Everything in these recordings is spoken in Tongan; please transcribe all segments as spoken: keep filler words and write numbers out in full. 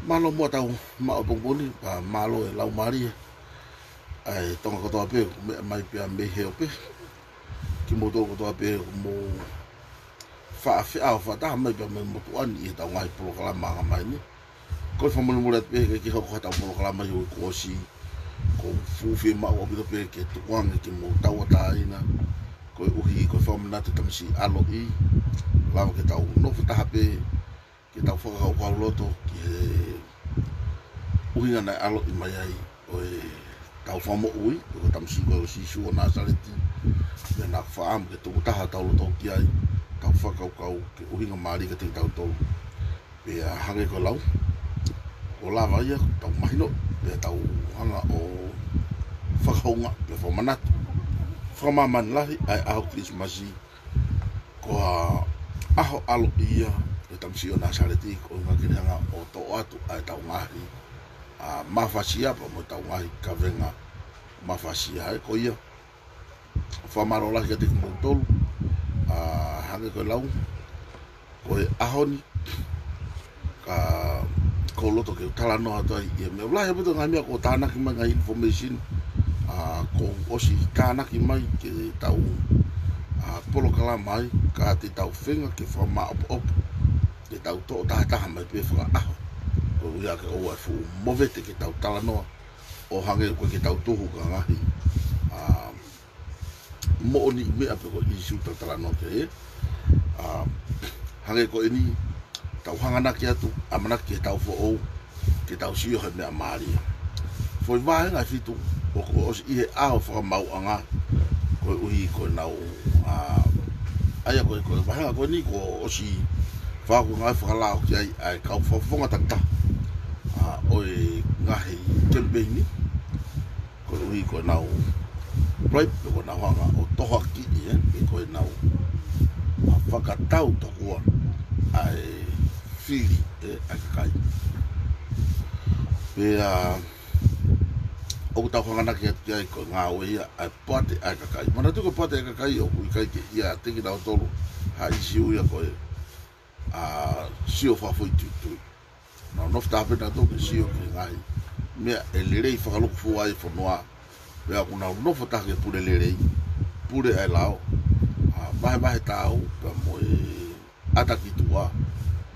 Mālō muʻa ʻetau maʻu pongipongi, pea mālō e laumālie ʻa e Tonga kotoa pē, ʻoku meʻa mai pea mei he ope. Kimoutolu kotoa pē ʻoku mou faʻa feʻao fakataha mai pea mo e motuʻa ni ʻi heʻetau ngaahi polokalama anga mai ni. Ko e fakamolemole atu pē he ʻikai ke hoko haʻatau polokalama ʻi he uike kuo ʻosi, ko e fuʻu fiemaʻu ʻaupito pē ke tukuange ke mou tauʻatāina, koeʻuhi ko e fakamanatu e tamasiʻi ʻaloʻi, lava ke tau nofo taha pē, ke tau fakakaukauloto ki he ʻuhinga naʻe ʻaloʻi mai ai ʻo ʻetau Fakamoʻui, ko e tamasiʻi ko Sīsū ʻo Nāsaleti. Pea naʻa ku fakaʻamu ke tuku taha hotau loto ki ai, tau fakakaukau ki he ʻuhinga mālie kiate kitautolu. Pea hangē ko e lau, ʻoku lava ia ke tau mahino, pea tau hanga ʻo fakahoungaʻi, pea fakamanatu fakamāmani lahi ʻa e ʻaho Kilisimasi, ko e ʻaho ʻaloʻi ia ʻo e tamasiʻi ʻo Nāsaleti, ko e ʻuhinga ke ne hanga ʻo toʻo atu ʻa ʻetau ngaahi, ʻa, mafasia pea mo ʻetau ngaahi kavenga mafasia. Ē, ko ia, fakamālō lahi kiate kimoutolu, ʻa, hangē ko e lau, ko e ʻaho ni, ka ʻoku ou loto ke u talanoa atu ai ʻi he meʻa, lahi ʻaupito ngaahi meʻa kuo tānaki mai, ngaahi information, ʻa, kuo ʻosi tānaki mai ke tau, ʻa, polokalama ai, ka te tau feinga ke fakamāʻopoʻopo, ke tau toʻo tahataha mai pē fakaʻaho, koeʻuhi ke ʻoua ʻe fuʻu movete ke tau talanoa ʻo hangē ʻoku ʻikai ke tau tuhu ki ha ngaahi, ʻa, moʻoniʻi meʻa pe ko e ʻīsiu ʻoku tau talanoa ki ai. ʻA, hangē ko eni, tau hanganaki atu, ʻamanaki ke tau foʻou, ke tau sio he meʻa mālie. Foʻi vāhenga ʻe fitu, ʻoku ʻosi ʻi he ʻaho fakamaauʻanga, koeʻuhi ko ʻenau, ʻa, ʻa ia ko e, ko e vāhenga ko eni kuo ʻosi fakaʻuhinga fakalao ki ai ʻa e kau fakafofonga takitaha, ʻa, ʻo e ngaahi kemipeini, koeʻuhi ko ʻenau bribe, pe ko ʻenau hanga ʻo tohoakiʻi, ē, pe ko ʻenau, ʻa, fakatau tokua ʻa e fili, ē, ʻa e kakai. Pea ʻoku tau hanganaki atu ki ai ko e ngāue ia ʻa e poate ʻa e kakai. Manatu ko e poate ʻa e kakai ʻoku ʻikai ke ʻiate kinautolu ha ʻīsiu ia ko e, ʻa, sio fakafoʻituitui. Nau nofo taha pē nautolu ke sio ki he ngaahi meʻa ʻe lelei fakalūkufua ai e fonua. Pea ʻoku nau nofo taha ke pule lelei, pule ʻa e lao, ʻa, vahevahe taau, pea mo e ʻata ki tuʻa,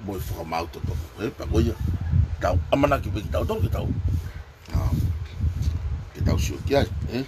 mo e fakamaau totonu. Ē, pea ko ia, tau ʻamanaki pē kitautolu ke tau, ʻa, ke tau sio ki ai, ē?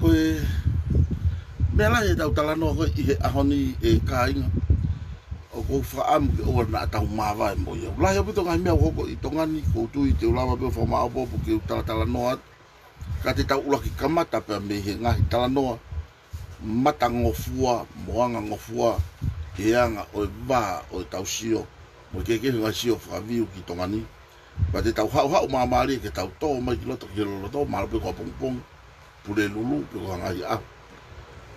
Ko e meʻa lahi ʻetau talanoa ko ē ʻi he ʻaho ni, ʻe kāinga, ʻoku ou fakaʻamu ke ʻoua naʻa tau māvae mo ia. Lahi ʻaupito ngaahi meʻa ʻoku hoko ʻi Tonga ni, ʻoku ou tui te u lava pē ʻo fakamāʻopoʻopo ke u talatalanoa atu, ka te tau ʻuluaki kamata pea mei he ngaahi talanoa matangofua mo angangofua he anga ʻo e vā ʻo ʻetau sio, mo e kehekehe ngaahi sio fakaviu ki Tonga ni. Pea te tau haʻuhaʻu māmālie ke tau tō mai ki loto ki he loloto, mahalo pē ko ʻapongipongi, Pulelulu, pe ko ha ngaahi ʻaho.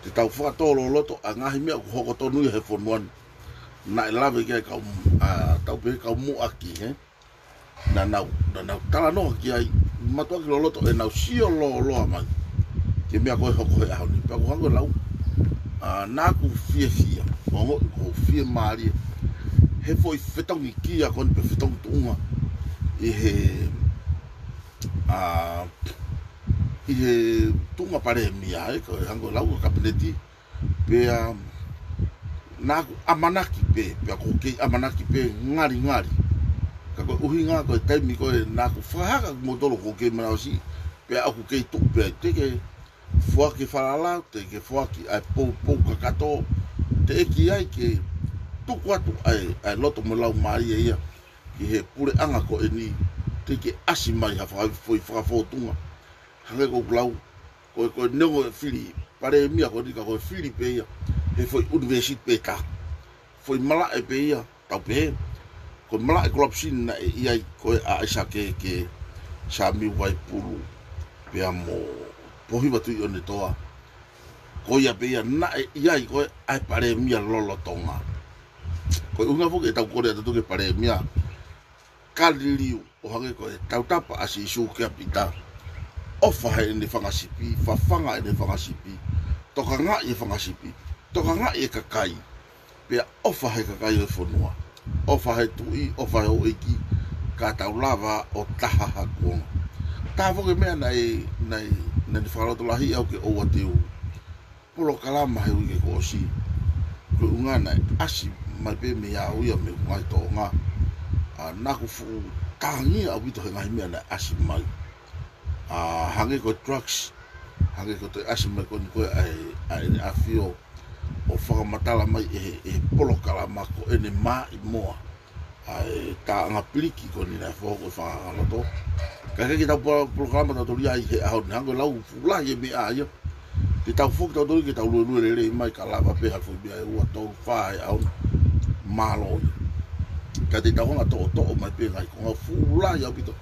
Te tau fakatō loloto ʻa e ngaahi meʻa ʻoku hoko tonu ia he fonua ni. Naʻe lave ki ai kau, ʻa, tau pehē kau muʻaki, ē? Naʻa nau, naʻa nau talanoa ki ai, mātuʻaki loloto ʻenau sio lōloa mai ki he meʻa ko ē ʻe hoko he ʻaho ni. Pea ʻoku ou hanga ʻo lau, ʻa, naʻa ku fiefia, ʻo ongoʻi ʻoku ou fiemālie he foʻi fetongi kia ko eni pe fetongi tuʻunga ʻi he, ʻa, ʻi he tuʻunga palēmia, ē, ko e hanga ʻo lau ko e kapineti, pea naʻa ku ʻamanaki pē, pea ʻoku ou kei ʻamanaki pē ngalingali. Ka ko e ʻuhinga ko e taimi ko ē naʻa ku fakahā kia kimoutolu ʻoku ou kei manavasiʻi, pea ʻoku kei tuʻu pē ai, teʻeki ke foaki falala, teʻeki ke foaki ʻa e poupou kakato, teʻeki ai ke tuku atu ʻa e, ʻa e loto mo e laumālie ia ki he puleʻanga ko eni, teʻeki ke ʻasi mai ha faka-, foʻi fakafōtunga. Hangē ko ʻeku lau, ko e, ko e neongo e fili palēmia ko eni ka ko e fili pē ia he foʻi ʻunivēsiti pē taha. Foʻi malaʻe pē ia, tau pehē, ko e malaʻe corruption naʻe ʻi ai ko ē ʻa ʻAisake Samiu Vaipulu. pea mo Pohiva Tuʻiʻonetoa. Ko ia pē ia naʻe ʻi ai ko ē ʻa e palēmia lolotonga. Ko e ʻuhinga foki ʻetau kole atu ki he palēmia, ka liliu ʻo hangē ko e tautapa ʻa Sīsū kia Pita. ʻOfa heʻene fanga sipi, fafanga ʻene fanga sipi, tokangaʻi e fanga sipi, tokangaʻi e kakai, pea ʻofa he kakai ʻo e fonua, ʻofa he tuʻi, ʻofa he houʻeiki, ka tau lava ʻo taha ha kuonga. Taha foki e meʻa naʻe, naʻe, naʻe fakalotolahiʻi au ke ʻoua te u polokalama he uike kuo ʻosi, ko e ʻuhinga naʻe ʻasi mai pē mei au ia mei he ngaahi tōʻonga. ʻA, naʻa ku fuʻu tangi ʻaupito he ngaahi meʻa naʻe ʻasi mai. ʻA, hangē ko e drugs, hangē ko e toe ʻasi mai ko eni ko ē ʻa e, ʻa ʻEne ʻAfio ʻo fakamatala mai ʻe he, ʻe he polokalama ko ʻene maʻimoa ʻa e taʻanga piliki ko eni naʻe foho ko e fanga loto. Ka ke kita polo-, polokalama tau toli ai he ʻaho ni, hangē lau fuʻu lahi e meʻa ia. Te tau foki tau toli ke tau luelue lelei mai ka lava pē ha foʻi meʻa ʻe ua, tolu, fā he ʻaho ni. Mālō ia. Ka te tau hanga toʻotoʻo mai pē ngaahi konga fuʻu lahi ʻaupito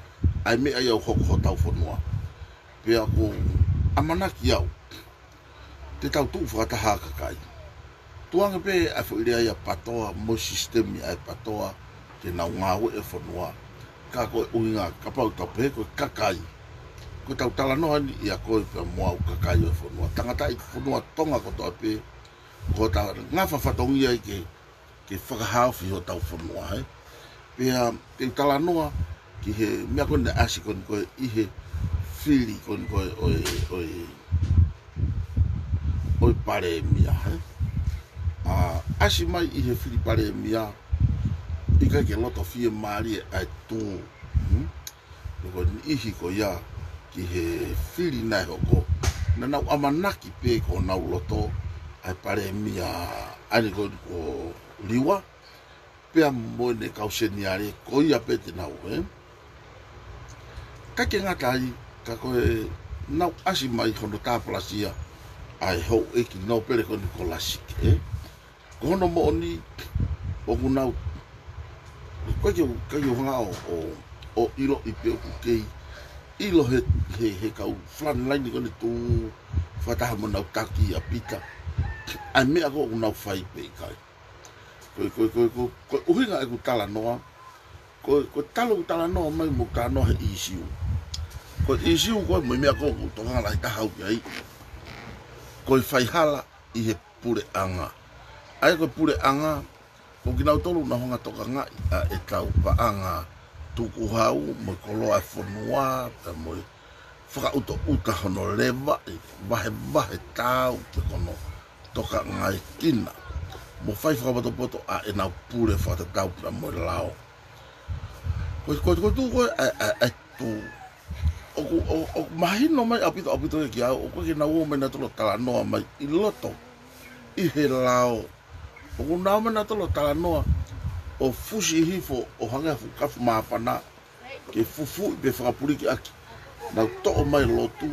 ʻa e meʻa ia ʻoku hoko hotau fonua. Pea ʻoku ou ʻamanaki au te tau tuʻu fakataha kakai. Tukuange pē ʻa e foʻi lea ia PATOA mo e sisitemi ʻa e PATOA ke nau ngāueʻi e fonua. Ka ko e ʻuhinga kapau tau pehē ko e kakai, ko ʻetau talanoa ni ia ko e pea mo au kakai ʻo e fonua. Tangataʻi fonua Tonga kotoa pē, ko ʻetau ngafa fatongia ia ke ke fakahaofi hotau fonua, ē. Pea te u talanoa ki he meʻa ko eni naʻe ʻasi ko eni ko ē ʻi he fili ko eni ko ē ʻo e, ʻo e, ʻo e palēmia, ē. ʻA, ʻasi mai ʻi he fili palēmia, ʻikai ke loto fiemālie ʻa e tū, hmm? Ko e niʻihi ko ia ki he fili naʻe hoko, naʻa nau ʻamanaki pē ko honau loto ʻa e palēmia ʻa eni ko, ko Liua, pea mo ʻene kau seniale, ko ia pē te nau, ē? ʻIkai ke ngata ai, ka ko e naʻe ʻasi mai hono tāpalasia ʻa e houʻeiki nōpele ko eni ko Lasike, ē? Ko hono moʻoni, ʻoku nau, ʻikai ke, ʻikai ke u hanga ʻo, ʻo, ʻo ʻiloʻi pe ʻoku kei ʻilo he, he, he kau frontline ko eni tū fakataha mo ʻenau taki ʻa Pita ʻa e meʻa ko ē ʻoku nau fai pe ʻikai. Ko e, ko e, ko e, ko e, ko e ʻuhinga ʻeku talanoa, ko e, ko e talu ʻeku talanoa mai mo talanoa he ʻīsiu. Ko e ʻīsiu ko ē mo e meʻa ko ē ʻoku tokanga lahi taha au ki ai, ko e faihala ʻi he puleʻanga. ʻA ia ko e puleʻanga, ko kinautolu naʻa nau hanga tokangaʻi ʻa ʻetau paʻanga tukuhau mo e koloa e fonua, pea mo e fakaʻutaʻuta hono leva, ʻi vahevahe tau pe ko hono tokangaekina mo fai fakapotopoto ʻa ʻenau pule fakatatau pea mo e lao. Ko e, ko e, ko e tū ko ē ʻa e, ʻa e, ʻa e tū. ʻOku, ʻo, ʻoku mahino mai ʻaupito, ʻaupito ia kiate au, ʻoku ʻikai ke nau ō mai nautolu ʻo talanoa mai ʻi loto ʻi he lao. ʻOku nau ō mai nautolu ʻo talanoa ʻo fusi hifo ʻo hangē ha fuʻu kafu māfana ke fufuuʻi pe fakapulikiʻaki. Nau toʻo mai lotu,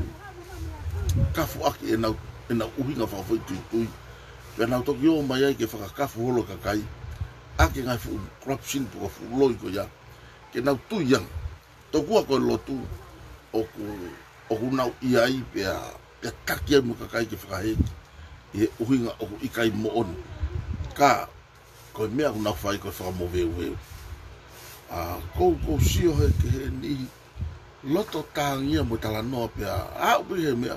kafuʻaki ʻenau, ʻenau ʻuhinga fakafoʻituitui. Pea nau toki ō mai ai ke fakakafu holo kakai ʻaki e ngaahi fuʻu corruption pe ko e fuʻu loi ko ia, ke nau tui ange. Tokua ko e lotu ʻoku, ʻoku nau ʻi ai pea, pea taki ai mo e kakai ke fakahēʻi ʻi he ʻuhinga ʻoku ʻikai moʻoni. Ka ko e meʻa ʻoku nau fai ko e fakamoveuveu. ʻA, ʻoku ou, ʻoku ou sio he, ki he niʻihi loto tangia mo e talanoa pea aʻu pē he meʻa,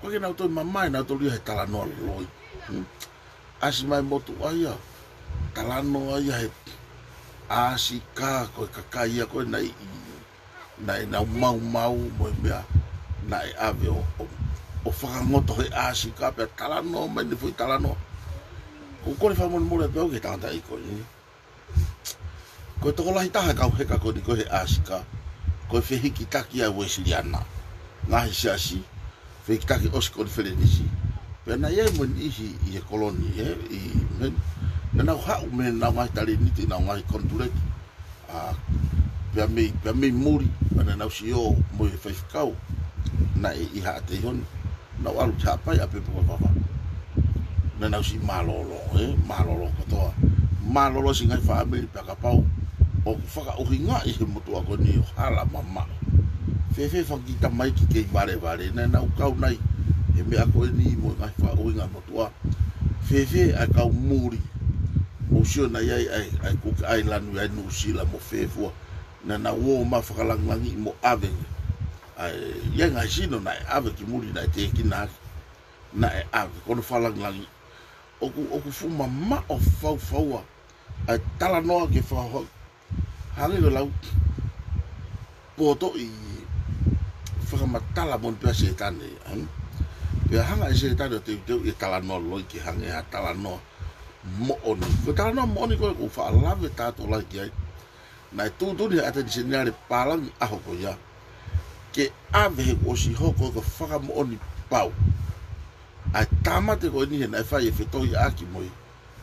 ʻoku ʻikai ke nau toe mamae nautolu ia he talanoa loi. Hmm? ʻAsi mai motuʻa ia, talanoa ia he ʻāsika, ko e kakai ia ko ē naʻe ʻi, naʻe nau maumau mo e meʻa, naʻe ʻave ʻo, ʻo, ʻo fakangoto he ʻāsika pea talanoa mai ʻene foʻi talanoa. ʻOku ou kole fakamolemole atu au ki he tangataʻeiki ko eni. Ko e tokolahi taha e kau heka ko eni ko ē he ʻāsika, ko e fehikitaki ʻa e Uēsiliana, ngaahi siasi, fehikitaki ʻosi konifelenisi. Pea naʻe ʻi ai mo e niʻihi ʻi he kolo ni, ē, ʻi, mei, naʻa nau haʻu mei heʻenau ngaahi talēniti, ʻenau ngaahi konituleki. ʻA, pea mei, pea mei muli, pea naʻa nau siʻi ō mo e faifekau naʻe ʻi Haʻateiho ni, nau ʻalu ki Haʻapai ʻa pē pe ko e vava. Naʻa nau siʻi mālōlō, ē, mālōlō kotoa. Mālōlō siʻi ngaahi fāmili pea kapau ʻoku fakaʻuhingaʻi he motuʻa ko eni ʻo hala mamaʻo. Fēfē fanga kiʻi tamaiki kei valevale, naʻa nau kau nai he meʻa ko eni mo e ngaahi fakaʻuhinga motuʻa? Fēfē ʻa e kau muli? Mou sio nai ʻa e, ʻa e, ʻa e Kuki ʻAilani, ʻa e Nuʻusila mo fē fua, naʻa nau ō mai fakalangilangiʻi mo ʻave. ʻA e, ʻi ai e ngaahi sino naʻe ʻave ki muli, naʻe tēkina ake, naʻe ʻave, ko hono fakalangilangiʻi. ʻOku, ʻoku fuʻu mamaʻo faufaua ʻa e talanoa ke fakahoa, hangē ko e lau, potoʻi fakamatala moʻoni pē ʻa Sētane, ʻa? Pea hanga ʻe Sētane ʻo teuteuʻi e talanoa loi ke hangē ha talanoa moʻoni. Ko e talanoa moʻoni ko ē ʻoku ou faʻa lave tautolu lahi ki ai. Naʻe tuʻutuʻuni he ʻAteni Seniale pālangi ʻaho ko ia ke ʻave, he kuo ʻosi hoko ko e fakamoʻoni pau ʻa e tāmate ko eni he naʻe fai e fetohiʻaki mo e,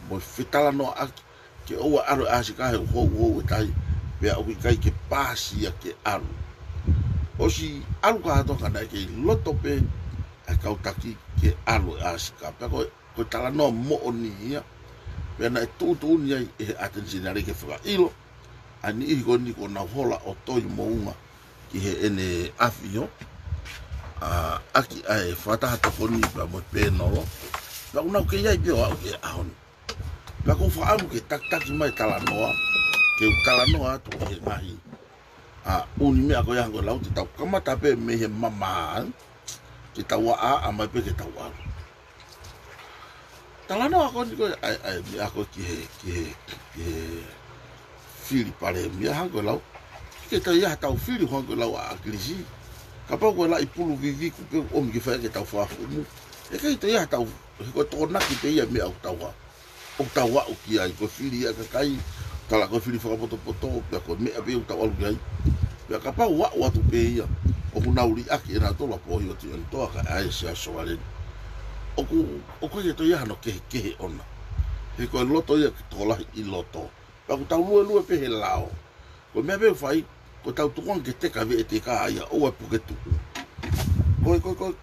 mo e fetalanoaʻaki ke ʻoua ʻe ʻalu e ʻAsika he ʻoku houhou e tahi, pea ʻoku ʻikai ke paasi ia ke ʻalu. ʻOsi ʻalu kātoa ka naʻe kei loto pē ʻa e kau taki ke ʻalu e ʻAsika. Pea ko e, ko e talanoa moʻoni ia, pea naʻe tuʻutuʻuni ai ʻe he ʻAteni Seniale ke fakaʻilo ʻa e niʻihi ko eni kuo nau hola ʻo toi moʻunga ki heʻene ʻafio, ʻa, ʻaki ʻa e fakataha tokoni pea mo e pēnolo. Pea ʻoku nau kei ʻi ai pē ʻo aʻu ki he ʻaho ni. Pea ʻoku ou fakaʻamu ke takitaki mai e talanoa, ke u talanoa atu ki he ngaahi, ʻa, ʻū meʻa ko ia hangē ko e lau, te tau kamata pē mei he mamahi, ke tau ʻaʻa mai pē ke tau ʻalu. Talanoa ko eni ko ē, ʻa e, ʻa e meʻa ko ē ki he, ki he, ki he fili palēmia hangē ko e lau. ʻIkai toe ʻi ai haʻatau fili hangē ko e lau ʻa ʻAkilisi. Kapau ko e laʻi pulu viviku pē ʻoku ʻomi ke fai ʻaki ʻetau fakafumu, ʻikai toe ʻi ai haʻatau, he ko e tokonaki pē ia e meʻa ʻoku tau ʻa, ʻoku tau aʻu ki ai, ko e fili ʻa e kakai, tala ko e fili fakapotopoto, pea ko e meʻa pē ʻoku tau ʻalu ki ai. Pea kapau ʻoku aʻu atu pē ia, ʻoku nau liʻaki ʻe nautolu ʻa Pōhiva Tuʻiʻonetoa kae ʻai ʻe Siaosi Sovaleni. ʻOku, ʻoku ʻikai ke toe ʻi ai hano kehekehe ʻona. He ko e loto ia ke tokolahi ʻi loto. Pea ʻoku tau luelue pē he lao. Ko e meʻa pē ʻoku fai, ko ʻetau tukuange ke teka veʻeteka ia ʻoua ʻe puke tuʻu. Ko e, ko e, ko e,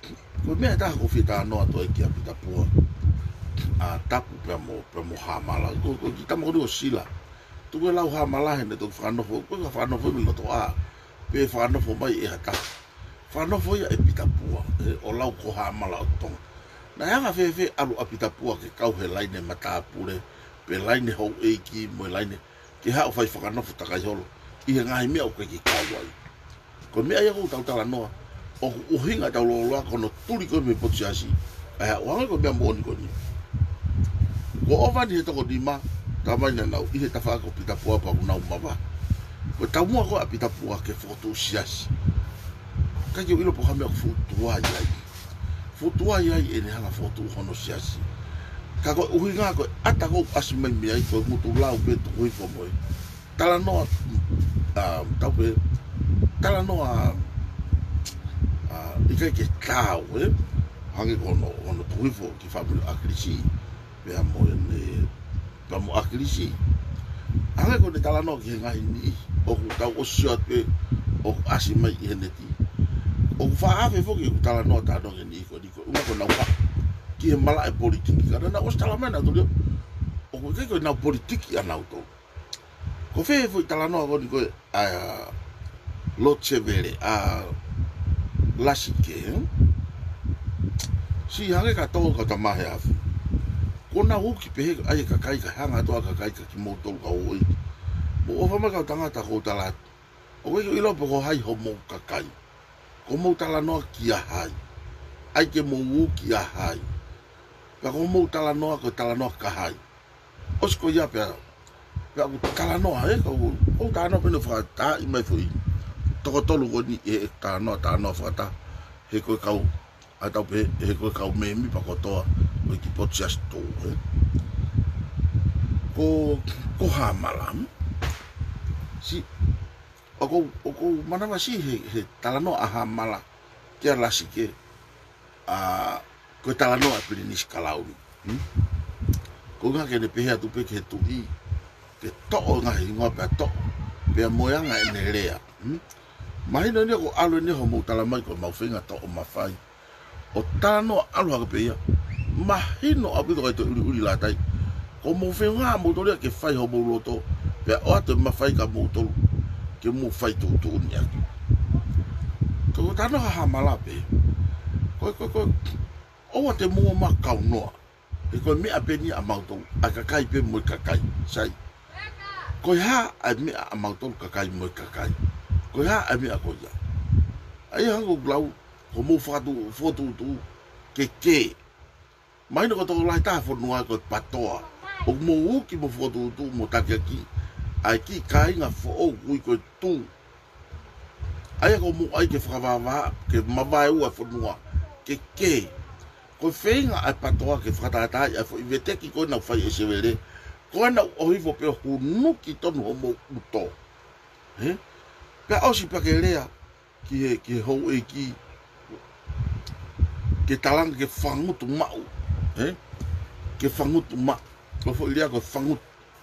ko e meʻa ʻe taha ʻoku ou fie talanoa atu ai kia Pita Pua, ʻa, Tapu pea mo, pea mo Hamala. Ko, ko e kiʻi tama ko eni ʻo Sila. Tuku e lau Hamala he naʻe toki fakanofo, ko e ka fakanofo mei loto ʻā, pe fakanofo mai ʻe ha taha. Fakanofo ia ʻe Pita Pua, ē, ʻo lau ko Hamala ʻo Tonga. Naʻe anga fēfē ʻalu ʻa Pita Pua ke kau he laine matāpule, pe laine houʻeiki mo e laine ke haʻu ʻo fai fakanofo takai holo ʻi he ngaahi meʻa ʻoku ʻikai ke kau ai. Ko e meʻa ia ʻoku tau talanoa, ʻoku ʻuhinga ʻetau lōloa ko hono tuli ko ē mei he potu siasi, ʻa ia ʻoku hangē ko e meʻa moʻoni ko eni. Ko ʻOvani he toko nima, talamai naʻa nau ʻi he tafaʻaki ʻo Pita Pua pea ʻoku nau mavahe. Ko e taumuʻa ko ē ʻa Pita Pua ke fokotuʻu siasi, ʻikai ke u ʻilo pe ko e hā e meʻa ʻoku fuʻu tuai ai. Fuʻu tuai ai ʻene hanga ʻo fokotuʻu hono siasi. Ka ko e ʻuhinga ko e ʻata ʻoku ʻasi mai mei ai ko e ngutu lau pē tuku hifo mo e talanoa, ʻa, tau pehē, talanoa, ʻa, ʻikai ke taau, ē? Hangē ko hono, hono tuku hifo ki he fāmili ʻo ʻAkilisi, pea mo ʻene, pea mo ʻAkilisi. Hangē ko ʻene talanoa ki he ngaahi niʻihi ʻoku tau ʻosi sio atu pē ʻoku ʻasi mai ʻi he neti. ʻOku faʻa afe foki ʻeku talanoa, talanoa ki he niʻihi ko eni ko e ʻuhinga ko ʻenau haʻu ki he malaʻe politiki. Ka naʻa nau ʻosi talamai ʻe nautolu ia ʻoku ʻikai ko ʻenau politiki ʻanautolu. Ko fē foʻi talanoa ko eni ko ē ʻa Lord Sevele, ʻa Lasike, ē? Siʻi hangē ka tō ka tamahe afi. Kuo nau uki pehē ai e kakai ka hanga atu ʻa e kakai kia kimoutolu kau ʻoiʻoi. Mou ʻofa mai kau tangata, ʻoku ou tala atu, ʻoku ʻikai ke u ʻilo pe ko hai homou kakai. Ko hoʻomou talanoa kia hai? ʻAi ke mou uki ʻa hai? Pea ko hoʻomou talanoa ko e talanoa kia hai? ʻOsi ko ia pea, pea ʻoku talanoa, ē, ka ʻoku, ʻoku talanoa pē ʻo fakatahaʻi mai foʻi toko tolu ko eni ʻi he talanoa, talanoa fakataha. He ko e kau, ʻa tau pehē, he ko e kau mēmipa kotoa ʻo e kiʻi potu siasi tuʻu, ē. Ko, ko Hamala, siʻi, ʻoku ou, ʻoku ou manavasiʻi he, he talanoa ʻa Hamala kia Lasike, ʻa, ko e talanoa ʻa e Pilinisi Kalauni. Hmm? Ko e ʻuhinga ke ne pehē atu pē ki he tuʻi ke toʻo e ngaahi hingoa pea toʻo, pea mo e anga ʻene lea. Hmm? Mahino eni ʻoku ʻalu eni hoʻomou talamai ko ʻemau feinga toʻo mafai ʻo talanoa ʻalu hake pē ia. Mahino ʻaupito ʻikai toe ʻuliʻuli lātai. Ko hoʻomou feinga moutolu ia ke fai hoʻomou loto, pea ʻoatu e mafai kia moutolu ke mou fai tuʻutuʻuni ʻaki. Talanoa ha Haʻamala pē. Ko e, ko e, ko e, ʻoua te mou ō mai ʻo kaunoa. He ko e meʻa pē eni ʻamautolu, ʻa e kakai pē mo e kakai. Sai. Ko e hā ʻa e meʻa ʻamautolu kakai mo e kakai? Ko e hā ʻa e meʻa ko ia? ʻA ia hangē ko ʻeku lau, ko hoʻomou fakatu-, fokotuʻutuʻu ke kē. Mahino ko e tokolahi taha e fonua ko e PATOA. ʻOku mou uki mo fokotuʻutuʻu mo takiekina ʻa e kiʻi kāinga foʻou ʻoku ui ko e Tū. ʻA ia ko hoʻomou ʻai ke fakavāvā, ke mavaeua e fonua, ke kē. Ko e feinga ʻa e PATOA ke fakatātaaʻi ʻa e foʻi veteki ko ē naʻa nau fai ʻe Sevele, ko ē naʻa nau ʻohifo pē ʻo hunuki tonu homou ʻuto. Hē? Pea ʻosi pea ke lea ki he, ki he houʻeiki, ke talanga ke fangutu maʻu. Hē? Ke fangutu maʻu. Ko e foʻi lea ko e fangutu.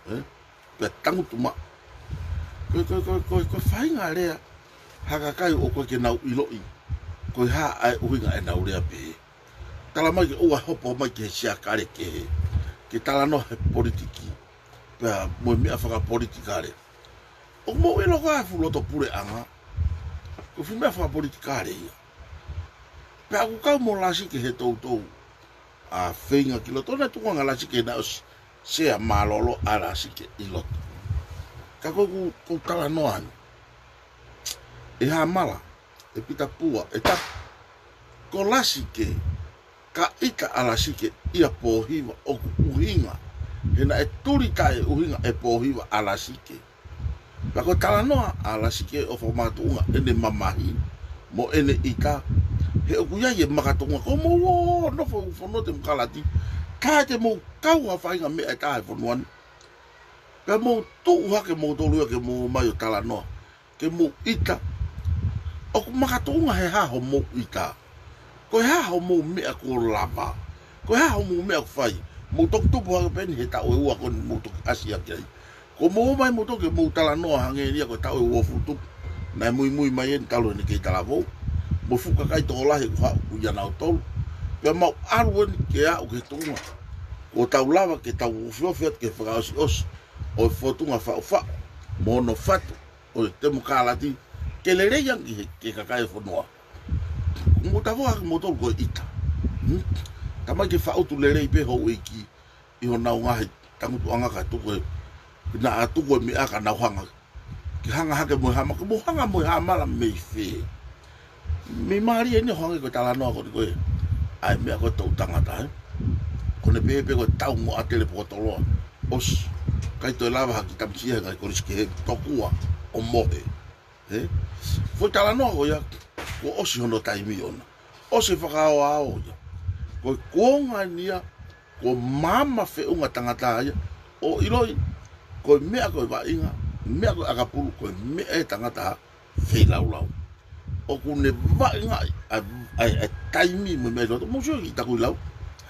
Hē? Pea tangutu maʻu. Ko e, ko e, ko e, ko e, ko e faʻahinga lea ha kakai ʻoku ʻikai ke nau ʻiloʻi ko e hā ʻa e ʻuhinga ʻenau lea pehē. Talamai ke ʻoua ʻe hopo mai ki he siakale kehe, ke talanoa he politiki, pea mo e meʻa fakapolitikale. ʻOku mou ʻilo ko e fuʻu loto puleʻanga, ko e fuʻu meʻa fakapolitikale ia. Pea ʻoku kau mo Lasike he toutou ʻa e feinga ki loto, naʻe tukuange ʻa Lasike naʻe ʻosi sea mālōlō ʻa Lasike ʻi loto. Ka ko ʻeku, ko ʻeku talanoa eni, ʻe Haʻamala, ʻe Pita Pua, ʻe Tapu, ko Lasike, ka ʻita ʻa Lasike ʻia Pōhiva ʻoku ʻuhinga, he naʻe tuli taʻeʻuhinga ʻe Pōhiva ʻa Lasike. Pea ko e talanoa ʻa Lasike ʻoku fakamakatuʻunga ʻene mamahi mo ʻene ʻita, he ʻoku ʻi ai e makatuʻunga. Ko hoʻomou ō ʻo nofo ʻi he fonua temokalati, kae te mou kau ha faʻahinga meʻa ʻe taha he fonua ni, pea mou tuʻu hake moutolu ia ke mou ō mai ʻo talanoa, ke mou ʻita. ʻOku makatuʻunga he hā hoʻomou ʻita. Ko e hā hoʻomou meʻa kuo lava. Ko e hā hoʻomou meʻa kuo fai. Mou toki tupu hake pē eni he taʻu ʻe ua ko eni mou toki ʻasi hake ai. Ko hoʻomou ō mai moutolu ke mou talanoa hangē ni ia ko e taʻu ʻe uofulu tupu naʻe muimui mai eni talu ʻene kei talavou. Mo e fuʻu kakai tokolahi ʻoku haʻu ʻia nautolu. Pea mau ʻalu eni ke aʻu ki he tuʻunga kuo tau lava ke tau ofiofi atu ki he fakaʻosiʻosi ʻo e fōtunga faʻufaʻu mo hono fatu ʻo e temokalati, ke lelei ange ki he, ki he kakai e fonua. Mou tavoa hake moutolu ko e ʻita. Hmm? Talamai ke faʻutu lelei pē houʻeiki ʻi honau ngaahi tangutuʻanga ka tuku e, naʻa tuku e meʻa ka nau hanga, ke hanga hake mo e Haʻamala, ke mou hanga mo e Haʻamala mei fē? Mei mālie eni ʻo hangē ko e talanoa ko eni ko e, ʻa e meʻa ko e toʻu tangata, ē? Ko ʻene pehē pē ko e tau mo ʻatele pōtoloa. ʻOsi, ʻikai toe lava ha kiʻi tamasiʻi he ngaahi kolisi kehe, tokua ʻo mohe. Ē? Foʻi talanoa ko ia, kuo ʻosi hono taimi ʻona. ʻOsi e fakaʻaoʻao ia. Ko e kuonga eni ia, kuo maama feʻunga tangata ia ʻo ʻiloʻi ko e meʻa ko e vaʻinga, meʻa ko e ʻakapulu, ko e meʻa ʻa e tangata feilaulau. ʻOku ne vaʻingaʻi ʻa e, ʻa e, ʻa e taimi mo e meʻa ʻi loto. Mou sio ki taku lau,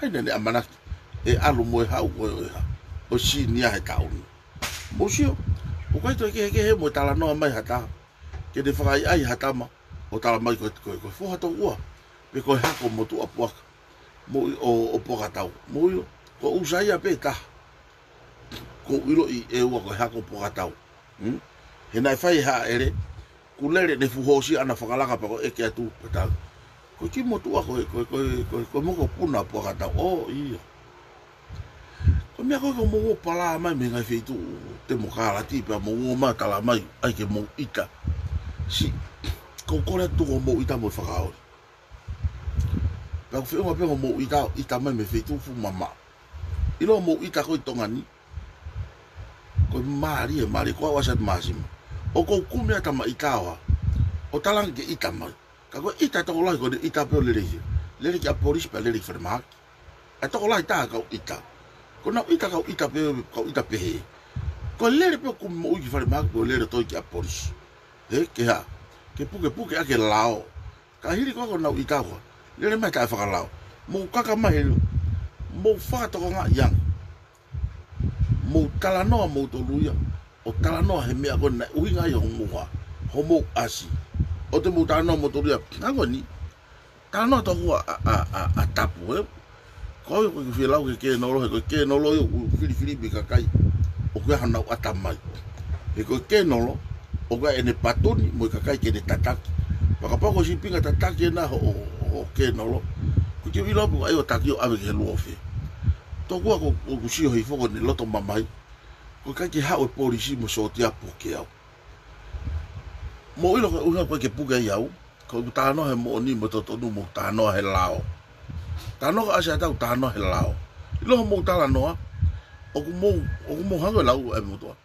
ʻa ia naʻa ne ʻamanaki ʻe ʻalu mo e hau ko e, ʻo e hā, ʻo e senior he taʻu ni. Mou sio, ʻoku ʻikai toe kehekehe mo e talanoa mai ha taha ke ne fakaʻaiʻai ha tama ʻo talamai ko e, ko e, ko e foha tokua, pe ko e hako motuʻa Puaka. Mou ʻi ʻo, ʻo Puakatau. Mou ʻilo, ko ʻUsaia pē taha ʻoku ou ʻiloʻi ʻe ua ko e hako Puakatau. Hmm? He naʻe fai e haʻele, kuo lele ʻene fuʻu hoosi ʻana fakalaka pea ko e ʻeke atu pea tala, ko e kiʻi motuʻa ko e, ko e, ko e, ko e, ko e mokopuna Puakatau. ʻŌ, ʻio. Ko e meʻa ko ē ko hoʻomou ō pala mai mei he ngaahi feituʻu temokalati pea mou ō mai talamai ʻai ke mou ʻita. Siʻi, ko e kole atu ko hoʻomou ʻita mo e fakaoli. Pea ʻoku feʻunga pē hoʻomou ʻita, ʻita mai mei he feituʻu fuʻu mamaʻo. ʻIlo hoʻomou ʻita ko ē ʻi Tonga ni, ko e mālie, mālie, ko au ʻa Sani Māsima. ʻOku ou kumi ʻa e tama ʻita ʻo hā, ʻo talaange ke ʻita mai. Ka ko e ʻita tokolahi ko ʻene ʻita pē ʻo lele ia. Lele ki ʻapi polisi pea lele ki falemahaki. ʻA e tokolahi taha kau ʻita. Ko ʻenau ʻita kau ʻita pē, kau ʻita pehē. Ko e lele pē ʻo kumi moʻui ki falemahaki, ko e lele ʻo toe ki ʻapi polisi. Ē, ke hā? Ke pukepuke ʻaki e lao. Ka hili ko ē ko ʻenau ʻita ko ē, lele mai taʻefakalao. Mou kaka mai he, mou fakatokangaʻi ange. Mou talanoa moutolu ia, ʻo talanoa he meʻa ko ē naʻe ʻuhinga ai hoʻomou hā, hoʻomou ʻasi. ʻOua te mou talanoa moutolu ia, hangē ko eni, talanoa tokua ʻa, ʻa, ʻa, ʻa Tapu, ē? Ko au ʻoku ʻikai ke fie lau ki he kenolo, he ko e kenolo ia ʻoku filifili mei he kakai ʻoku ʻi ai honau ʻatamai. He ko e kenolo, ʻoku ʻi ai ʻene patoni mo e kakai ke ne tataki. Fakapoko sipinga tataki ena ho, ho, ho kenolo. Ko ke ʻilo pē ʻoku ʻai ʻo taki ʻo ʻave ki he luofe. Tokua ko, ko ʻoku sio hifo ko ʻene loto mamahi. Ko e ʻikai ke haʻu e polisi mo sōtia puke au. Mou ʻilo ko e ʻuhinga ko e ke puke ai au. Ko ʻeku talanoa he moʻoni mo totonu mo talanoa he lao. Talanoa ka ʻasi ʻa tau talanoa he lao. ʻIlo hoʻomou talanoa. ʻOku mou, ʻoku mou hanga lau e motoa.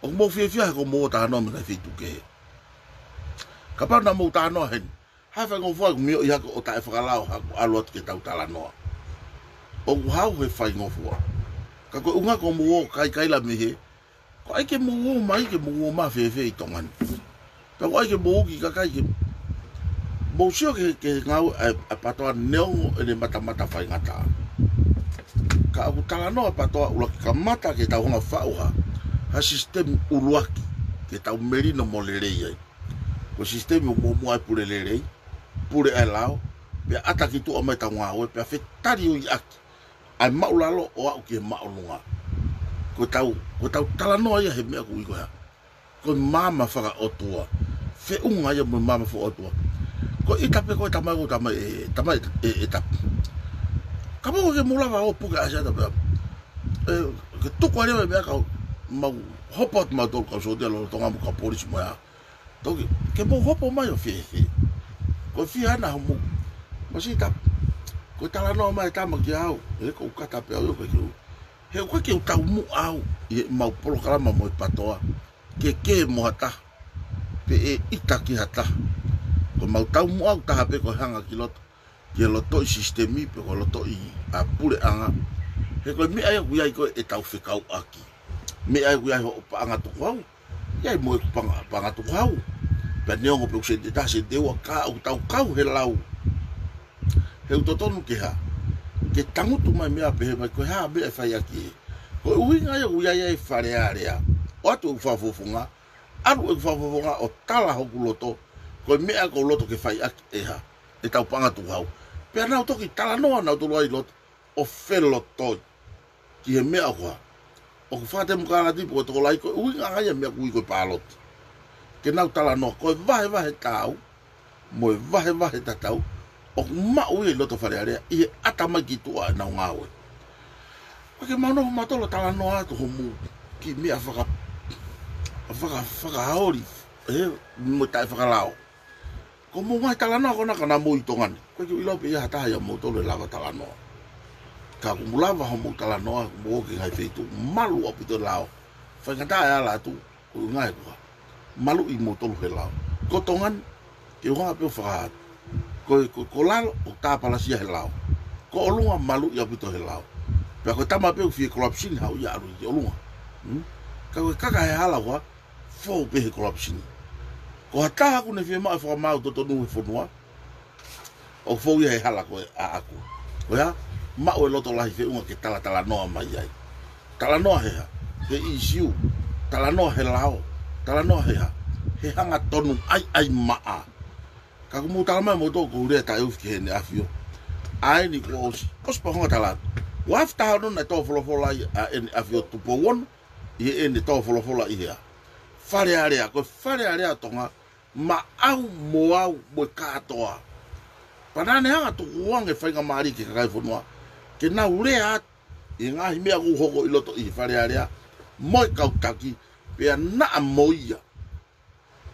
ʻOku mou fiefia he ko mou talanoa mei he feituʻu kehe. Kapau naʻa mou talanoa heni. Haʻu e faingofua ʻoku mio ʻi hake ʻo taʻe fakalao haʻaku ʻalu atu ke tau talanoa. ʻOku haʻu he faingofua. Ka ko e ʻuhinga ko mou ō kaikaila mei he. Ko e ʻai ke mou ō mai ke mou ō mai fēfē ʻi Tonga ni. Pea ko e ʻai ke mou ki kakai ke. Mou sio ke, ke ngāue ʻa e, ʻa e PATOA neongo ʻene matamata faingataʻa. Ka ʻoku talanoa PATOA ʻuluaki kamata ke tau hanga faʻu ha. Ha sisitemi ʻuluaki ke tau melino mo lelei ai. Ko e sisitemi ʻoku muʻomuʻa e pule lelei, pule ʻa e lao, pea ʻata ki tuʻa mai tau ngāue, pea fetaliuiʻaki ʻa e māʻulalo ʻo aʻu ki he māʻolunga. Ko e tau, ko e tau talanoa ia he meʻa ʻoku ui ko e hā. Ko e maama fakaʻotua. Feʻunga ia mo e maama fakaʻotua. Ko e ʻita pē ko e tamai ko e tamai e, tamai e, e tapu. Kapau ko e ke mou lava ʻo puke ʻasi ʻa e tapu. E, ke tuku ʻa e leva e meʻa kau mau hopo atu mautolu kau sōtia lolotonga mo kau polisi mo ia. Toki, ke mou hopo mai ʻo fēfē. Ko e fiha ena hoʻomou. Masita. Ko e talanoa mai tama kia au. He ko u kata pē au ʻio ko e ke u. He ʻoku ʻikai ke u taumuʻa au ʻi heʻemau polokalama mo e PATOA. Ke ke mo ha taha. Pe ʻe ʻita ki ha taha. Ko ʻemau taumuʻa ʻoku taha pē ko e hanga ki loto. Ki he lotoʻi sisitemi pe ko e lotoʻi ʻa puleʻanga. He ko e meʻa ia ʻoku ʻi ai ko e tau fekauʻaki. Meʻa ia ʻoku ʻi ai hoʻo paʻanga tukuhau. ʻI ai mo ʻeku paʻanga, paʻanga tukuhau. Pea neongo pē ʻoku sēniti ʻe taha sēniti ʻe ua ka ʻoku tau kau he lau. He ʻoku totonu ke hā. Ke tangutu mai meʻa pehē mai ko e hā meʻa ʻe fai ʻaki ē. Ko e ʻuhinga ia ʻoku ʻi ai ʻa e Fale Alea. ʻOatu ʻeku fakafofonga. ʻAlu ʻeku fakafofonga ʻo tala hoku loto. Ko e meʻa ʻoku ou loto ke fai ʻaki ʻe hā. ʻE tau paʻanga tukuhau. Pea nau toki talanoa nautolu ai loto. ʻO felotoi. Ki he meʻa ʻoku hā. ʻOku fakatemokalati pe ko e tokolahi ko e ʻuhinga ia meʻa ʻoku ui ko e pāloti. Ke nau talanoa ko e vahevahe tāu, mo e vahevahe tatau, ʻoku maʻu ia ʻi loto Fale Alea, ʻi he ʻata mai ki tuʻa ʻenau ngāue. Ko e ke mau nofo mautolu ʻo talanoa atu hoʻomou, kiʻi meʻa faka, faka, fakahaoli, ē, mo taʻe fakalao. Ko mou ngaahi talanoa ko ena ka naʻa mou ʻi Tonga ni. Ko e ke u ʻilo pē ia ha taha ia moutolu ʻe lava talanoa. Ka ʻoku mou lava hoʻomou talanoa, ʻoku mou ō ki he ngaahi feituʻu, malu ʻaupito e lao. Faingataʻa e ala atu, ko e ngaahi kuha. Maluʻi moutolu he lao. Ko Tonga ni, ke u hanga pē ʻo fakahā atu. Ko e, ko, ko lalo, ʻoku tāpalasia he lao. Ko ʻolunga maluʻi ʻaupito he lao. Pea ko e tama pē ʻoku fie corruption haʻu ia ʻalu ki ʻolunga. Hmm? Ka ko e kaka he hala ua, fou pē he corruption. Ko ha taha ʻoku ne fiemaʻu e fakamaau totonu he fonua, ʻoku fou ia he hala ko ē ʻaʻaku. Ko ia, maʻu e loto lahi feʻunga ke talatalanoa mai ai. Talanoa he hā, he ʻīsiu, talanoa he lao, talanoa he hā, he hangatonu ʻaiʻai maʻa. Ka ʻoku mou tala mai moutolu ʻoku ou lea taʻeufi ki Heʻene ʻAfio. ʻA eni kuo ʻosi, ʻosi pē hono tala atu. Ua afe taha ono naʻe tō folofola ai ʻa ʻEne ʻAfio Tupou Ono, ʻi heʻene tō folofola ʻi hea. Fale Alea, ko e Fale Alea ʻo Tonga, maʻau mo au mo e kātoa. Pea naʻa ne hanga tukuange faingamālie ki he kakai fonua. Ke nau lea atu, ʻi he ngaahi meʻa ʻoku hoko ʻi loto ʻi he Fale Alea, mo e kau taki, pea naʻa mo ia.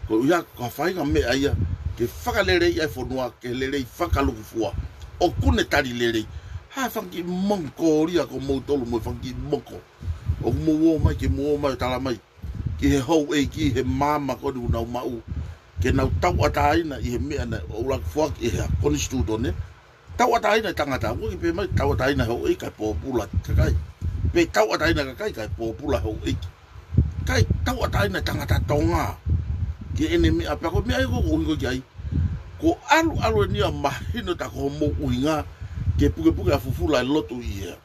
Ko ia ko ha faʻahinga meʻa ia, ke fakaleleiʻi ʻa e fonua, ke lelei fakalūkufua. ʻOku ne tali lelei. Ha fanga kiʻi mongo kolia ko moutolu mo e fanga kiʻi mongo. ʻOku mou ō mai ke mou ō mai ʻo tala mai. Ki he houʻeiki, he maama ko eni ʻoku nau maʻu. Ke nau tauʻatāina ʻi he meʻa naʻe ʻuluaki foaki ʻe he konisitūtone. Tauʻatāina e tangata, ʻoku ʻikai pē mai tauʻatāina houʻeiki kae pōpula kakai. Pe tauʻatāina kakai kae pōpula houʻeiki. Kae tauʻatāina e tangata Tonga. Ki heʻene meʻa pea ko e meʻa ia ʻoku ou ʻuhinga ki ai. Ko e ʻalu ʻalu eni ia mahino ta ko hoʻomou ʻuhinga ke pukepuke ʻa fufula e lotu ʻi hea.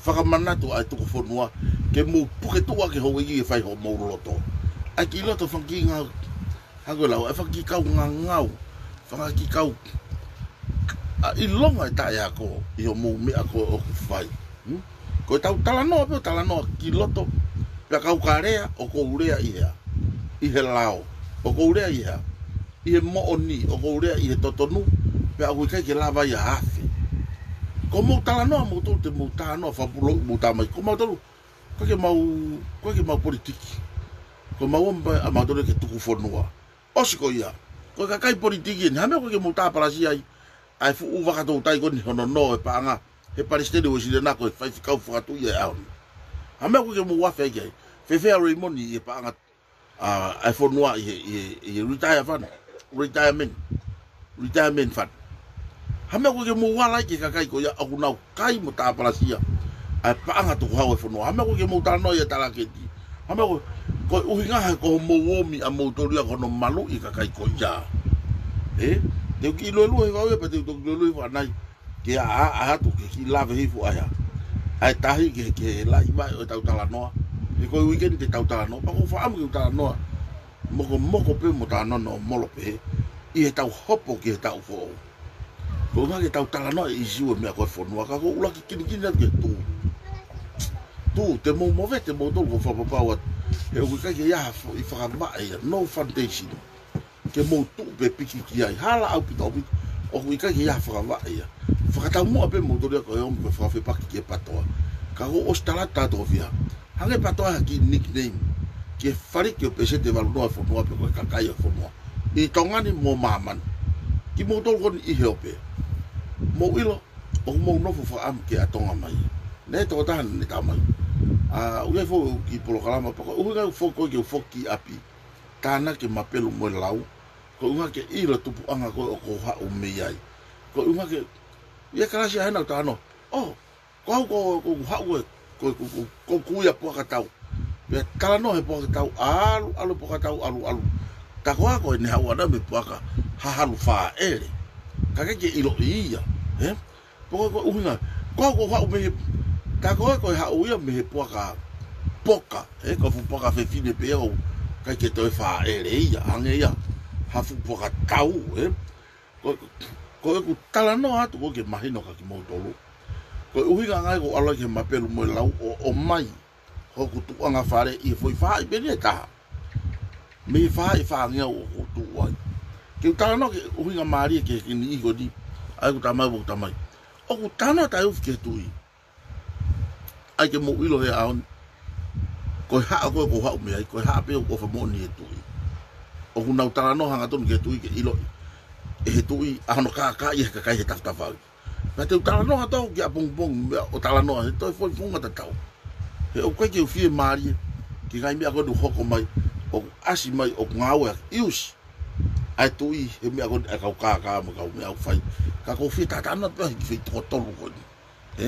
Fakamanatu ʻa e tuku fonua, ke mou puke tuʻa ke houʻeiki ke fai hoʻomou loto. ʻAi ki loto fanga kiʻi ngau, hako lau, ʻai fanga kiʻi kau ngangau, fanga kiʻi kau, ʻa ʻilonga e taʻeako, ʻi hoʻomou meʻa ko ē ʻoku fai. Hmm? Ko e tau talanoa pē ʻo talanoa ki loto, pea kau ka lea, ʻoku ou lea ʻi hea. ʻI he lao, ʻoku ou lea ʻi hea. ʻi he moʻoni, ʻoku ou lea ʻi he totonu, pea ʻoku ʻikai ke lava ia ʻo afe. Ko hoʻomou talanoa moutolu, te mou talanoa fakapuloʻi, mou tā mai. Ko mautolu, ʻikai ke mau, ʻikai ke mau politiki. Ko mau ō mai ʻa mautolu ke tuku fonua. ʻOsi ko ia. Ko e kakai politiki eni, hā e meʻa ʻoku ʻikai ke mou tāpalasia ai ʻa e fuʻu vaka toutai ko eni hono nō ʻe he paʻanga he palesiteni ʻo Uēsiliana ko e faifekau fakatuʻi ʻo e ʻaho ni. Hā e meʻa ʻoku ʻikai ke mou afe ai ki ai. Fēfē ʻa Raymond ʻi he paʻanga, ʻa, ʻa e fonua ʻi he, ʻi he, ʻi he retire fund, retirement, retirement fund. Hā e meʻa ʻoku ʻikai ke mou ala ai ki he kakai ko ia ʻoku nau kai mo tāpalasia ʻa e paʻanga tukuhau ʻo e fonua. Hā e meʻa ʻoku ʻikai ke mou talanoa ia talaketi. Hā e meʻa ʻoku, ko e ʻuhinga he ko hoʻomou ō mai ʻa moutolu ia ko hono maluʻi e kakai ko ia. Ē? Te u kiʻi luelue hifo au ia pea te u toki luelue hifo ʻanai. Ke ʻā, ʻā, ʻā atu ke kiʻi lave hifo ai ʻa e tahi ke, ke lahi mai ʻo tau talanoa. He ko e uike ni te tau talanoa. Pea ʻoku ou fakaʻamu ke u talanoa mokomoko pē mo talanoa molo pē ʻi he tau hopo ki he taʻu foʻou. Ko e ʻuhinga ke tau talanoa e ʻīsiu e meʻa ko e fonua ka ʻoku ou ʻuluaki kinikini atu ke tū. Tū, te mou movete moutolu ko fakapapau atu. He ʻoku ʻikai ke ʻi ai ha fo-, ʻi fakavaʻe ia, no foundation. Ke mou tuʻu pē piki ki ai, hala ʻaupito ʻaupito, ʻoku ʻikai ke ʻi ai ha fakavaʻe ia. Fakataumuʻa pē moutolu ia ko e ō mai ko e fakafepaki ki he PATOA. Ka ʻoku ʻosi tala atu ʻa e PATOA ia. Hangē PATOA ha kiʻi nickname. Ki he faliki ʻo e pēseti ʻe valu noa ʻo e fonua pe ko e kakai ʻo e fonua. ʻI Tonga ni mo māmani. Kimoutolu ko eni ʻi he ope. Mou ʻilo, ʻoku mou nofo fakaʻamu ke ʻa Tonga mai. Naʻe tokotaha naʻe tā mai. ʻA, ʻoku ʻi ai foki e kiʻi polokalama, pea ko e ʻuhinga foki ko ē ke u foki ki ʻapi. Tānaki e mapelu mo e lau. Ko e ʻuhinga ke ʻilo e tupuʻanga ko ē ʻoku ou haʻu mei ai. Ko e ʻuhinga ke, ʻi he kalasi ʻa ē naʻa ku talanoa. ʻŌ, ko au ko, ko, ko haʻu e, ko, ko, ko, ko, ko ia puaka tau. Pea talanoa he puaka tau, ʻalu, ʻalu puaka tau, ʻalu, ʻalu. Tā ko ā ko ē ne haʻu ʻana mei he puaka hahalu fāʻele. Ka ʻikai ke ʻiloʻi ia, ē? Pea ko e ʻuhinga, ko au ko haʻu mei he, tā ko ē ko e haʻu ia mei he puaka poka, ē, ko e fuʻu puaka fefine pē ia ʻoku ʻikai ke toe fāʻele ia, hangē ia ha fuʻu puaka tau, ē. Ko, ko ʻeku talanoa atu ko ē ke mahino kia kimoutolu. Ko e ʻuhinga ʻanga ia ʻoku ou ʻalu ai ki he mapelu mo e lau ʻo, ʻomai hoku tuʻuʻanga fale ʻi he foʻi faʻahi pē eni ʻe taha. Mei he faʻahi fāngeau ʻoku ou tuʻu ai. Ke u talanoa ki he ʻuhinga mālie ki he kiʻi niʻihi ko eni, ʻa ʻeku tamai, ʻoku tamai. ʻOku talanoa taʻeufi ki he tuʻi. ʻAi ke mou ʻilo he ʻaho ni. Ko e haʻa ko ē ʻoku ou haʻu mei ai, ko e haʻa pē ʻoku ʻofa moʻoni he tuʻi. ʻOku nau talanoa hangatonu ki he tuʻi ke ʻiloʻi ʻe he tuʻi ʻa hono kākaaʻi ʻe he kakai he tafatafaʻaki. Naʻa te u talanoa atu au ki ʻapongipongi mo e meʻa ʻo talanoa he toe foʻi founga tatau. He ʻoku ʻikai ke u fiemālie ki he ngaahi meʻa ko eni ʻoku hoko mai, ʻoku ʻasi mai, ʻoku ngāue ʻaki, ʻiusi ʻa e tuʻi he meʻa ko eni ʻa e kau kākā mo e kau meʻa ʻoku fai. Ka ʻoku ou fie talanoa atu pē ki he foʻi toko tolu ko eni. Ē?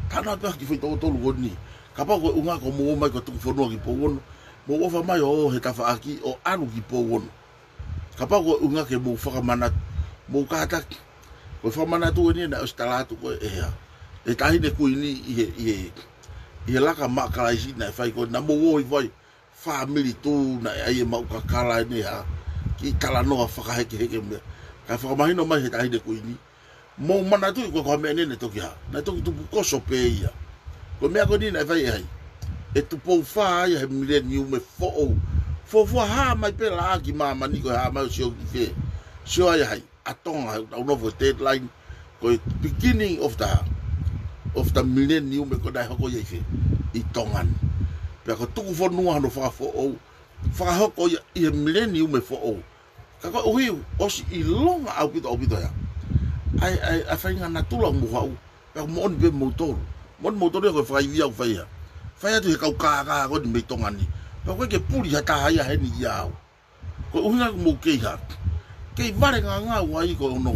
Talanoa atu pē ki he foʻi toko tolu ko eni. Kapau ko e ʻuhinga ko hoʻomou ō mai ko e tuku fonua ki Pouono, mou ʻofa mai ʻo ō he tafaʻaki ʻo ʻalu ki Pouono. Kapau ko e ʻuhinga ke mou fakamanatu, mou kātaki. Ko e fakamanatu eni naʻe ʻosi tala atu ko ē ʻe he, ʻe he Taʻahine Kuini ʻi he, ʻi he, ʻi he laka maʻa Kalaisi naʻe fai ko ē, naʻa mou ō hifo ai, fāmili tū naʻe ʻai e maʻu kakala eni ha kiʻi talanoa fakahekeheke meʻa. Kae fakamahino mai he Taʻahine Kuini. Mou manatuʻi ko e, ko e meʻa eni naʻe toki hā. Naʻe toki tupu koso pē ia. Ko e meʻa ko eni naʻe fai ʻe hai. ʻE Tupou Fā ia he mileniume foʻou. Fuofua hā mai pē laʻā ki māmani ko e hā mai ʻo sio ki fē. Sio ai ʻe hai. ʻA Tonga he ʻoku tau nofo he deadline. Ko e beginning of the, of the mileniume ko ē naʻe hoko ia ʻi fē. ʻI Tonga ni. Pea ko e tuku fonua hono fakafoʻou. Fakahoko ia ʻi he mileniume foʻou. Ka ko e ʻuhi ʻosi ʻilonga ʻaupito ʻaupito ia. ʻAi, ʻai, ʻai faʻahinga natula mo haʻu. Pea moʻoni pē moutolu. Moʻoni moutolu ia ko e fakaivia ʻoku fai ia. Fai atu he kau kākā ko eni mei Tonga ni. Pea ʻoku ʻikai ke puli ha taha ia heni ia au. Ko e ʻuhinga ʻoku mou kei hā. Kei vale ngangau ai ko hono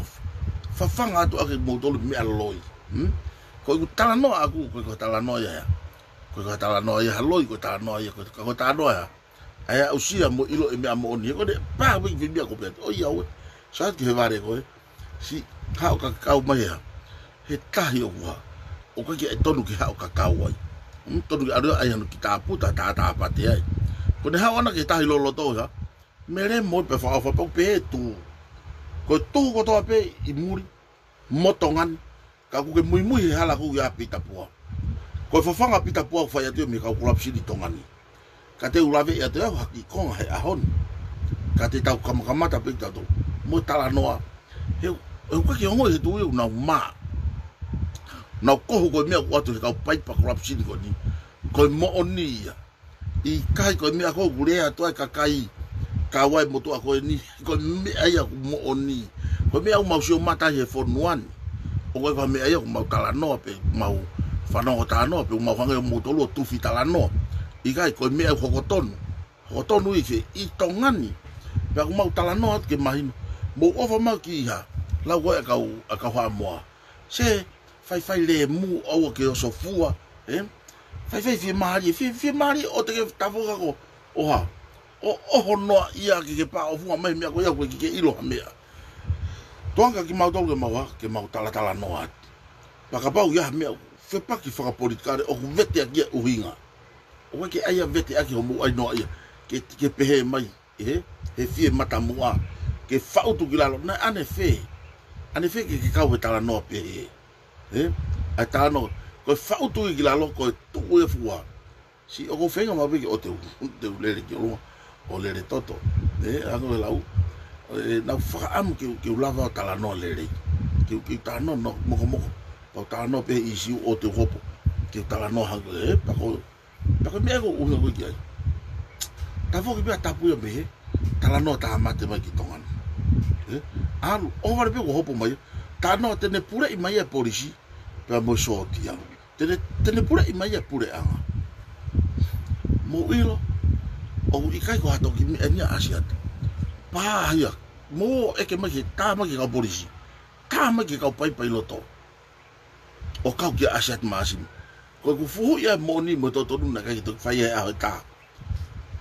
fafanga atu ʻaki moutolu meʻa loi. Hmm? Ko ʻeku talanoa ʻaku, ko e, ko e talanoa ia ia. Ko e, ko e talanoa ia ha loi, ko e talanoa ia, ko e, ko e talanoa ia. ʻA ia ʻoku ʻosi ia mo ʻilo e meʻa moʻoni. He ko ʻene pā pē ki he meʻa ko pē. ʻOi au ē. Sio atu ki he vale ko ē. Siʻi haʻo kakau mai ē. He tahi ʻoku hā. ʻOku ʻikai ke tonu ke haʻo kakau ai. Hmm, tonu ke ʻalu ai hano kiʻi tāputa, tā, tāpate ai. Ko ʻene haʻo ʻana ki he tahi loloto ē. Mele mo pē fakaʻofa pē ʻoku pehē tū. Ko e tū kotoa pē ʻi muli. Mo Tonga ni. Ka ʻoku ke muimui he hala ko ia ʻa Pita Pua. Ko e fafanga ʻa Pita Pua ʻoku fai atu ia mei he kau corruption ʻi Tonga ni. Ka te u lave atu ia ha kiʻi konga he ʻaho ni. Ka te tau kamakamata pē kitautolu mo e talanoa. He, he ʻoku ʻikai ke ongoʻi he tuʻi ʻoku nau mā. Nau kohu ko e meʻa ʻoku ʻoatu he kau paipa corruption ko eni. Ko e moʻoni ia. ʻIkai ko e meʻa ko ē ʻoku lea atu ai e kakai, kau ai e motuʻa ko eni, ko e meʻa ia ʻoku moʻoni. Ko e meʻa ʻoku mau sio mata ai he fonua ni. ʻOku ʻikai ko e meʻa ia ʻoku mau talanoa pe mau fanongo talanoa pe mau hangē ʻoku mau tolu ʻo tufi talanoa. ʻIkai ko e meʻa ʻoku hoko tonu. Hoko tonu ʻi he ʻi Tonga ni. Pea ʻoku mau talanoa atu ke mahino. Mou ʻofa mai ki ha lau ko ē ʻa e kau, ʻa e kau Haʻamoa. Se faifai lemu ʻaua ke ʻosi fua, ē? Faifai fiemālie, fie, fiemālie ʻo te ke tafoka ko ʻoha. ʻO, ʻoho noa ia ke ke pā ʻo fua mai meʻa ko ia ko e ke ke ʻilo ha meʻa. Tuʻunga kimautolu ke mau ha, ke mau talatalanoa atu. Pea kapau ʻoku ʻi ai ha meʻa, fepaki fakapolitikale ʻoku veteʻaki ʻa e ʻuhinga. ʻOku ʻikai ke ʻai ia veteʻaki hoʻomou ʻai noa ia, ke, ke pehē mai. ʻE, he fie matamuʻa, ke faʻutu ki lalo, naʻe ʻanefē, ʻanefē ke, ke kau he talanoa pehē, ē? ʻA e talanoa, ko e faʻutu ki lalo, ko e tuʻu e fua. Siʻi ʻoku ou feinga maʻu pē ke ʻoua te u, te u lele ki ʻolunga, ʻo lele toto, ē, ʻa ko e lau, ē, naʻá ku fakaʻamu ke, ke u lava ʻo talanoa lelei, ke, ke talanoa no, mokomoko, pea u talanoa pē ʻi siu ʻoua te u hopo, ke u talanoa hangē, ē, pea ko Pea ko e meʻa ko ē ʻoku ou ʻuhinga ko ē ki ai. Tafoki pē ʻa tapu ia mei he talanoa tāmate mai ki Tonga ni. Ē? ʻAlu, ʻohovale pē kuo hopo mai ia. Talanoa te ne puleʻi mai ia e polisi, pea mo e sōtia. Te ne, te ne puleʻi mai ia e puleʻanga. Mou ʻilo, ʻoku ʻikai ko ha toki meʻa ni ʻa ʻAsiata. Pā ia, mou ʻeke mai ke tā mai ki he kau polisi. Tā mai ki he kau paipa ʻi loto. ʻO kau kia ʻAsiata Māsimi. Ko ʻeku fuhuʻi ʻa e moʻoni mo e totonu naʻe ʻikai ke toki fai ʻe au he taha.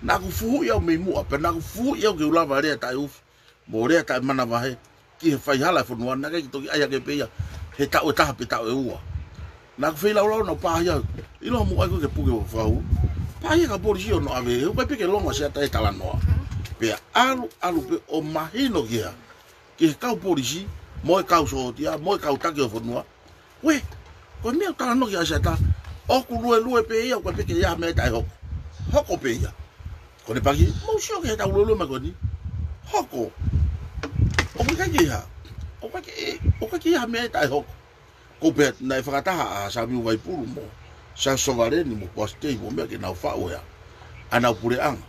Naʻá ku fuhuʻi au mei muʻa, pea naʻá ku fuhuʻi au ke u lava lea taʻeufi, mo lea taʻemanavahē, ki he faihala e fonua naʻe ʻikai ke toki ʻai hake pē ia, he taʻu ʻe taha pe taʻu ʻe ua. Naʻá ku feilaulau naʻá ku pāhia, ʻilo muʻa ko ē ke puke ʻo fau. Pāhia ka polisi ʻo nau ʻave, he ʻoku ʻikai pē ke longo ʻAsiata he talanoa. Pea ʻalu, ʻalu pē ʻo mahino ki ha ki he kau polisi, mo e kau sōtia, mo e kau taki ʻo e fonua. Uē, ko e meʻa ʻoku talanoa ki ai ʻAsiata, ʻoku luelue pē ia, ʻoku ʻikai pē ke ʻi ai ha meʻa taʻehoko. Hoko pē ia. Ko ʻene paki, mou sio ki heʻetau luelue mai ko eni. Hoko. ʻOku ʻikai ke ʻi ai ha, ʻoku ʻikai ke, ʻoku ʻikai ke ʻi ai ha meʻa taʻehoko. Ko e pehē naʻe fakataha ʻa Samiu Vaipulu mo Siaosi Sovaleni mo Poasi Tei mo meʻa ke nau faʻu ʻa e, ʻa ʻenau puleʻanga.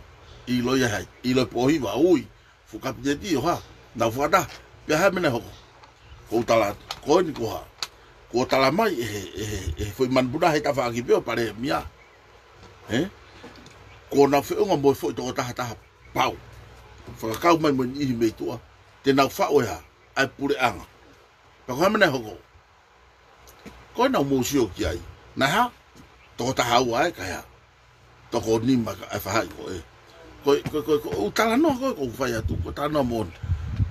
ʻIlo ia hai, ʻilo e pōhiva ui, fuʻu kapineti ʻo hā, nau fakataha, pea hā e meʻa naʻe hoko. Ko u tala atu, ko eni ko hā. Kuo tala mai ʻe he, ʻe he, ʻe he foʻi manupuna he tafaʻaki pē ʻo palēmia. Ē? Kuo nau feʻunga mo e foʻi tokotaha taha pau. Fakakau mai mo e niʻihi mei tuʻa. Te nau faʻu ʻe hā, ʻa e puleʻanga. Pea ko e hā e meʻa naʻe hoko. Ko ena ʻoku mou sio ki ai. Naʻe hā? Tokotaha ua ē kae hā? Toko nima ka e faʻahi ko ē. Ko e, ko e, ko e, ko e, ʻū talanoa ko ē, ʻoku ou fai atu, ko e talanoa moʻoni.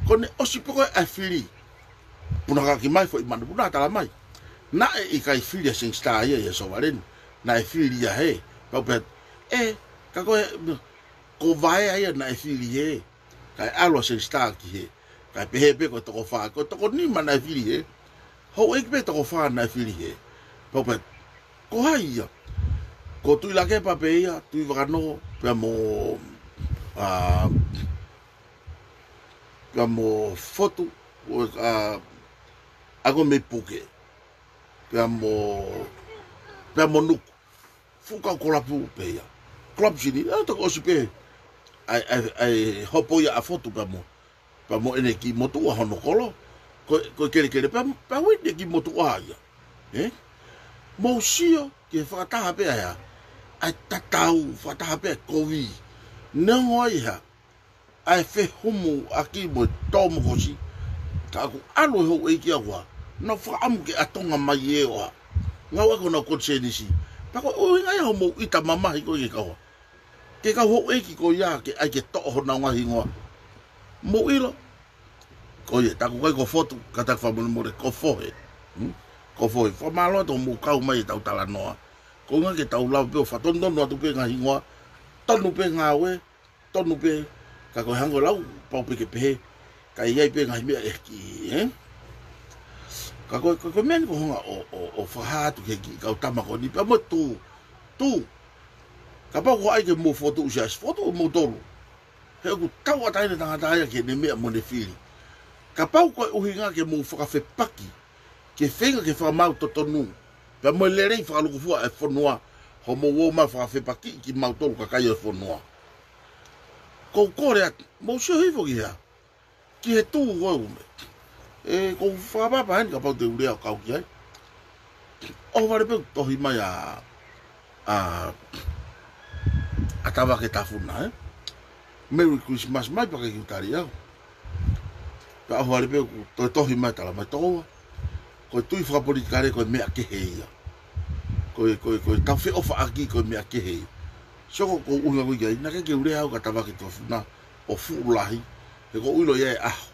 Ko ʻene ʻosi pē ko ē ʻa e fili. Punakaki mai foʻi manupuna tala mai. Naʻe ʻikai fili ʻa Sangster ia ʻia Sovaleni. Naʻe fili ia hē. Pau pē, ē, ka ko e, ko Vaea ia naʻe fili hē. Kae ʻalu ʻa Sangster ki hē. Kae pehē pē ko e toko fā, ko e toko nima naʻe fili hē. Houʻeiki pē toko fā naʻe fili hē. Pau pē, ko hai ia? Ko Tuʻilakepa pē ia, Tuʻivakanō, pea mo, ā, pea mo Fotu, ʻo, ā, ʻa ko ē mei Puke. Pea mo, pea mo Nuku. Fuʻu kau kolapu pē ia. Kolapu sini, ʻa, toki ʻosi pē. ʻAi, ʻai, ʻai hopo ia ʻa Fotu pea mo, pea mo ʻene kiʻi motuʻa hono kolo. Ko, ko e kelekele pea, pea mo ʻene kiʻi motuʻa ia. Ē? Mou sio ki he fakataha pē ʻa e hā. ʻA e tatau, fakataha pē ʻa e kovi. Neongo ai hā. ʻA e fehumuʻaki mo e tōmokosi. Ka ʻoku ʻalu e houʻeiki ʻa ua. Nau fakaʻamu ke ʻatonga mai ē ʻo hā. Ngāueʻaki honau konisēnisi. Pea ko e ʻuhinga ia hoʻomou ʻita mamahi ko ē ki he kau hā. Ki he kau houʻeiki ko ia ke ʻai ke toʻo honau ngaahi hingoa. Mou ʻilo. Ko ia, taku ʻikai ko Fotu, ka taku fakamolemole, ko Fohe. Hmm? Ko Fohe, fakamālō atu hoʻomou kau mai ʻetau talanoa. Ko e ʻuhinga ke tau lava pē ʻo fakatonutonu atu pē ngaahi hingoa. Tonu pē ngāue. Tonu pē, ka ko e hangē ko e lau, pau pē ke pehē, ka ʻi ai pē ngaahi meʻa ʻe hiki, ē? Ka ko e, ka ko e meʻa ni ko e ʻuhinga ʻo, ʻo, ʻo fakahā atu ki he kiʻi kau tama ko eni, pea mo e tū, tū. Kapau ko hai ke mou fokotuʻu siasi, fokotuʻu moutolu. He ʻoku tauʻatāina e tangata ia ki heʻene meʻa mo ʻene fili. Kapau ko e ʻuhinga ke mou fakafepaki, ke feinga ke fakamaau totonu, pea mo e lelei fakalūkufua e fonua, hoʻomou ō mai ʻo fakafepakiʻi kimautolu kakai ʻo e fonua. Ko u kole atu, mou sio hifo ki hea, ki he tuʻu ko ē ʻoku mei. ʻE, ko u fakapapau heni kapau te u lea ʻo kau ki ai. ʻOhovale pē ʻoku tohi mai ʻa, ʻa, ʻa Tavake Tafuna, ē? Merry Christmas mai pea ʻikai ke u tali au. Pea ʻohovale pē ʻoku toe tohi mai, tala mai tokoua, ko e tui fakapolitikale ko e meʻa kehe ia. Ko e, ko e, ko e tau feʻofaʻaki ko e meʻa kehe ia. Sio ko, ko u ʻuhinga ko ia, naʻe ʻikai ke u lea au kia Tavake Tafuna ʻo fuʻu lahi, he ko u ʻilo ia e ʻaho.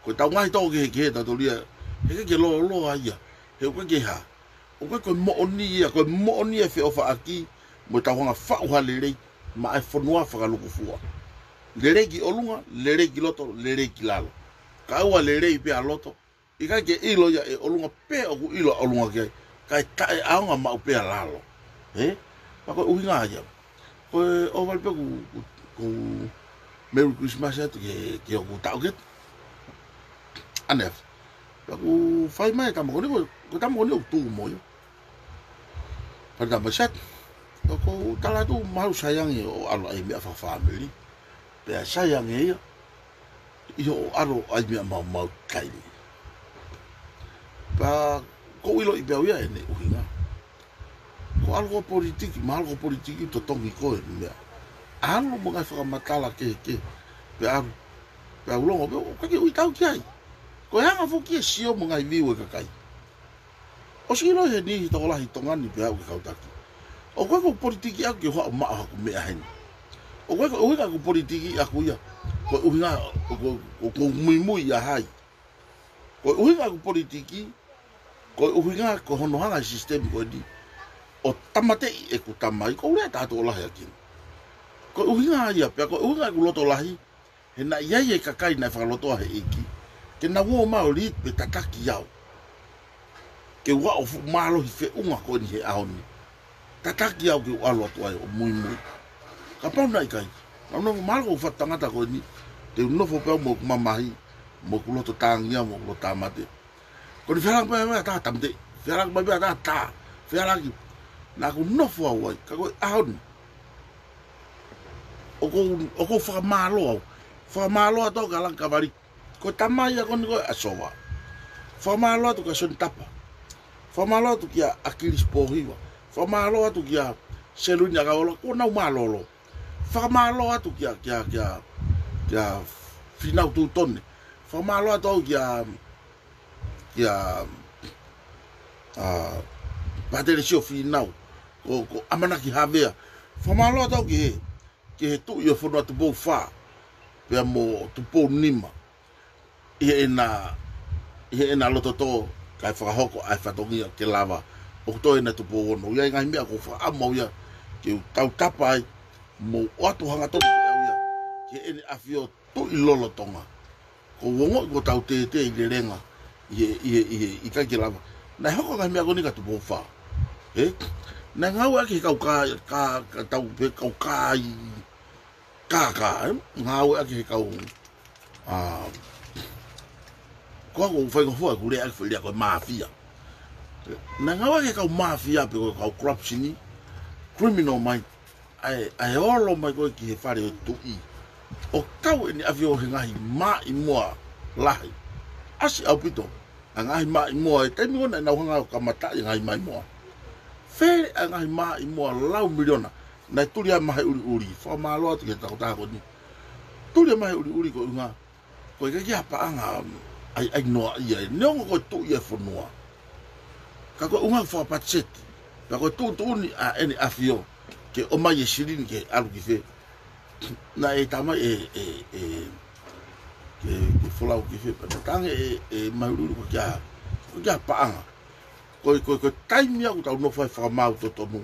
Ko e tau ngaahi tō kehekehe ʻa tautolu ia, he ʻikai ke lōloa ia, he ʻoku ʻikai ke hā. ʻOku ʻikai ko e moʻoni ia, ko e moʻoni e feʻofaʻaki, mo e tau hanga ʻo faʻu ha lelei maʻa e fonua fakalūkufua. Lelei ki ʻolunga, lelei ki loto, lelei ki lalo. Kae ʻoua lelei pē ʻa loto, ʻikai ke ʻilo ia ʻe ʻolunga pē ʻoku ʻilo ʻa ʻolunga ki ai, kae taʻeʻaonga maʻu pē ʻa lalo. Ē? Pea ko e ʻuhinga ia. Ko e ʻohovale pē ʻoku, ʻoku, ʻoku Merry Christmas atu ki he, ki hoku taʻokete. Ane afi. Pea ʻoku fai mai e tama ko eni, ko, ko e tama ko eni ʻoku tuʻu mo ia. Pea tama sat. Pea ʻoku ou tala atu mahalo sai ange hoʻo ʻalu ʻai meʻa fakafāmili. Pea sai ange ia ʻi hoʻo ʻalu ʻai meʻa maumau taimi. Pea ʻoku ou ʻiloʻi pē au ia ʻene ʻuhinga. Ko e ʻalu ko ē ʻo politiki, mahalo ko e politiki totongi ko ē meʻa. ʻAlu mo e ngaahi fakamatala kehekehe. Pea ʻalu, pea u longo, pea ʻoku ʻikai ke uitau ki ai. Ko e anga foki e sio mo e ngaahi viu e kakai. ʻOsi ʻilo he niʻihi tokolahi Tonga ni pea aʻu ki he kau taki. ʻOku ʻikai ko e politiki ʻaku ke u haʻu ʻo maʻu haku meʻa heni. ʻOku ʻikai ko e ʻuhinga ʻeku politiki ʻaku ia. Ko e ʻuhinga, ko, ko, ko e muimui ʻa hai. Ko e ʻuhinga ʻeku politiki, ko e ʻuhinga ko hono hanga e sisitemi ko eni ʻo tāmateʻi ʻeku tamai, ko u lea taha tokolahi ʻaki. Ko e ʻuhinga ia, pea ko e ʻuhinga ʻeku loto lahi, he naʻe ʻi ai e kakai naʻe fakalotoa he ʻEiki ke nau ō mai ʻo lead pe tataki au ke u aʻu ʻo fuʻu mālohi feʻunga ko eni he ʻaho ni. Tataki au ke u ʻalu atu ai ʻo muimui. Kapau naʻe ʻikai, naʻa nau mahalo ko e fatu tangata ko eni, te u nofo pē au mo ʻeku mamahi, mo ʻeku loto tāngia, mo ʻeku loto tāmate. Ko eni fehālaaki mai pē ʻa e taha tāmate, fehālaaki mai pē ʻa e taha tā, fehālaaki. Naʻa ku nofo au ai, ka ko e ʻaho ni, ʻoku ou, ʻoku ou fakamālō au. Fakamālō atu au kia Langikavaliku. Ko e tamai ia ko eni ko ē ʻa Sova. Fakamālō atu kia Sione Tapa. Fakamālō atu kia ʻAkilisi Pōhiva. Fakamālō atu kia Seluini ʻAkaola, kuo nau mālōlō. Fakamālō atu kia, kia, kia, kia Fīnau Tutone. Fakamālō atu au kia, kia, ʻa, Pātele Sio Fīnau. Ko, ko ʻAmanaki Havea. Fakamālō atu au ki he, ki he tuʻi ʻo e fonua Tupou Fā, pea mo Tupou Nima. ʻI heʻena, ʻi heʻena lototō, kae fakahoko ʻa e fatongia ke lava ʻo toe ʻena Tupou Ono. ʻI ai e ngaahi meʻa ʻoku ou fakaʻamu au ia ke u tautapa ai, mo u ʻoatu hangatonu pē au ia ki heʻene ʻAfio tuʻi lolotonga. Ko u ongoʻi kuo tau tētē ʻi lelenga, ʻi he, ʻi he, ʻi he, ʻikai ke lava. Naʻe hoko e ngaahi meʻa ko eni kia Tupou Fā. Ē? Naʻe ngāueʻaki he kau kā, kā, kā tau pē kau kā ʻi, kā, kā, ē? Ngāueʻaki he kau, ʻa, ko ʻeku faingofua ʻeku lea ʻaki foʻi lea ko e māfia. Naʻe ngāueʻaki he kau māfia pe ko e kau corruption, criminal mind, ʻa e, ʻa e olo mai ko ē ki he fale ʻo e tuʻi ʻo kau ʻene ʻAfio he ngaahi maʻimoa lahi. ʻAsi ʻaupito ʻa e ngaahi maʻimoa, ʻi he taimi ko ē naʻa nau hanga ʻo kamataʻi e ngaahi maʻimoa. Fele ʻa e ngaahi maʻimoa lau miliona naʻe tuli ai e mahe ʻuliʻuli. Fakamālō atu ki he tokotaha ko eni. Tuli e mahe ʻuliʻuli ko e ʻuhinga ko e ʻikai ke ʻi ai ha paʻanga ʻai, ʻai noa ia, neongo ko e tuʻi e fonua. Ka ko e ʻuhinga fakapatiseti, pea ko e tuʻutuʻuni ʻa ʻene ʻAfio ke ʻomai e silini ke ʻalu ki fē. Naʻe tā mai e, e, e, ke, ke folau ki fē, pea naʻe tangi e, e mahe ʻuliʻuli ko e ʻikai ke ʻi ai, ko e ʻikai ke ʻi ai ha paʻanga. Ko e, ko e, ko e taimi ia ʻoku tau nofo ai ʻo fakamaau totonu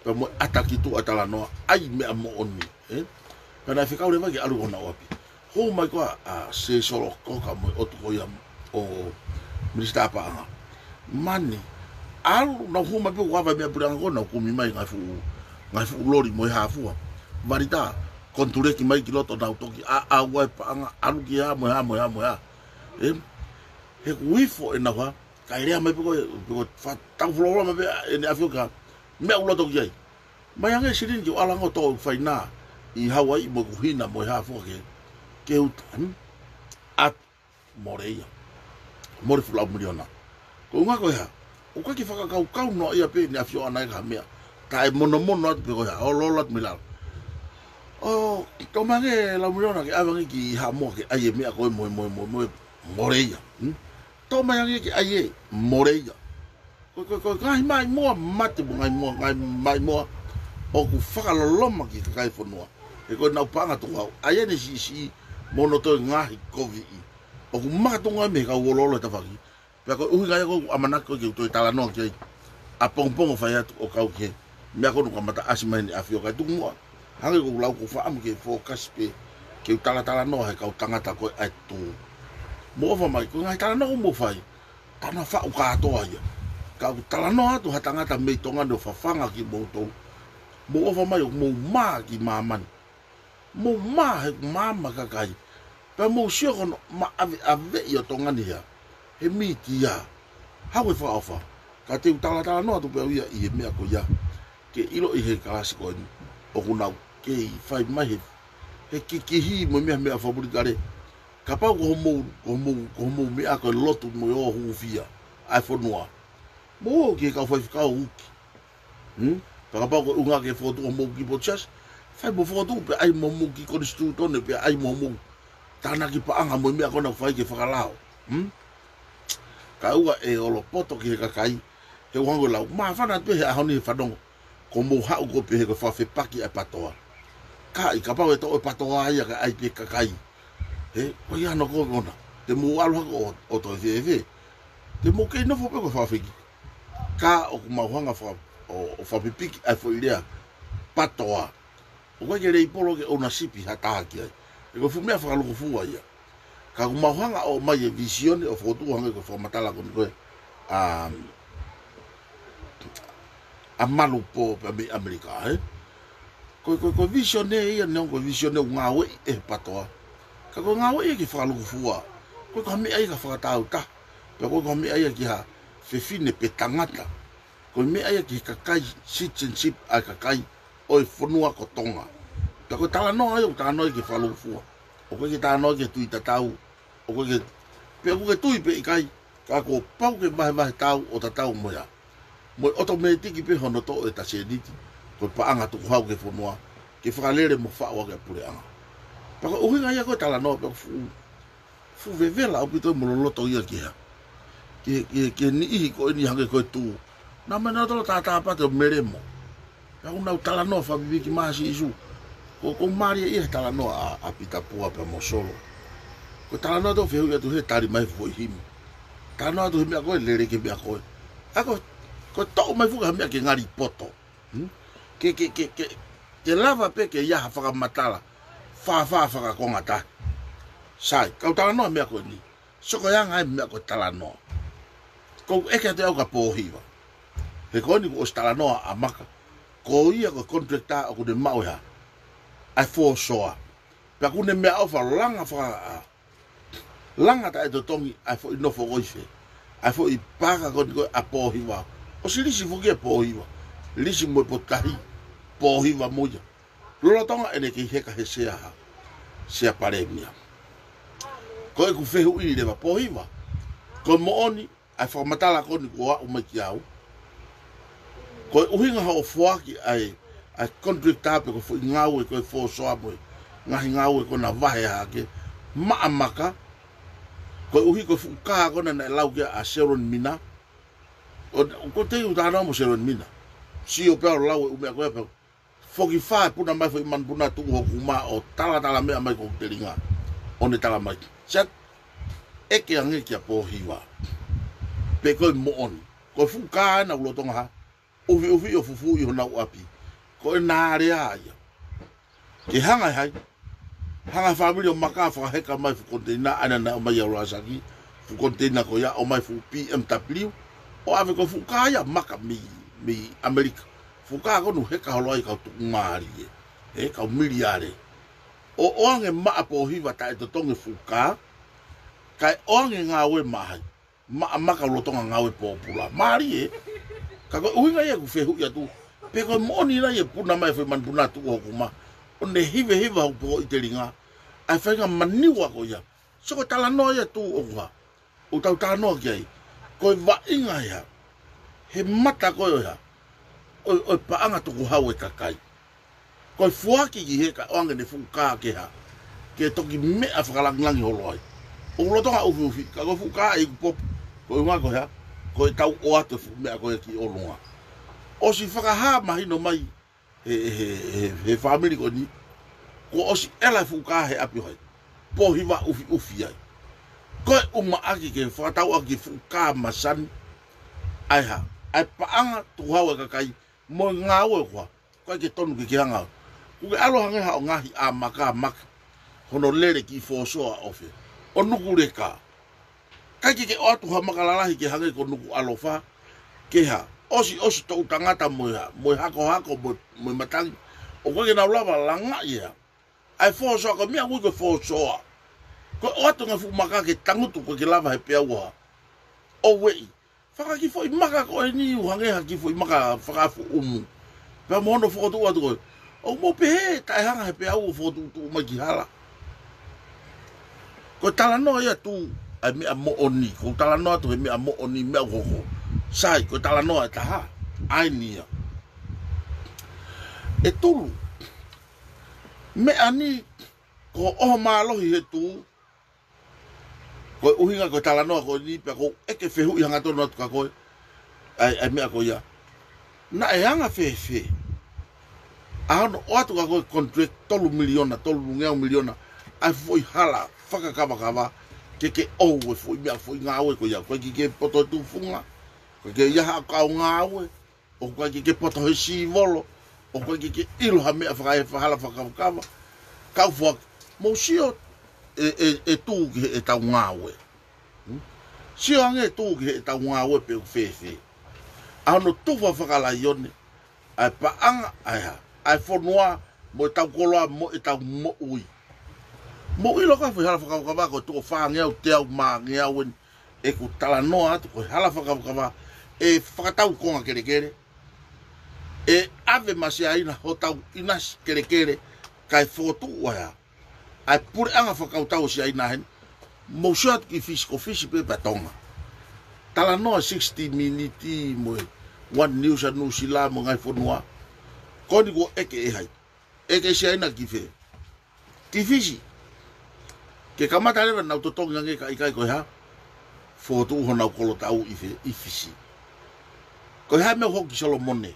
pea mo e ʻata ki tuʻa talanoa, ʻai meʻa moʻoni, ē? Pea naʻe fekau leva ke ʻalu ʻo nau ʻapi. Hū mai ko ē ʻa Sēsolo Koka mo e ʻotu ko ia ʻo Minisitā Paʻanga. Mani, ʻalu, nau hū mai pē ʻo ava e meʻa puleʻanga ko ē, nau kumi mai ngaahi fuʻu, ngaahi fuʻu loli mo e hā fua. Valita, konituleki mai ki loto, nau toki ʻaʻau ai paʻanga, ʻalu ki hā mo e hā mo e hā mo e hā. Ē, he kuo ifo ʻenau hā, kae lea mai pē ko e, pē ko e fa-, tau folofola mai pē ʻEne ʻAfio ka, meʻa ʻoku loto ki ai. Mai ange silini ke u ʻalu ange ʻo toʻo ʻeku faina ʻi Hauaiʻi mo ʻeku hina mo e hā fua ke, ke uta, hmm? ʻAtu, mole ia. Mole fuʻu lau miliona. Ko e ʻuhinga ko e hā, ʻoku ʻikai ke fakakaukau noa ia pē ʻEne ʻAfio ʻana e ka meʻa. Taʻemonomono atu pē ko e hā, ʻo lolo atu mei lalo. ʻO, toʻo mai ange lau miliona ke ʻave ange ki Haʻamoa ke ʻai e meʻa ko e mo e, mo e, mo e, mo e, mole ia. Hmm? Toʻo mai ange ke ʻai e, mole ia. Ko, ko, ko e ngaahi maʻimoa mate mo e ngaahi moa, ngaahi maʻimoa ʻoku fakaloloma ki he kakai e fonua. He ko ʻenau paʻanga tukuhau, ʻa ia ʻene siʻisiʻi mo hono toe ngaahi koviʻi. ʻOku makatuʻunga mei he kau oloolo he tafaʻaki. Pea ko e ʻuhinga ia ʻoku ou ʻamanaki ko ē ke u toe talanoa ki ai ʻapongipongi ʻo fai atu ʻo kau ki he meʻa ko eni ʻoku kamata ʻasi mai ʻEne ʻAfio kae tuku muʻa. Hangē ko ʻeku lau, ʻoku ou faʻa ʻamu ke fokasi pē ke u talatalanoa he kau tangata ko ē ʻa e tuʻu. Mou ʻofa mai, ko e ngaahi talanoa ʻoku mou fai, talanoa faʻu kātoa ia. Ka ʻoku talanoa atu ha tangata mei Tonga ni ʻo fafanga kimoutolu, mou ʻofa mai ʻoku mou mā ki māmani. Mou mā he ʻoku maama e kakai. Pea mou sio ko hono maʻaveʻaveʻi ʻo Tonga ni ia he mītia. Haʻu e fakaʻofa. Ka te u talatalanoa atu pē au ia ʻi he meʻa ko ia, ke ʻiloʻi he kalasi ko eni ʻoku nau kei fai mai he, he kikihi mo e meʻa, meʻa fakapolitikale. Kapau ko hoʻomou, ko hoʻomou, ko hoʻomou meʻa ko e lotu mo e ō hūfia ʻa e fonua, mou ō ki he kau faifekau uki. Hmm? Pea kapau ko e ʻuhinga ke fokotuʻu hoʻomou kiʻi potu siasi, fai mo fokotuʻu pea ʻai mo hoʻomou kiʻi konisitūtone pea ʻai mo hoʻomou tānaki paʻanga mo e meʻa ko ena ʻoku fai ke fakalao. Hmm? Kae ʻoua ʻe olopoto ki he kakai, he ʻoku hangē ko e lau, māfana pē he ʻaho ni he fanongo, ko hoʻomou haʻu ko ē pē he ko e fakafepaki ʻa e PATOA. Ka ʻi, kapau ʻe toʻo e PATOA ia kae ʻai pē kakai, he ko ia hono kovi ʻona. Te mou ʻalu hake ʻo, ʻo toe fēfē? Te mou kei nofo pē ko e fakafeki. Ka ʻoku mau hanga faka-, ʻo, ʻo fakapipiki ʻa e foʻi lea PATOA. ʻOku ʻikai ke leipolo ke ownership ha taha ki ai. He ko e fuʻu meʻa fakalūkufua ia. Ka ʻoku mau hanga ʻo ʻomai e vīsone ʻo fokotuʻu hangē ko e fakamatala ko eni ko ē ʻa, ʻa Malu Pō pea mei ʻAmelika, ē? Ko e, ko e, ko e vīsone ia, neongo ko e vīsone ʻoku ngāueʻi ʻe he PATOA, ka ko e ngāueʻi ia ke fakalūkufua. ʻOku ʻikai ko ha meʻa ia ki ha fakataautaha, pea ʻoku ʻikai ko ha meʻa ia ki ha fefine pe tangata. Ko e meʻa ia ki he kakai, citizenship ʻa e kakai ʻo e fonua ko Tonga. Pea ko e talanoa ia ʻoku talanoa ia ke fakalūkufua. ʻOku ʻikai ke talanoa ia ki he tui tatau. ʻOku ʻikai ke, pea ʻoku ke tui pe ʻikai, ka kuo pau ke vahevahe tau ʻo tatau mo ia. Mo e ʻotomētiki pē hono toʻo e ta sēniti, ko e paʻanga tukuhau ki he fonua, ke fakalele mo faʻu ʻaki ʻa e puleʻanga. Pea ko e ʻuhinga ia ko e talanoa pea fuʻu, fuʻu vevela ʻaupito mo loloto ia ki he, ki he, ki he, ki he niʻihi ko eni hangē ko e tuʻu. Naʻa mai nautolu ʻo tātāpate ʻo melemo. Pea ʻoku nau talanoa fakapipiki mai Sīsū. Ko, ʻoku ou mālieʻia he talanoa ʻa, ʻa Pita Pua pea mo Solo. Ko e talanoa ʻoku fehuʻi atu he tali mai foʻi himi. Talanoa atu he meʻa ko ē, lele ki he meʻa ko ē. ʻA ko, ko e toʻo mai foki ha meʻa ke ngali poto. Hmm? Ke, ke, ke, ke, ke lava pē ke ʻi ai ha fakamatala fāfā fakakonga tahi. Sai, kau talanoa meʻa ko eni. Sio ko e anga e meʻa ko e talanoa. ʻOku ou ʻeke atu au kia Pōhiva. He ko eni kuo ʻosi talanoa ʻa Maka. Ko ia ko e contractor ʻoku ne maʻu e hā, ʻa e fōsoa. Pea ʻoku ne meʻaʻofa langa faka-, langa taʻetotongi ʻa e foʻi nofo ko ē ʻi fē, ʻa e foʻi paaka ko eni ko ē ʻa Pōhiva. ʻOsi lisi foki ʻe Pōhiva. Lisi mo e potutahi, Pōhiva mo ia. Lolotonga ʻene kei heka he sea hā, Sea Palēmia. Ko ʻeku fehuʻi leva Pōhiva, ko e moʻoni ʻa e fakamatala ko eni kuo aʻu mai kia au? Ko e ʻuhinga hoʻo foaki ʻa e, ʻa e contractor pe ko e foʻi ngāue ko ē fōsoa mo e ngaahi ngāue ko ē naʻa vahe hake maʻa Maka, koeʻuhi ko e fuʻu kā ko ena naʻe lau ki ai ʻa Seloni Mina. ʻO, ʻoku ou tui ʻoku talanoa mo Seloni Mina. Sio pē au ʻo lau e ʻū meʻa ko ē pea foki fā e puna mai foʻi manupuna tuʻu hoku mā ʻo talatala meʻa mai ko ʻeku telinga. ʻO ne tala mai, Siate, ʻeke ange kia Pōhiva pe ko e moʻoni. Ko e fuʻu kā ena ʻoku lolotonga hā, ʻufiʻufi ʻo fufū ʻi honau ʻapi. Ko ʻena alea ia. Ke hanga ʻe hai? Hanga ʻe he fāmili ʻo Maka ʻo fakaheka mai fuʻu koniteina ʻa ena naʻe ʻomai ʻi ʻAulasaki, fuʻu koniteina ko ia, ʻomai fuʻu B M W, ʻo ʻave ko e fuʻu kā ia ʻa Maka mei, mei ʻAmelika. Fuʻu kā ko eni ʻoku heka holo ai kau tuʻumālie, ē, kau miliale. ʻo ʻoange maʻa pōhiva taʻetotongi fuʻu kā, kae ʻoange ngāue maʻa hai? Maʻa maka ʻoku lolotonga ngāue pōpula. Mālie. Ka ko e ʻuhinga ia ʻeku fehuʻi atu, pe ko e moʻoni nai ʻe puna mai e foʻi manupuna tuʻu ʻo hoko mai, ʻo ne hivehiva hoku pokoʻi telinga ʻa e faʻahinga maniwa ko ia. So ko e talanoa ia atu ʻoku hā, ʻoku tau talanoa ki ai, ko e vaʻinga ia he mata ko ē ʻo e hā, ʻo, ʻo e paʻanga tukuhau e kakai. Ko e foaki ki he kakai ʻoange ʻene fuʻu kā ke hā, ke toki meʻa fakalangilangi holo ai. ʻOku lolotonga ʻufiʻufi, ka ko e fuʻu kā ʻe iku pop, ko e ʻuhinga ko e hā, ko ʻetau ʻoatu e fuʻu meʻa ko ē ki ʻolunga. ʻOsi fakahā mahino mai he, he, he, he fāmili ko eni, kuo ʻosi ʻela e fuʻu kā he ʻapi ʻo hai? Pōhiva ʻufiʻufi ai. Ko e ʻumaʻaki ke fakatauʻaki e fuʻu kā masani, ʻa e hā, ʻa e paʻanga tukuhau e kakai, mo e ngāue ko ē, ʻoku ʻikai ke tonu ke ke hanga. Kuo ke ʻalu hangē haʻo ngaahi ʻamaka maka, hono lele ki fōsoa ʻo fē, ʻo nukuleka. ʻIkai ke ke ʻoatu ha maka lalahi ke hangē ko Nukuʻalofa, ke hā, ʻosiʻosi toʻu tangata mo e hā, mo e hakohako mo, mo e matangi, ʻoku ʻikai ke nau lava langaʻi ʻa e fōsoa, ko e meʻa ʻoku ui ko e fōsoa. Ko e ʻoatu ngaahi fuʻu maka ke tangutu, ʻoku ʻikai ke lava he peau ʻo hā, ʻo ueʻi. Fakakiʻi foʻi maka ko eni ʻo hangē ha kiʻi foʻi maka fakafuʻu ʻumu. Pea mo hono fokotuʻu atu ko ē. ʻOku mou pehē taʻehanga he peau ʻo fokotuʻutuʻu mai ki hala. Ko e talanoa ia atu ʻa e meʻa moʻoni. Ko e talanoa atu he meʻa moʻoni, meʻa ʻoku hoko. Sai, ko e talanoa ʻe taha. ʻA eni ia. ʻE Tulu. Meʻa ni ko hoʻo mālohi he tuʻu, ko e ʻuhinga ko e talanoa ko eni pea ʻoku ou ʻeke fehuʻi hangatonu atu kia koe, ʻa e, ʻa e meʻa ko ia. Naʻe anga fēfē ʻa hono ʻoatu kia koe contract tolu miliona, tolungeau miliona, ʻa e foʻi hala fakakavakava, ke ke ʻoange e foʻi meʻa, foʻi ngāue ko ia, ʻoku ʻikai ke ke poto tufunga, ʻoku ʻikai ke ʻi ai haʻo kau ngāue, ʻoku ʻikai ke ke poto he sīvolo, ʻoku ʻikai ke ke ʻilo ha meʻa fakaefa hala fakakavakava. Kau foaki, mou sio ʻe, ʻe, ʻe Tū ki heʻetau ngāue. Hmm? Sio ange Tū ki heʻetau ngāue pe ʻoku fēfē ʻa hono tufa fakalaione ʻa e paʻanga, ʻa e hā, ʻa e fonua, mo ʻetau koloa, mo ʻetau moʻui. Mou ʻilo ko e foʻi hala fakakavakava ko e tuʻo fāngeau, teau mā ngeau eni, ʻeku talanoa atu ko e hala fakakavakava ʻe fakatau konga kelekele, ʻe ʻave maʻa Siaina hotau ʻinasi kelekele, kae fokotuʻu ʻa e hā, ʻa e puleʻanga fakakautau ʻo Siaina heni. Mou sio atu ki Fisi, ko Fisi pē pea Tonga. Talanoa sixty Minutes mo e One News ʻa Nuʻusila mo e ngaahi fonua. Ko eni kuo ʻeke ʻe hai? ʻEke ʻe Siaina ki fē? Ki Fisi. Ke kamata leva ʻenau totongi ange ka ʻikai ko e hā, fokotuʻu honau kolo tau ʻi fē, ʻi Fisi. Ko e hā e meʻa ʻoku hoko ki Solomone?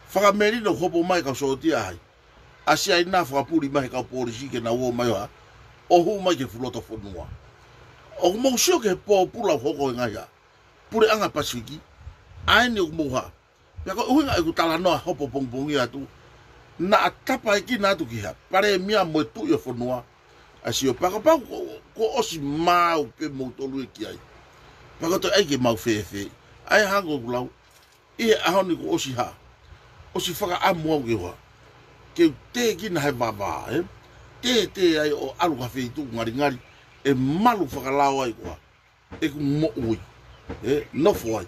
Fakamelino, hopo mai kau sōtia ʻa hai? ʻA Siaina, fakapuli mai he kau polisi ke nau ō mai ʻo hā, ʻo hū mai ki he fuʻu loto fonua. ʻOku mou sio ki he pōpula ʻoku hoko he ngaahi hā, puleʻanga Pasifiki, ʻa eni ʻoku mou hā. Pea ko e ʻuhinga ʻeku talanoa hopo pongipongi atu, naʻa tapaekina atu ki hā, Palēmia mo e Tuʻi ʻo e fonua, ʻa Sio, pea kapau kuo, kuo ʻosi maau pē moutolu ia ki ai, pea ko e toe ʻai ke mau fēfē? ʻA e hangē ko ʻeku lau, ʻi he ʻaho ni kuo ʻosi hā, ʻosi fakaʻamu au ke u hā, ke u tēkina he vavā, ē? Tētē ai ʻo ʻalu ki ha feituʻu ngalingali, ʻe malu fakalao ai ko e hā, ʻeku moʻui, ē? Nofo ai.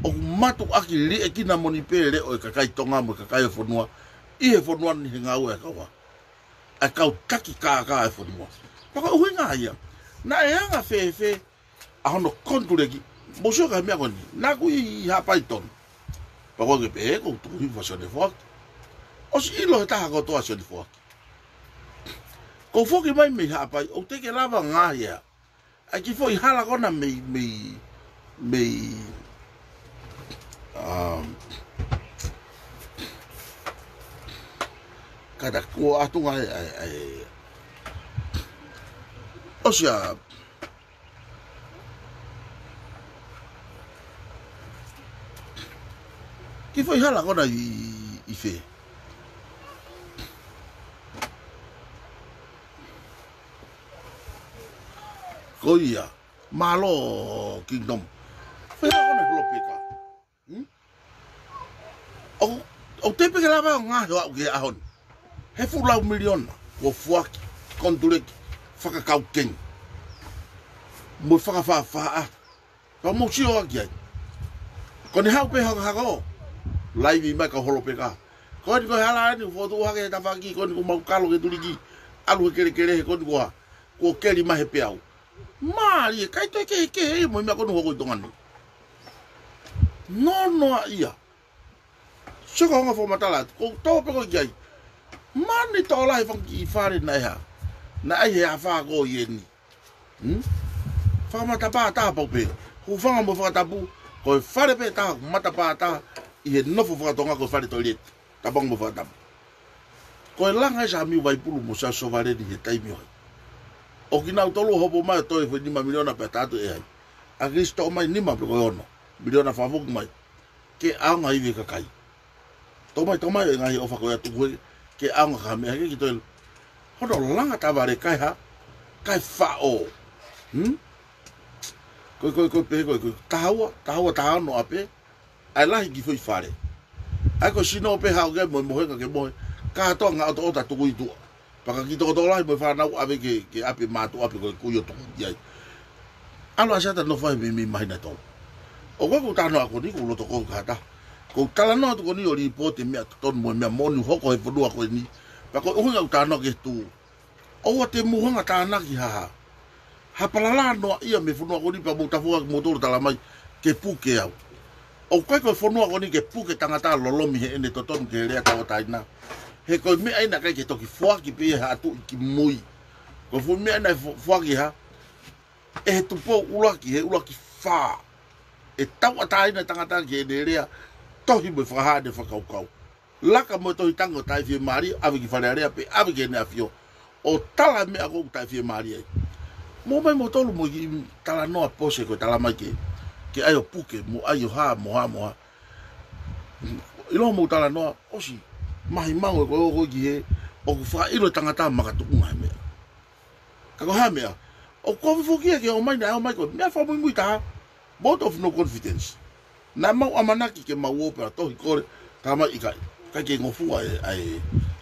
ʻOku mātuʻaki liʻekina moʻoni pē leʻo e kakai Tonga mo e kakai e fonua, ʻi he fonua ni he ngāue ʻa e kau hā, ʻa e kau taki kākā e fonua. Pea ko e ʻuhinga ia. Naʻe anga fēfē ʻa hono konituleki? Mou sio ki he meʻa ko eni. Naʻa ku ʻi Haʻapai tonu. Pea ko e ke pehē ko e tuʻu hifo ʻa Sione Foaki. ʻOsi ʻilo he taha kotoa ʻa Sione Foaki. Ko e foki mai mei Haʻapai, ʻoku teʻeki ke lava ngaahi ʻa e kiʻi foʻi hala ko ena mei, mei, mei, um, kātaki ʻo ʻatu ngaahi, ʻa e, ʻa e, ʻosi ʻa, kiʻi foʻi hala ko ena ʻi, ʻi fē? Ko ia, mālō Kingdom. Foʻi hala ko ena ʻi Holopeka. Hmm? ʻOku, ʻoku teʻeki ke lava ʻo ngaahi ʻo aʻu ki he ʻaho ni. He fuʻu lau miliona. kuo foaki konituleki fakakaukengi mo fakafāfāʻaki. Ka mou sio ʻaki ai. Ko ʻene haʻu pē hakahaka ʻo laivi mai ka holo pē ka. Ko eni ko e hala eni, fotu hake he tafaʻaki, ko eni ko mau kalo ke tuliki. ʻAlu he kelekele he ko eni ko ha. Kuo keli mai he peau. Mālie, ʻikai toe kehekehe ia mo e meʻa ko eni hoko ʻi Tonga ni. Nonoa ia. Sio ka hanga fakamatala atu. Ko u tō pē ko ē ki ai. Mani tō lahi fanga kiʻi fale naʻe hā. Naʻe ʻi he afā ko eni. Hmm? Fakamatapā taha pau pē. Hūfanga mo fakatapu. Ko e fale pē taha, matapā taha. ʻI he nofo fakatonga ko e fale toileti. Tapanga mo fakatapu. Ko e langa ʻa Samiu Vaipulu mo Siaosi Sovaleni he taimi ʻo hai. ʻO kinautolu hopo mai ʻo toe foʻi nima miliona pea tātu ʻe hai. ʻA Kilisi toʻo mai nima pe ko e ono. Miliona fakafoki mai. Ke ʻaonga ivi e kakai. Tō mai, tō mai e ngaahi ʻofa ko ia tuku he. Ke ʻaonga ka meʻa ke ki toe. Hono langa tavale kai ha. Kai faʻo. Hmm? Ko e, ko e, ko e pehē, ko e, ko e. Taha ua, taha ua, taha ono ʻape. ʻA e lahi ki foʻi fale. ʻA e ko e sino pē haʻu ke mohe, mohenga ke mohe. Kātoa ngaahi ʻotoʻota tuku ʻi tuʻa. Pea ka kiʻi tokoto lahi mo e fānau ʻave ke, ke ʻapi mātuʻa pe ko e kui ʻo tuku ki ai. ʻAlu ʻa Siata nofo ai meimei māhina ʻe tolu. ʻOku ou talanoa ko eni, ko u loto ko u kata. Ko u talanoa atu ko eni ʻo lipooti e meʻa totonu mo e meʻa moʻoni hoko he fonua ko eni. Pea ko e ʻuhinga ʻoku ou talanoa ki he tuʻu. ʻOua te mou hanga tānaki ha, ha palala noa ia mei he fonua ko eni pea mou tafoki kimoutolu ʻo tala mai ke puke au. ʻOku ʻikai ko e fonua ko eni ke puke tangata lolomi heʻene totonu ki he lea tauʻatāina. He ko e meʻa ia naʻe ʻikai ke toki foaki pē ia ʻe ha tuʻi kimui. Ko e fuʻu meʻa ia naʻe fo-, foaki ha, ʻe he Tupou ʻUluaki, he ʻuluaki fā. ʻE tauʻatāina e tangata ki heʻene lea, tohi mo e fakahā ʻene fakakaukau. Laka mo e tohi tangi ʻo taʻefiemālie, ʻave ki Fale Alea pe ʻave ki heʻene ʻafio. ʻO tala e meʻa ko ē ʻoku taʻefiemālie ai. Mou ō mai moutolu mo e kiʻi talanoa pose ko e tala mai ke, ke ʻai ʻo puke, mo ʻai ʻo hā, mo hā, mo hā. ʻIlo mou talanoa, ʻosi, mahi mau e ko e ō ko ē ki he, ʻoku fakaʻilo e tangata makatuʻunga he meʻa. Ka ko e hā e meʻa, ʻoku kovi foki ia ke ō mai naʻe ō mai ko e meʻa fakamuimui taha. Vote of no confidence. Naʻa mau ʻamanaki ke mau ō pea tohi kole, ka mai ʻikai. ʻIkai ke ngofua e, ʻa e,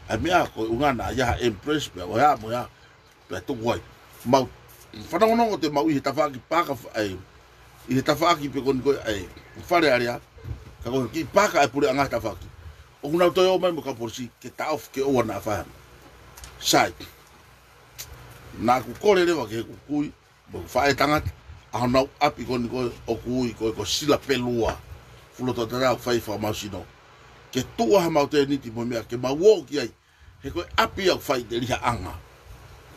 ʻa e meʻa ko e ʻuhinga naʻe ʻi ai ha empress pea ʻo hea mo hea, pea tuku ai. Mau, fanongonongo te mau ʻi he tafaʻaki paka f-, ʻa e, ʻi he tafaʻaki pe ko eni ko e, ʻa e, Fale Alea, ka ko e kiʻi paka e puleʻanga he tafaʻaki. ʻOku nau toe ō mai mo e kau polisi, ke taʻofi ke ʻoua naʻa fai ha meʻa. Sai. Naʻa ku kole leva ki heʻeku kui, mo e faʻē tangata, ʻa honau ʻapi ko eni ko ē ʻoku ui ko e ko Sila Pelua, fulo tō tatau fai fakamāusino. Ke tuʻu ha mau tēniti mo e meʻa ke mau ō ki ai, he ko e ʻapi ʻoku fai te liha ʻanga.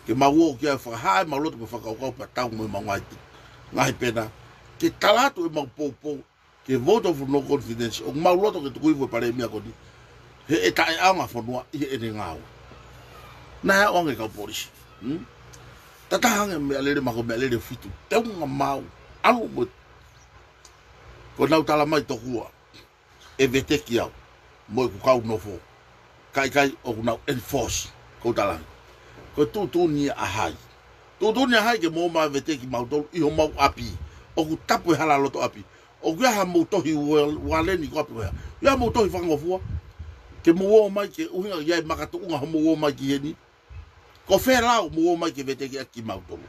Ke mau ō ki ai fakahā ʻemau loto mo e fakakaukau pea tau mo ʻemau ngaahi ti-, ngaahi pena. Ke tala atu ʻemau poupou, ke vote of no confidence, ʻoku mau loto ke tuku hifo e palēmia ko eni. He ʻe taʻeʻaonga fonua ʻi heʻene ngāue. Naʻe ʻaonga e kau polisi. Hmm? Tatā ange meʻalele mako meʻalele fitu. Teunga mau. ʻAlu mo. Ko ʻenau tala mai tokua. ʻE veteki au. Mo ʻeku kau nofo. Ka ʻikai ʻoku nau enforce. Ko u tala ange. Ko e tuʻutuʻuni ia ʻa hai. Tuʻutuʻuni ʻa hai ke mou ō mai veteki mautolu ʻi homau ʻapi. ʻOku tapu e hala loto ʻapi. ʻOku ʻi ai hamou tohi uel-, ualeni ko ʻapi ko ia. ʻI ai hamou tohi fakangofua. Ke mou ō mai ke ʻuhinga ʻi ai makatuʻunga hoʻomou ō mai ki heni. Ko fē lao mou ō mai ke veteki ʻaki kimautolu.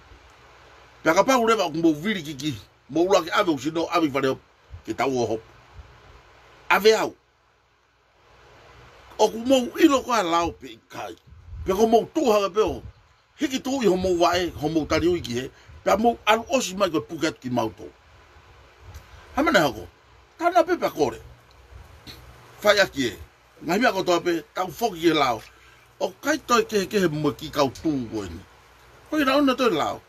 Pea kapau leva ʻoku mou vili kikihi. Mou laki ʻave ʻeku sino ʻave ki fale hopo. Ke tau ō hopo. ʻAve au. ʻOku mou ʻilo ko e lao pe ʻikai. Pea ko mou tuʻu hake pē ʻo hiki tuʻu ʻi homou vaʻe, homou taliui ki hē, pea mou ʻalu ʻosi mai ko e puke atu kimautolu. Hā e meʻa naʻe hoko? Tana pē pea kole. Fai ʻaki ē. Ngaahi meʻa kotoa pē, tau foki ki he lao. ʻOku ʻikai toe kehekehe mo e kiʻi kau tuʻu ko eni. Ko e ʻuhinga naʻe ʻoua toe lao.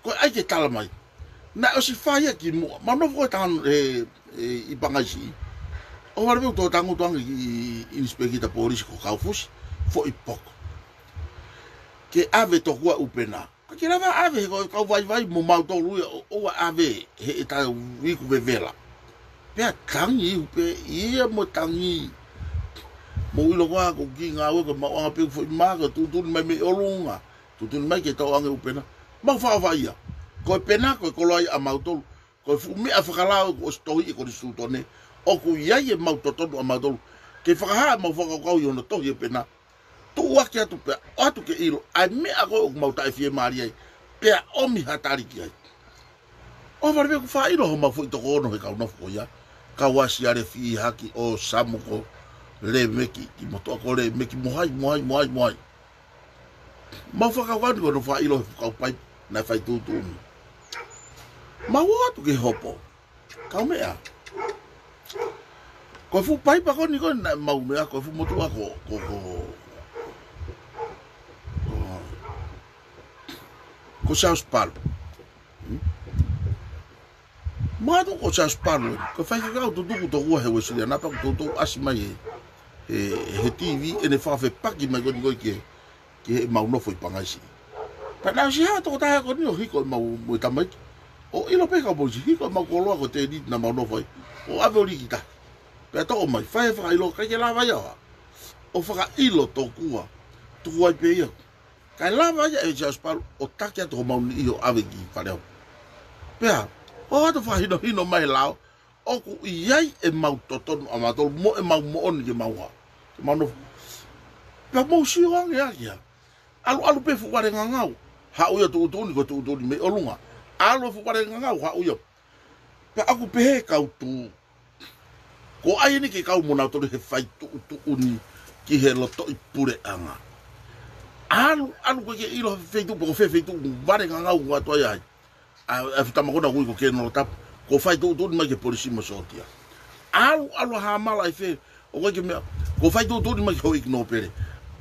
Ko e ʻai ke tala mai. Naʻe ʻosi fai ia kimuʻa. Mau nofo ko e tangan-, e, e, ʻi Pangaisiʻi. ʻO vale pē u tō tangutu ange ki ʻInisepeikita Polisi ko Kaufusi. Foʻi poko. Ke ʻave tokua ʻupena. Ka ke lava ʻave he ko e kau vaivai mo mautolu ia ʻo, ʻoua ʻave he ʻetau iku vevela. Pea tangi ihu pē ia mo tangi. Mou ʻilo koā ko e kiʻi ngāue ko e maʻuʻanga pē foʻi mā ko e tuʻutuʻuni mai mei ʻolunga. Tuʻutuʻuni mai ke tau ange ʻupena. Mau faʻofaʻia. Ko e pena, ko e koloa ia ʻa mautolu. Ko e fuʻu meʻa fakalao kuo ʻosi tohi ʻe konisitūtone. ʻOku ʻi ai ʻemau totonu ʻa mautolu. Ke fakahā ʻemau fakakaukau ʻi hono tohi e pena. tuʻuaki atu pea ʻoatu ke ʻilo ʻa e meʻa ko ē ʻoku mau taʻefiemālie ai, pea ʻomi ha tali ki ai. ʻOhovale pē ʻoku faʻa ʻilo homau foʻi toko ono he kau nofo ko ia, kau ʻa Siale Fihaki, ʻo Samuko Lemeki, ki motuʻa ko Lemeki, mo hai, mo hai, mo hai, mo hai. Mau fakakaukau ni ko hono faʻa ʻilo he fuʻu kau paipa naʻe fai tuʻutuʻuni. Mau ō atu ke hopo. Kaumeʻa. Ko e fuʻu paipa ko eni ko ē naʻa mau meʻa, ko e fuʻu motuʻa ko, ko, ko, ko, ko Charles Palu. Hmm? Mau ō atu ko Charles Palu eni. Ko e faifekau tutuku tokua he Uēsiliana pea kuo toutou ʻasi mai he, he, he TV ʻene fakafepaki mai ko eni ko ē ki he ki heʻemau nofo ʻi Pangaisiʻi. Pea naʻe ʻosi hā tokotaha ko eni ʻo hiko ʻemau mo e tamaiki. ʻO ʻilo pē kau polisi hiko ʻemau koloa ko e tēniti naʻa mau nofo ai. ʻO ʻave ʻo lī ki tahi. Pea toʻo mai, fai e fakaʻilo, ʻikai ke lava ia ʻo hā. ʻO fakaʻilo tokua, tuku ai pē ia. Kae lava ia ʻe Charles Palu ʻo taki atu homau niʻihi ʻo ʻave ki Falehopo. Pea, ʻoatu fakahinohino mai lao, ʻoku ʻi ai ʻemau totonu ʻamautolu mo ʻemau moʻoni ke mau hā, ke mau nofo. Pea mou sio ange ʻaki ia. ʻAluʻalu pē fuʻu vale ngangau. Haʻu ia tuʻutuʻuni ko e tuʻutuʻuni mei ʻolunga. ʻAlu e fuʻu vale ngangau, haʻu ia. Pea ʻoku pehē kau tū. Ko ʻai eni ke kau mo nautolu he fai tuʻutuʻuni ki he lotoʻi puleʻanga. ʻAlu, ʻalu ko ē ke ʻilo he feituʻu, pe ko fē feituʻu, vale ngangau ʻoatu ai ai. ʻA, ʻa e fuʻu tama ko ena ʻoku ui ko Kenolo Tapu, kuo fai tuʻutuʻuni mai ki he polisi mo e sōtia. ʻAlu, ʻalu ʻa Hamala ʻi fē, ʻoku ʻikai ke meʻa, kuo fai tuʻutuʻuni mai ki he houʻeiki nōpele.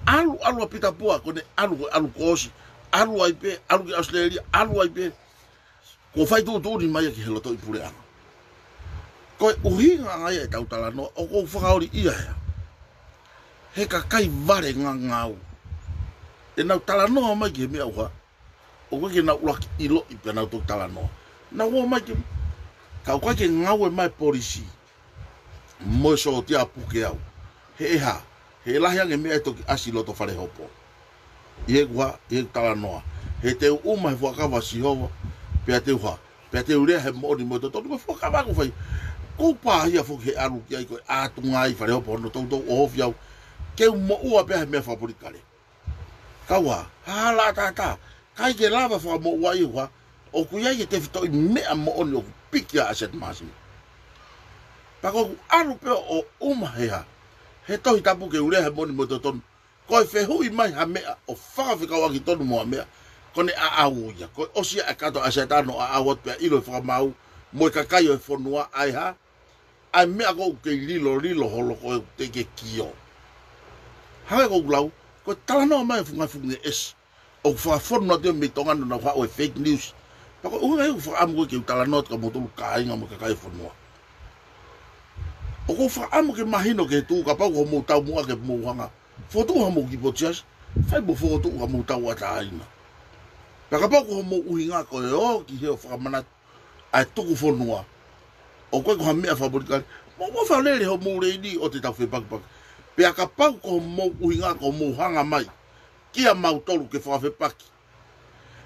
ʻAlu, ʻalu ʻa Pita Pua, ko ʻene ʻalu, ko e ʻalu ko ʻosi, ʻalu ai pē, ʻalu ki ʻAositelēlia, ʻalu ai pē. Kuo fai tuʻutuʻuni mai ia ki he lotoʻi puleʻanga. Ko e ʻuhinga ange ia ʻetau talanoa, ʻoku ou fakaoli ia hea. He kakai vale ngangau. ʻEnau talanoa mai ki he meʻa ʻoku hā. ʻOku ʻikai ke nau ʻuluaki ʻiloʻi pea nau toki talanoa. Nau ō mai ke, ka ʻoku ʻikai ke ngāue mai e polisi mo e sōtia puke au. He ʻe hā, he lahi ange meʻa ʻe toki ʻasi loto Falehopo. ʻI heʻeku hā, ʻi heʻeku talanoa. He te u ʻuma he fuakava ʻa Sihova, pea te u hā, pea te u lea he moʻoni mo e totonu, ko e fuakava ʻoku fai. Ko u pāhia foki he ʻalu ki ai ko e ʻatunga ʻi Falehopo hono toutou ʻohofi au. Ke u moʻua pē he meʻa fakapolitikale. Kau hā, hala ʻataʻatā, ʻikai ke lava fakamoʻua ia ʻoku hā, ʻoku ʻi ai e tefitoʻi meʻa moʻoni ʻoku piki ʻa Asiata Māsimi. Pea ko ʻeku ʻalu pē ʻo ʻuma he hā, he Tohi Tapu ke u lea he moʻoni mo e totonu. Ko e fehuʻi mai ha meʻa ʻo fakafekauʻaki tonu mo ha meʻa, ko ʻene ʻaʻau ia, ko e ʻosi ʻa e kato ʻa Asiata ʻo ʻaʻau atu pea ʻilo e fakamaau, mo e kakai ʻo e fonua ʻa e hā, ʻa e meʻa ʻoku kei lilolilo holo ko ē ʻoku teʻeki ke kio. Hangē ko ʻeku lau, ko e talanoa mai e funga funge ʻesi. ʻOku fakafonu atu ia mei Tonga ni ʻo nau haʻu e fake news. Pea ko e ʻuhinga ia ʻoku ou fakaʻamu ko ē ke u talanoa atu kia moutolu kāinga mo e kakai e fonua. ʻOku ou fakaʻamu ke mahino ki he tuʻu kapau ko hoʻomou taumuʻa ke mou hanga. Fokotuʻu hamou kiʻi potu siasi, fai mo fokotuʻu hamou tauʻatāina. Pea kapau ko hoʻomou ʻuhinga ko e ō ki he ʻo fakamanatu ʻa e tuku fonua. ʻOku ʻikai ko ha meʻa fakapolitikale. Mou, mou fakalele hoʻomou leini ʻo te tau fepakipaki. Pea kapau ko hoʻomou ʻuhinga ko hoʻomou hanga mai kia mautolu ke fakafepaki.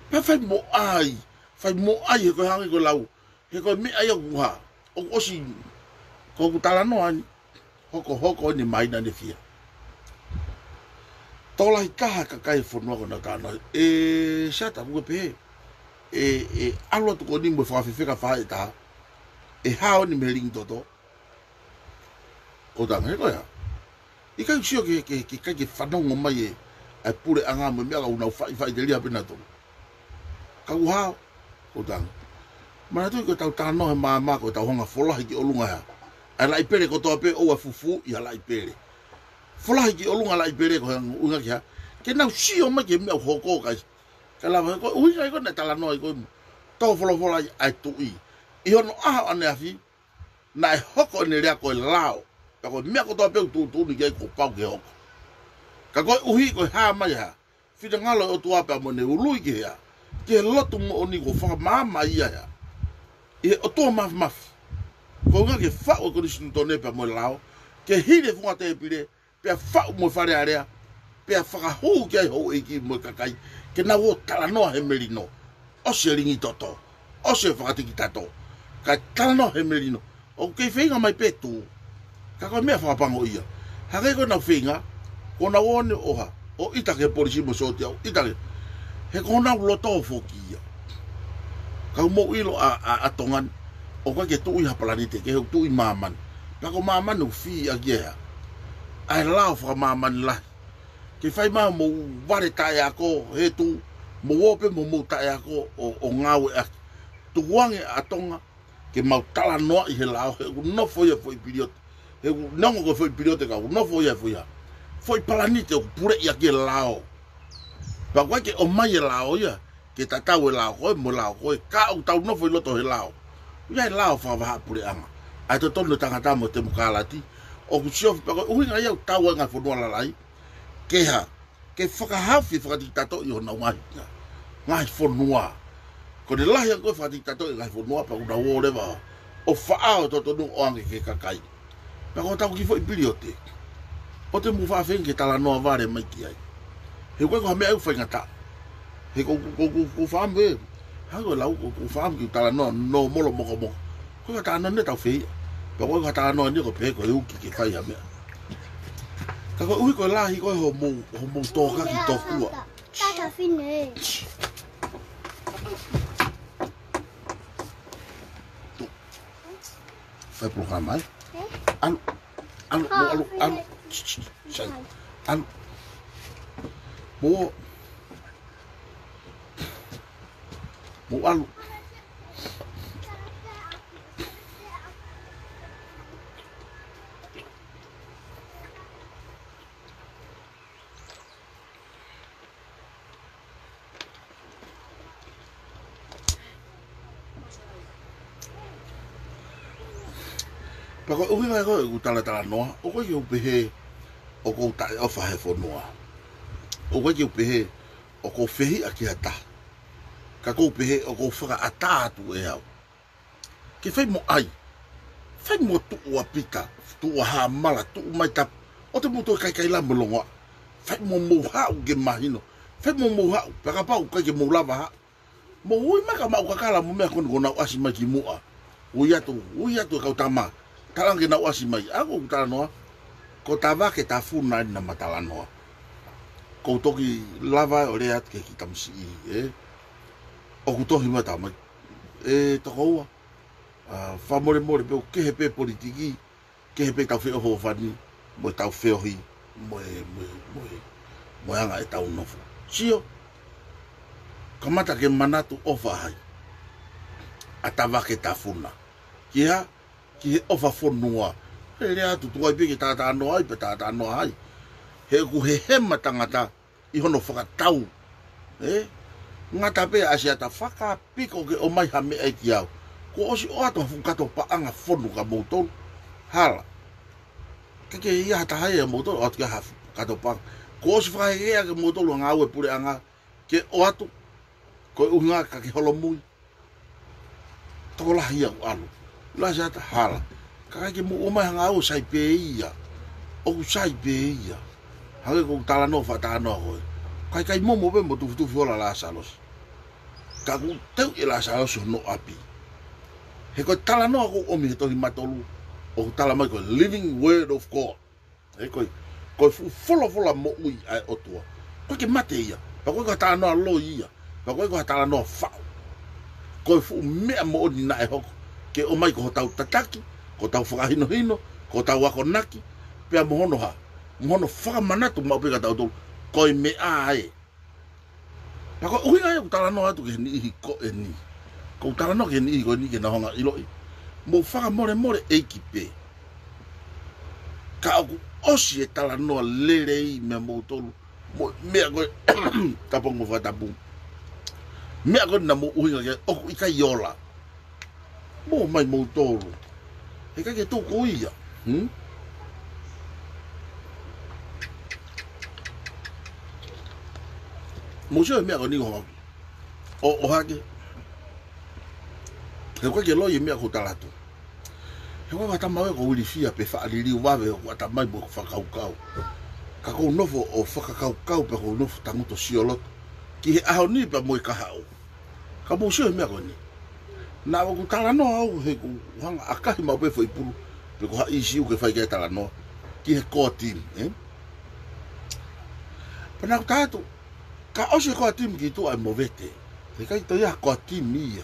Pea fai mo ʻai, fai mo ʻai he ko e hangē ko e lau. He ko e meʻa ia ʻoku hā. ʻOku ʻosi, ko ʻeku talanoa ni. Hokohoko eni mai naʻa ne fia. Tokolahi taha kakai e fonua ko ʻenau talanoa. ʻE, Siata, ʻoku ke pehē. ʻE, ʻe, ʻalu atu ko eni mo e fakafefeka faʻahitaha. ʻE hao eni mei he lingi toto. ʻOku tangi, he ko ia. ʻIkai ke sio ke, ke, ke, ke, ke fanongo mai e, ʻa e puleʻanga mo e meʻa ka ʻoku nau faʻifaʻiteliha pē nautolu. Ka ʻoku hao, ʻoku tangi. Manatuʻi ko ʻetau talanoa he maama ko ʻetau hanga folahi ki ʻolunga hea. ʻA e laʻi pele kotoa pē ʻoua fufū ʻi ha laʻi pele. Folahi ki ʻolunga laʻi pele ko e ʻuhinga ki hā. Ke nau sio mai ki he meʻa ʻoku hoko kai. Ka lava ko e ʻuhinga ia ko ē naʻe talanoa ai ko ē mo. Tō folofola ai ʻa e tuʻi. ʻI hono ʻaho ʻaneafi, naʻe hoko ʻene lea ko e lao. Pea ko e meʻa kotoa pē ʻoku tuʻutuʻuni ki ai kuo pau ke hoko. Ka koeʻuhi ko e hā mai hā. Finangalo e ʻOtua pea mo ʻene ului ki hea. Ki he lotu moʻoni kuo fakamaama ia hea. ʻI he ʻOtua Māfimafi. Ko e ʻuhinga ke faʻu e konisitūtone pea mo e lao. Ke hili e funga tēpile. Pea faʻu mo e Fale Alea, pea fakahū ki ai houʻeiki mo e kakai, ke nau ō talanoa he melino, ʻosi e lingi toto, ʻosi e fakatikitato, kae talanoa he melino, ʻoku kei feinga mai pē tū, ka ko e meʻa fakapango ia, hangē ko ʻenau feinga, ko ʻenau ō eni ʻo hā, ʻo ʻita ki he polisi mo e sōtia, ʻo ʻita ki he, ko honau loto foki ia. Ka ʻoku mou ʻilo ʻa, ʻa, ʻa Tonga ni, ʻoku ʻikai ke tuʻu ʻi ha palanite, ke he ʻoku tuʻu ʻi māmani. Pea ko māmani ʻoku fī ʻaki ʻe ia ʻa e lao fakamāmani lahi. Ke fai mai mou vale taʻeako, he tuʻu, mou ō pē mo mou taʻeako ʻo, ʻo ngāueʻaki. Tukuange ʻa Tonga, ke mau talanoaʻi he lao, he ʻoku nofo ia foʻi piliote. He ʻoku nongo ko e foʻi piliote ka ʻoku nofo ia foʻi hā. Foʻi palanite ʻoku puleʻi ʻaki e lao. Pea ʻoku ʻikai ke ʻomai e lao ia, ke tatau e lao ko ē, mo e lao ko ē, ka ʻoku tau nofo ʻi loto he lao. ʻOku ʻi ai e lao fakavahaʻapuleʻanga. ʻA e totonu e tangata mo e temokalati, ʻoku siofi pea ko e ʻuhinga ia ʻoku tau ai ngaahi fonua lalahi, ke hā, ke fakahaofi e fakatiki-tatoʻi ʻo honau ngaahi, ngaahi fonua. Ko e lahi ange ko e fakatiki-tatoʻi e ngaahi fonua pea ʻoku nau ō leva ʻo faʻao e totonu ʻo ʻoange ki he kakai. Pea ko hotau kiʻi foʻi piliote, ʻoua te mou faʻa feinga ke talanoa vale mai ki ai. He ʻoku ʻikai ko ha meʻa ʻoku faingataʻa. He ko, ko, ko, ko faʻamu ē. Hangē ko e lau ko, ko faʻamu ke talanoa nōmolo mokomoko. Ko e talanoa ʻeni ʻoku tau fehiʻa. Pea ko e talanoa ʻeni ʻoku pehē ko e uki ke fai ha meʻa. Ka koeʻuhi ko e lahi ko ē hoʻomou, hoʻomou tōkaki tokua. Tata fine. Fai polokalama ai. ʻAlu, ʻalu, mou ʻalu, ʻalu. Sai. ʻAlu. Mou, mou ʻalu. Pea ko e ʻuhinga ia ko ē ʻeku talatalanoa, ʻoku ʻikai ke u pehē ʻoku ou taʻeʻofa he fonua. ʻOku ʻikai ke u pehē ʻoku ou fehiʻa ki ha taha. Ka ʻoku ou pehē ʻoku ou fakaʻatā atu ʻe au. Ke fai mo ʻai. Fai mo tuʻu ʻa Pita, tuʻu ʻa Hamala, tuʻu mai Tapu. ʻOua te mou toe kaikaila mo longoaʻa. Fai mo mou haʻu ke mahino. Fai mo mou haʻu, pea kapau ʻoku ʻikai ke mou lava haʻu, mou ui mai ka maʻu kakala mo e meʻa ko eni kuo nau ʻasi mai kimuʻa. Ui atu, ui atu e kau tama. Talaange ke nau ʻasi mai. ʻA ia ko ʻeku talanoa, ko Tavake Tafuna ʻeni naʻá ma talanoa. Ko u toki lava ʻo lea atu ki he kiʻi tamasiʻi, ē. ʻOku tohi mai, talamai, ʻe tokoua, ʻa, fakamolemole pē, ʻoku kehe pē politiki, kehe pē ʻetau feʻofoʻofani, mo ʻetau feohi, mo e, mo e, mo e, mo e anga ʻetau nofo. Sio, kamata ke manatu ʻofa hai ʻa Tavake Tafuna. Ki hā? Ki he ʻofa fonua. He lea atu, tuai pē ke talanoa ai, pea talanoa ai. He ʻoku hehema tangata ʻi hono fakatau. Ē? Ngata pē ʻa Siata, fakapiko ke ʻomai ha meʻa ia kiate au. Kuo ʻosi ʻoatu ha fuʻu kato paʻanga fonu kia moutolu. Hala. ʻIkai ke ʻi ai ha taha ia ʻia moutolu ʻoatu ki ai ha fuʻu kato paʻanga. Kuo ʻosi fakahēhē kia moutolu ʻa e ngāue puleʻanga ke ʻoatu. Ko e ʻuhinga ka ke holomui. Tokolahi ia ʻoku ʻalu. Lea ʻa Siata, hala. Ka ʻikai ke mou ʻomai ha ngāue, sai pē ia. ʻOku sai pē ia. Hangē ko ʻeku talanoa, fakatalanoa ko ē. Kae ʻikai momo pē mo tufutufu ola ʻa Lasalosi. Ka ʻoku teuʻi ʻe Lasalosi hono ʻapi. He ko e talanoa ʻoku ʻomi he Tohi Matolu, ʻoku talamai ko e living word of God. Ē, ko e, ko e fuʻu folofola moʻui ʻa e ʻOtua. ʻOku ʻikai ke mate ia. Pea ʻoku ʻikai ko ha talanoa loi ia. Pea ʻoku ʻikai ko ha talanoa faʻu. Ko e fuʻu meʻa moʻoni naʻe hoko ke ʻomai ko hotau tataki, ko hotau fakahinohino, ko hotau akonaki, pea mo hono hā, mo hono fakamanatu maʻu pē kia tautolu. Ko e meʻa ē. Pea ko e ʻuhinga ia ʻoku ou talanoa atu ki he niʻihi ko eni. ʻOku ou talanoa ki he niʻihi ko eni ke nau hanga ʻo ʻiloʻi. Mou fakamolemole ʻeiki pē. Ka ʻoku ʻosi e talanoa lelei meia moutolu. Mo e meʻa ko ē, tapu mo fakatapu. Meʻa ko ē naʻa mou ʻuhinga ki ai, ʻoku ʻikai ola. Mou ō mai moutolu. He ʻikai ke tuku ia. Hmm? Mou sio he meʻa ko eni ʻoku hoko. ʻO, ʻohake. He ʻoku ʻikai ke loi e meʻa ʻoku ou tala atu. He ʻoku ʻikai ko ha tama ʻoku ou ilifia pe faʻa liliu vave ʻoku ʻatamai mo ʻeku fakakaukau. Ka ʻoku ou nofo ʻo fakakaukau pea ʻoku ou nofo tangutu ʻo sio loto ki he ʻaho ni pea mo e kahaʻu. Ka mou sio he meʻa ko eni. Naʻa ʻoku talanoa au he ʻoku hanga ʻakahi maʻu pē foʻi pulu, pe ko ha ʻīsiu ke fai ki ai e talanoa, ki he core team, ē? Pea naʻa ku tala atu, ka ʻosi e core team ki tuʻa e movete, heʻikai toe ʻi ai ha core team ia.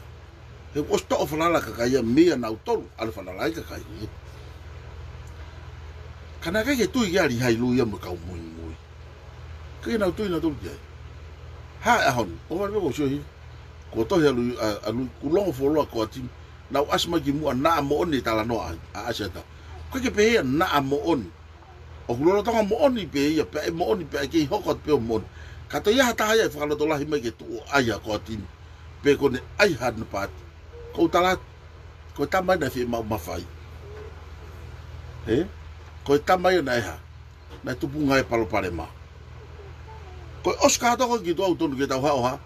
He ʻosi toʻo falala kakai ia meia nautolu, ʻalu falala ai kakai ia. Ka naʻe ʻikai ke tui ki ai ʻa Lihai Lui ia mo e kau muimui. ʻIkai ke nau tui nautolu ki ai. Hā e ʻaho ni, ʻoua leva ko sio hi. Ko tohi ʻa Lui, ʻa, ʻa Lui, kuo longo fuoloa core team. Nau ʻasi mai ki muʻa naʻa moʻoni e talanoa ai, ʻa ʻAsiata. ʻIkai ke pehē ia naʻa moʻoni. ʻOku lolotonga moʻoni pē ia, pea ʻe moʻoni pea ʻe kei hoko atu pē ʻo moʻoni. Ka toe ʻi ai ha taha ia ʻe fakalotolahi mai ke tuʻu ʻo ʻai ha core team. Pe ko ʻene ʻai ha na paati. Ko u tala atu, ko e tama ia naʻe fiemaʻu mafai. Ē? Ko e tama ia naʻe hā? Naʻe tupunga e palopalema. Ko e ʻosi kātoa ko ē ki tuʻa ʻoku tonu ke tau haʻu ʻo hā?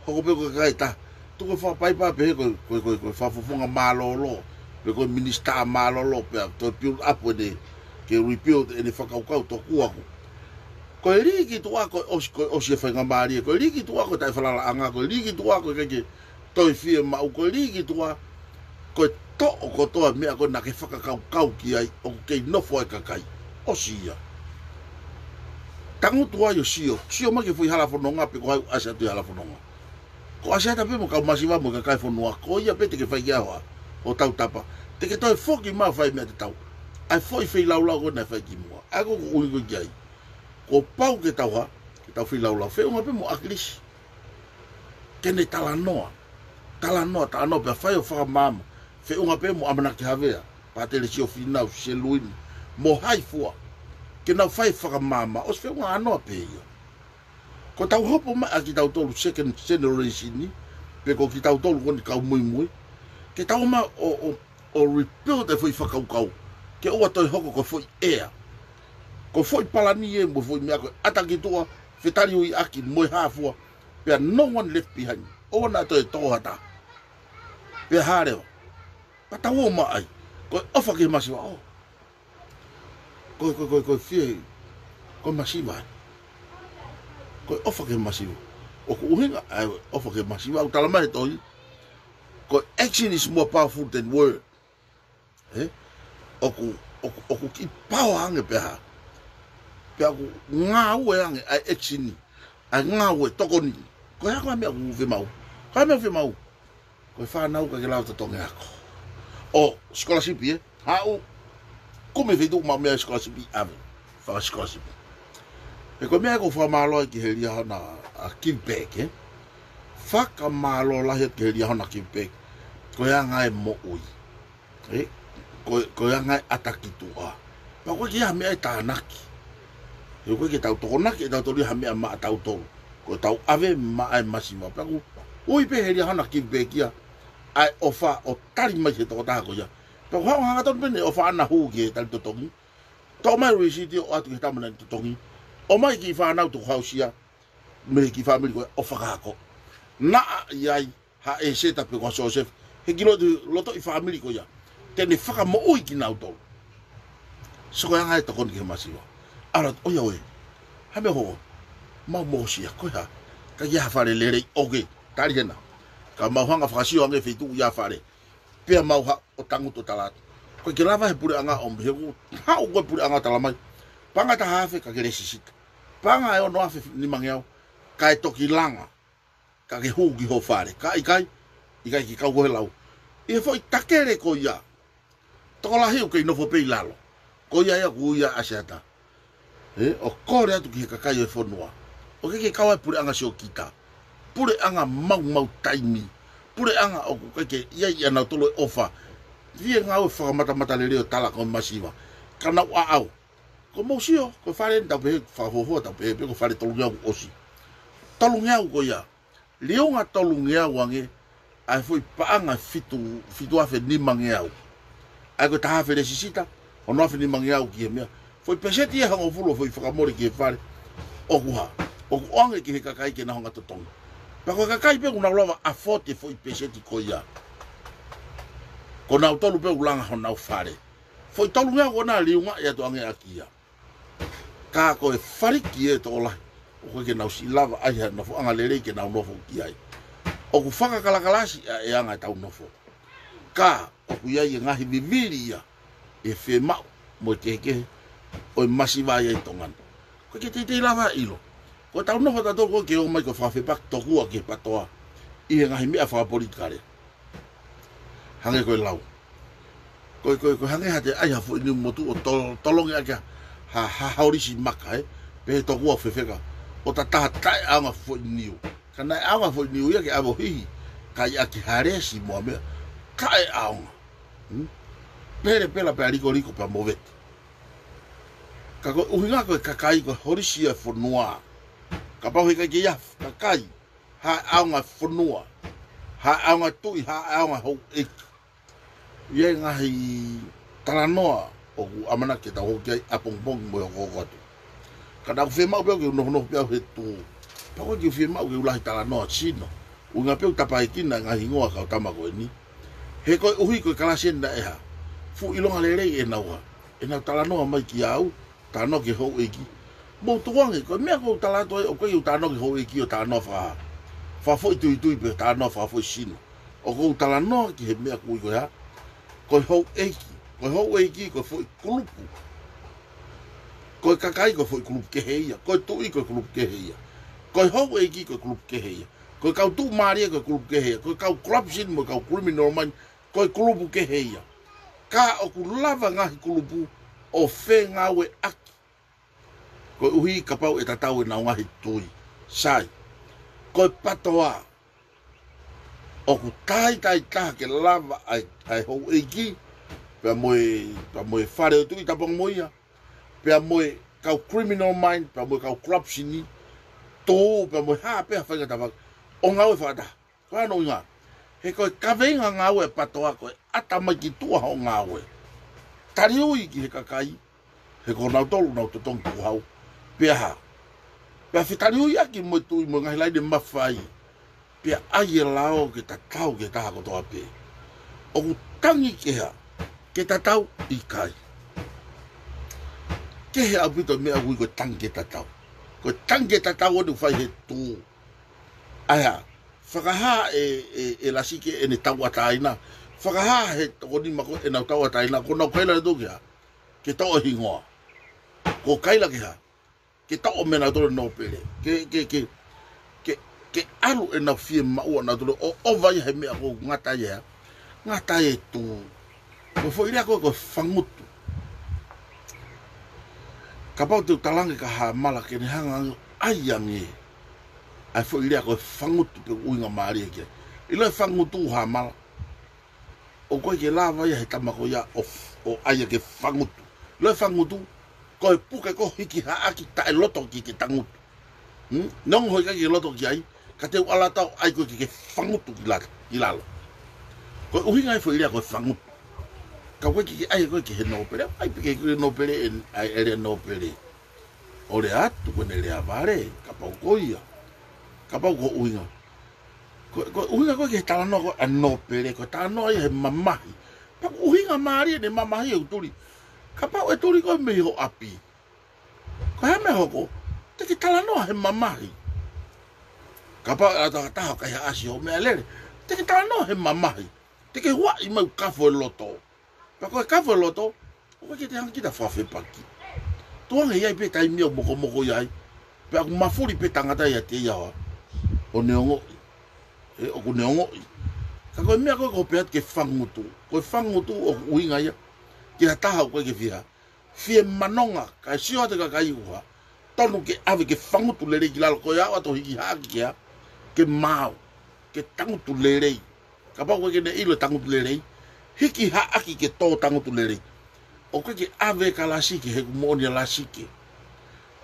Hoko pē ko e kakai ʻe taha. Tuku e fakapaipa pehē ko e, ko e, ko e, ko e fakafofonga mālōlō, pe ko e minisitā mālōlō, pea toe build up ʻene, ke rebuild ʻene fakakaukau tokua ko. Ko e lī ki tuʻa ko e ʻosi, ko e ʻosi e faingamālie, ko e lī ki tuʻa ko e taʻefalalaʻanga, ko e lī ki tuʻa ko e ʻikai ke toe fiemaʻu, ko e lī ki tuʻa ko e toʻo kotoa e meʻa ko ē naʻa ke fakakaukau ki ai, ʻoku kei nofo ai e kakai. ʻOsi ia. Tangutu ai ʻo sio, sio mai ki he foʻi hala fononga pe ko hai ʻoku ʻasi atu he hala fononga. Ko ʻAsiata pē mo e kau masiva mo e kakai e fonua, ko ia pē te ke fai ki ai hoʻo, hoʻo tautapa. Te ke toe foki mai ʻo fai meʻa tatau. ʻA e foʻi feilaulau ko ē naʻe fai kimuʻa. ʻA ia ko ʻeku ʻuhinga ko ē ki ai. Kuo pau ke tau hā? Ke tau feilaulau. Feʻunga pē mo ʻAkilisi. Ke ne talanoa. Talanoa, talanoa pea fai ʻo fakamaama. Feʻunga pē mo ʻAmanaki Havea. Pātele Siofinau, Seluini. Mo hai fua. Ke nau fai fakamaama. ʻOsi feʻunga ʻanoa pē ia. Ko ʻetau hopo mai ʻa kitautolu second generation ni, pe ko kitautolu ko eni kau muimui, ke tau ō mai ʻo, ʻo, ʻo rebuild e foʻi fakakaukau, ke ʻoua toe hoko ko e foʻi ʻea. Ko e foʻi palani ē mo e foʻi meʻa ko e ʻata ki tuʻa, fetaliuiʻaki mo e hā fua, pea no one left behind. ʻOua naʻa toe tō ha taha. Pea hā leva. Pea tau ō mai ai. Ko e ʻofa ki he masiva, ʻo. Ko e, ko e, ko e, ko e fie, ko e masiva. Ko e ʻofa ki he masiva. ʻOku ʻuhinga ʻa e ʻofa ki he masiva, ʻoku tala mai he tohi, ko e action is more powerful than word. Ē? ʻOku, ʻoku, ʻoku kiʻi power ange pē hā. Pea ʻoku ngāue ange ʻa e action ni. ʻA e ngāue tokoni. Ko e hā ko e meʻa ʻoku fiemaʻu. Ko e meʻa fiemaʻu. Ko e fānau ʻikai ke lava totongi ako. ʻO, scholarship ē, haʻu, kumi feituʻu maʻu meʻa scholarship ʻave, faka-scholarship. He ko e meʻa ʻoku ou fakamālō ai ki he Liahona, ʻa, Give Back, ē. Fakamālō lahi atu ki he Liahona Give Back. Ko e anga e moʻui. Ē, ko, ko e anga e ʻata ki tuʻa. Pea ʻoku ʻikai ke ʻi ai ha meʻa ʻe tānaki. He ʻoku ʻikai ke tau tokonaki ʻe tautolu ia ha meʻa maʻatautolu. Ko ʻetau ʻave maʻa e masiva. Pea ʻoku ui pē he Liahona Give Back ia, ʻa e ʻofa ʻo tali mai he tokotaha ko ia. Pea ʻoku hanga hangatonu pē ʻene ʻofa ʻana hū ki he tali totongi. Toʻo mai e lisiti ʻo ʻoatu ki he tama naʻe totongi. ʻOmai e kiʻi fānau tukuhausia mei he kiʻi fāmili ko ē ʻo fakahako. Naʻa ʻi ai ha ʻEseta pe ko Siosefa, he kiʻi loto, lotoʻi fāmili ko ia, te ne fakamoʻui kinautolu. So ko e anga e tokoni ki he masiva. ʻAlu atu, ʻoiauē, ha meʻa hoko. Mau mosia, ko e hā? ʻIkai ke ʻi ai ha fale lelei, ʻoku tali hena. Ka mau hanga fakasio ange feituʻu ʻi ai e fale. Pea mau haʻu ʻo tangutu ʻo tala atu. ʻOku ʻikai ke lava he puleʻanga ʻo mei he ʻoku haʻu ko e puleʻanga ʻo tala mai, paʻanga ʻe taha afe ka ke lēsisita. Paʻanga ʻe ono afe nimangeau ka ke toki langa. Ka ke hū ki ho fale. Ka ʻikai, ʻikai ke kau ko he lau. ʻI he foʻi takele ko ia. Tokolahi ʻoku kei nofo pē ʻi lalo. Ko ia ia ʻoku ui ʻa ʻAsiata. Ē, ʻo kole atu ki he kakai ʻo e fonua. ʻOku ʻikai ke kau ai e puleʻanga siokita. Puleʻanga maumau taimi. Puleʻanga ʻoku ʻikai ke ʻi ai ʻia nautolu e ʻofa. Fie ngāue fakamatamatalelei ʻo tala ko e masiva. Ka nau ʻaʻau. Ko mou sio, ko e fale eni tau pehē, fakafuofua tau pehē, pē ko e fale tolungeau ʻosi. Tolungeau ko ia. Liunga tolungeau ange, ʻa e foʻi paʻanga fitu, fitu afe nimangeau. ʻA ia ko e taha afe lēsisita, ono afe nimangeau ki he meʻa. Foʻi peseti ʻe hongofulu ʻo e foʻi fakamole ki he fale. ʻOku hā, ʻoku ʻoange ki he kakai ke nau hanga totongi. Pea ko e kakai pē ʻoku nau lava ʻo afford e foʻi peseti ko ia. Ko nautolu pē ʻoku langa honau fale. Foʻi tolungeau ko ena liunga ʻe ʻatu ange ʻaki ia. Ka ko e faliki ē tokolahi, ʻoku ʻikai ke nau siʻi lava ʻai ha nofoʻanga lelei ke nau nofo ki ai. ʻOku fakakalakalasi ʻa e anga ʻetau nofo. Ka ʻoku ʻi ai e ngaahi vivili ia ʻe fiemaʻu mo e kehekehe ʻo e masiva ia ʻi Tonga ni. ʻOku ʻikai ke teitei lava ʻilo. Ko ʻetau nofo ʻatautolu ko ē ke ō mai ko e fakafepaki tokua ki he PTOA ʻi he ngaahi meʻa fakapolitikale. Hangē ko e lau. Ko e, ko e, ko e hangē ha te ʻai ha foʻi niu motuʻa ʻo tol-, tolongi ʻaki ha, ha, ha holisi maka, ē? Pehē tokua fefeka. ʻO tataha taʻeʻaonga foʻi niu. Ka naʻe ʻaonga foʻi niu ia ke ʻave ʻo hihi. Ka ʻi ʻaki ha lesi mo ha meʻa. Taʻeʻaonga. Hmm? Pelepela pea likoliko pea movete. Ka ko e ʻuhinga ko e kakai ko e holisi ʻo e fonua. Kapau heʻikai ke ʻi ai ha kakai, ha ʻaonga fonua, ha ʻaonga tuʻi, ha ʻaonga houʻeiki. ʻI ai e ngaahi talanoa ʻoku ʻamanaki ke tau hoko ki ai ʻapongipongi mo e hokohoko atu. Ka naʻá ku fiemaʻu pē au ke u nofonofo pē au he tuʻu. Pea ʻoku ʻikai ke u fiemaʻu ke u lahi talanoa sino. ʻUhinga pē ʻoku tapaekina e ngaahi hingoa ʻa e kau tama ko eni. He koeʻuhi ko e kalasi eni naʻe hā. Fuʻu ʻilonga lelei ʻenau hā. ʻEnau talanoa mai kiate au, talanoa ki he houʻeiki. Mou tukuange, ko e meʻa ʻoku ou tala atu ai, ʻoku ʻikai ke u talanoa ki he houʻeiki ʻo talanoa faka-, fakafoʻituitui pe talanoa fakafoʻisino. ʻOku ou talanoa ki he meʻa ʻoku ui ko e hā. Ko e houʻeiki, ko e houʻeiki, ko e foʻi kulupu. Ko e kakai, ko e foʻi kulupu kehe ia. Ko e tuʻi, ko e kulupu kehe ia. Ko e houʻeiki, ko e kulupu kehe ia. Ko e kau tuʻumālie, ko e kulupu kehe ia. Ko e kau corruption mo e kau criminal mind, ko e kulupu kehe ia. Ka ʻoku lava ngaahi kulupu ʻo fengāueʻaki. Koeʻuhi kapau ʻe tatau ʻenau ngaahi tui. Sai. Ko e PTOA. ʻOku taaitaitaha ke lava ʻa e, ʻa e houʻeiki, pea mo e, pea mo e fale ʻo e tuʻi tapu ange mo ia, pea mo e kau criminal mind, pea mo e kau corruption, tō, pea mo e hā pē ha faingataʻa ʻo ngāue fakataha. Ko hono ʻuhinga. He ko e kaveinga ngāue ʻa e PTOA ko e ʻata mai ki tuʻa hoʻo ngāue. Taliui ki he kakai, he ko nautolu ʻoku nau totongi tukuhau. Pea hā. Pea fetaliuiʻaki mo e tuʻi mo e ngaahi laine mafai. Pea ʻai e lao ke tatau ki he taha kotoa pē. ʻOku tangi ke hā. Ke tatau ʻikai. Kehe ʻaupito e meʻa ʻoku ui ko e tangi ke tatau. Ko e tangi ke tatau ʻoku fai he tuʻu. ʻAi hā. Fakahā ʻe, ʻe, ʻe Lasike ʻene tauʻatāina. Fakahā he toko nima ko ē ʻenau tauʻatāina. Ko ʻenau kaila nautolu ke hā. Ke toʻo e hingoa. Ko e kaila ke hā. Ke toʻo mei nautolu e nōpele. Ke, ke, ke, ke, ke ʻalu ʻenau fiemaʻu ʻanautolu ʻo, ʻo ʻova ia he meʻa ʻoku ngata ia. Ngata e tuʻu. Ko e foʻi lea ko ē ko e fangutu. Kapau te u talaange kia Hamala ke ne hanga ʻo ʻai ange. ʻA e foʻi lea ko e fangutu pe ʻuhinga mālie ki ai. ʻIlo e fangutu Hamala. ʻOku ʻikai ke lava ia he tama ko ia ʻo, ʻo ʻai ia ke fangutu. ʻIlo e fangutu, ko e puke ko ē hiki haʻaki taʻe loto ki he tangutu. Hmm? Neongo ʻoku ʻikai ke loto ki ai, ka te u ʻalu atu ʻo ʻai ko ē ke, ke fangutu ki lalo, ki lalo. Ko e ʻuhinga e foʻi lea ko e fangutu. Ka ʻoku ʻikai ke ʻai ko ē ki he nōpele, ʻai pē ki he nōpele, ʻe, ʻa e lea nōpele. ʻO lea atu ko ʻene lea vale, kapau ko ia. Kapau ko e ʻuhinga. Ko, ko e ʻuhinga ko ē ki he talanoa ko ē ʻa e nōpele, ko e talanoa ia he mamahi. Pea ko e ʻuhinga mālie ʻene mamahi ʻoku tuli. Kapau ʻe tuli koe mei ho ʻapi. Ko e hā e meʻa ʻe hoko, te ke talanoa he mamahi. Kapau ʻe ʻalu ha taha ʻo kaihaʻasi hoʻo meʻalele, te ke talanoa he mamahi. Te ke huaʻi mai ʻo kafo e loto. Pea ko e kafo e loto, ʻoku ʻikai ke te hanga kita ʻo fakafepaki. Tukuange ʻi ai pē taimi ʻoku mokomoko ai. Pea ʻoku mafuli pē tangata ʻiate ia ʻo, ʻo neongoʻi. Ē, ʻoku neongoʻi. Ka ko e meʻa ko ē ʻoku pehē atu ke fangutu. Ko e fangutu ʻoku ʻuhinga ia ki ha taha ʻoku ʻikai ke fie hā. Fie manonga, kae sio atu e kakai ʻoku hā. Tonu ke ʻave ke fangutu lelei ki lalo ko e aʻu atu ʻo hiki haʻaki ke hā. Ke maau. Ke tangutu lelei. Kapau ʻoku ʻikai ke ne ʻilo e tangutu lelei. Hiki haʻaki ke tō tangutu lelei. ʻOku ʻikai ke ʻave kia Lasike he ʻoku moʻoni ʻa Lasike.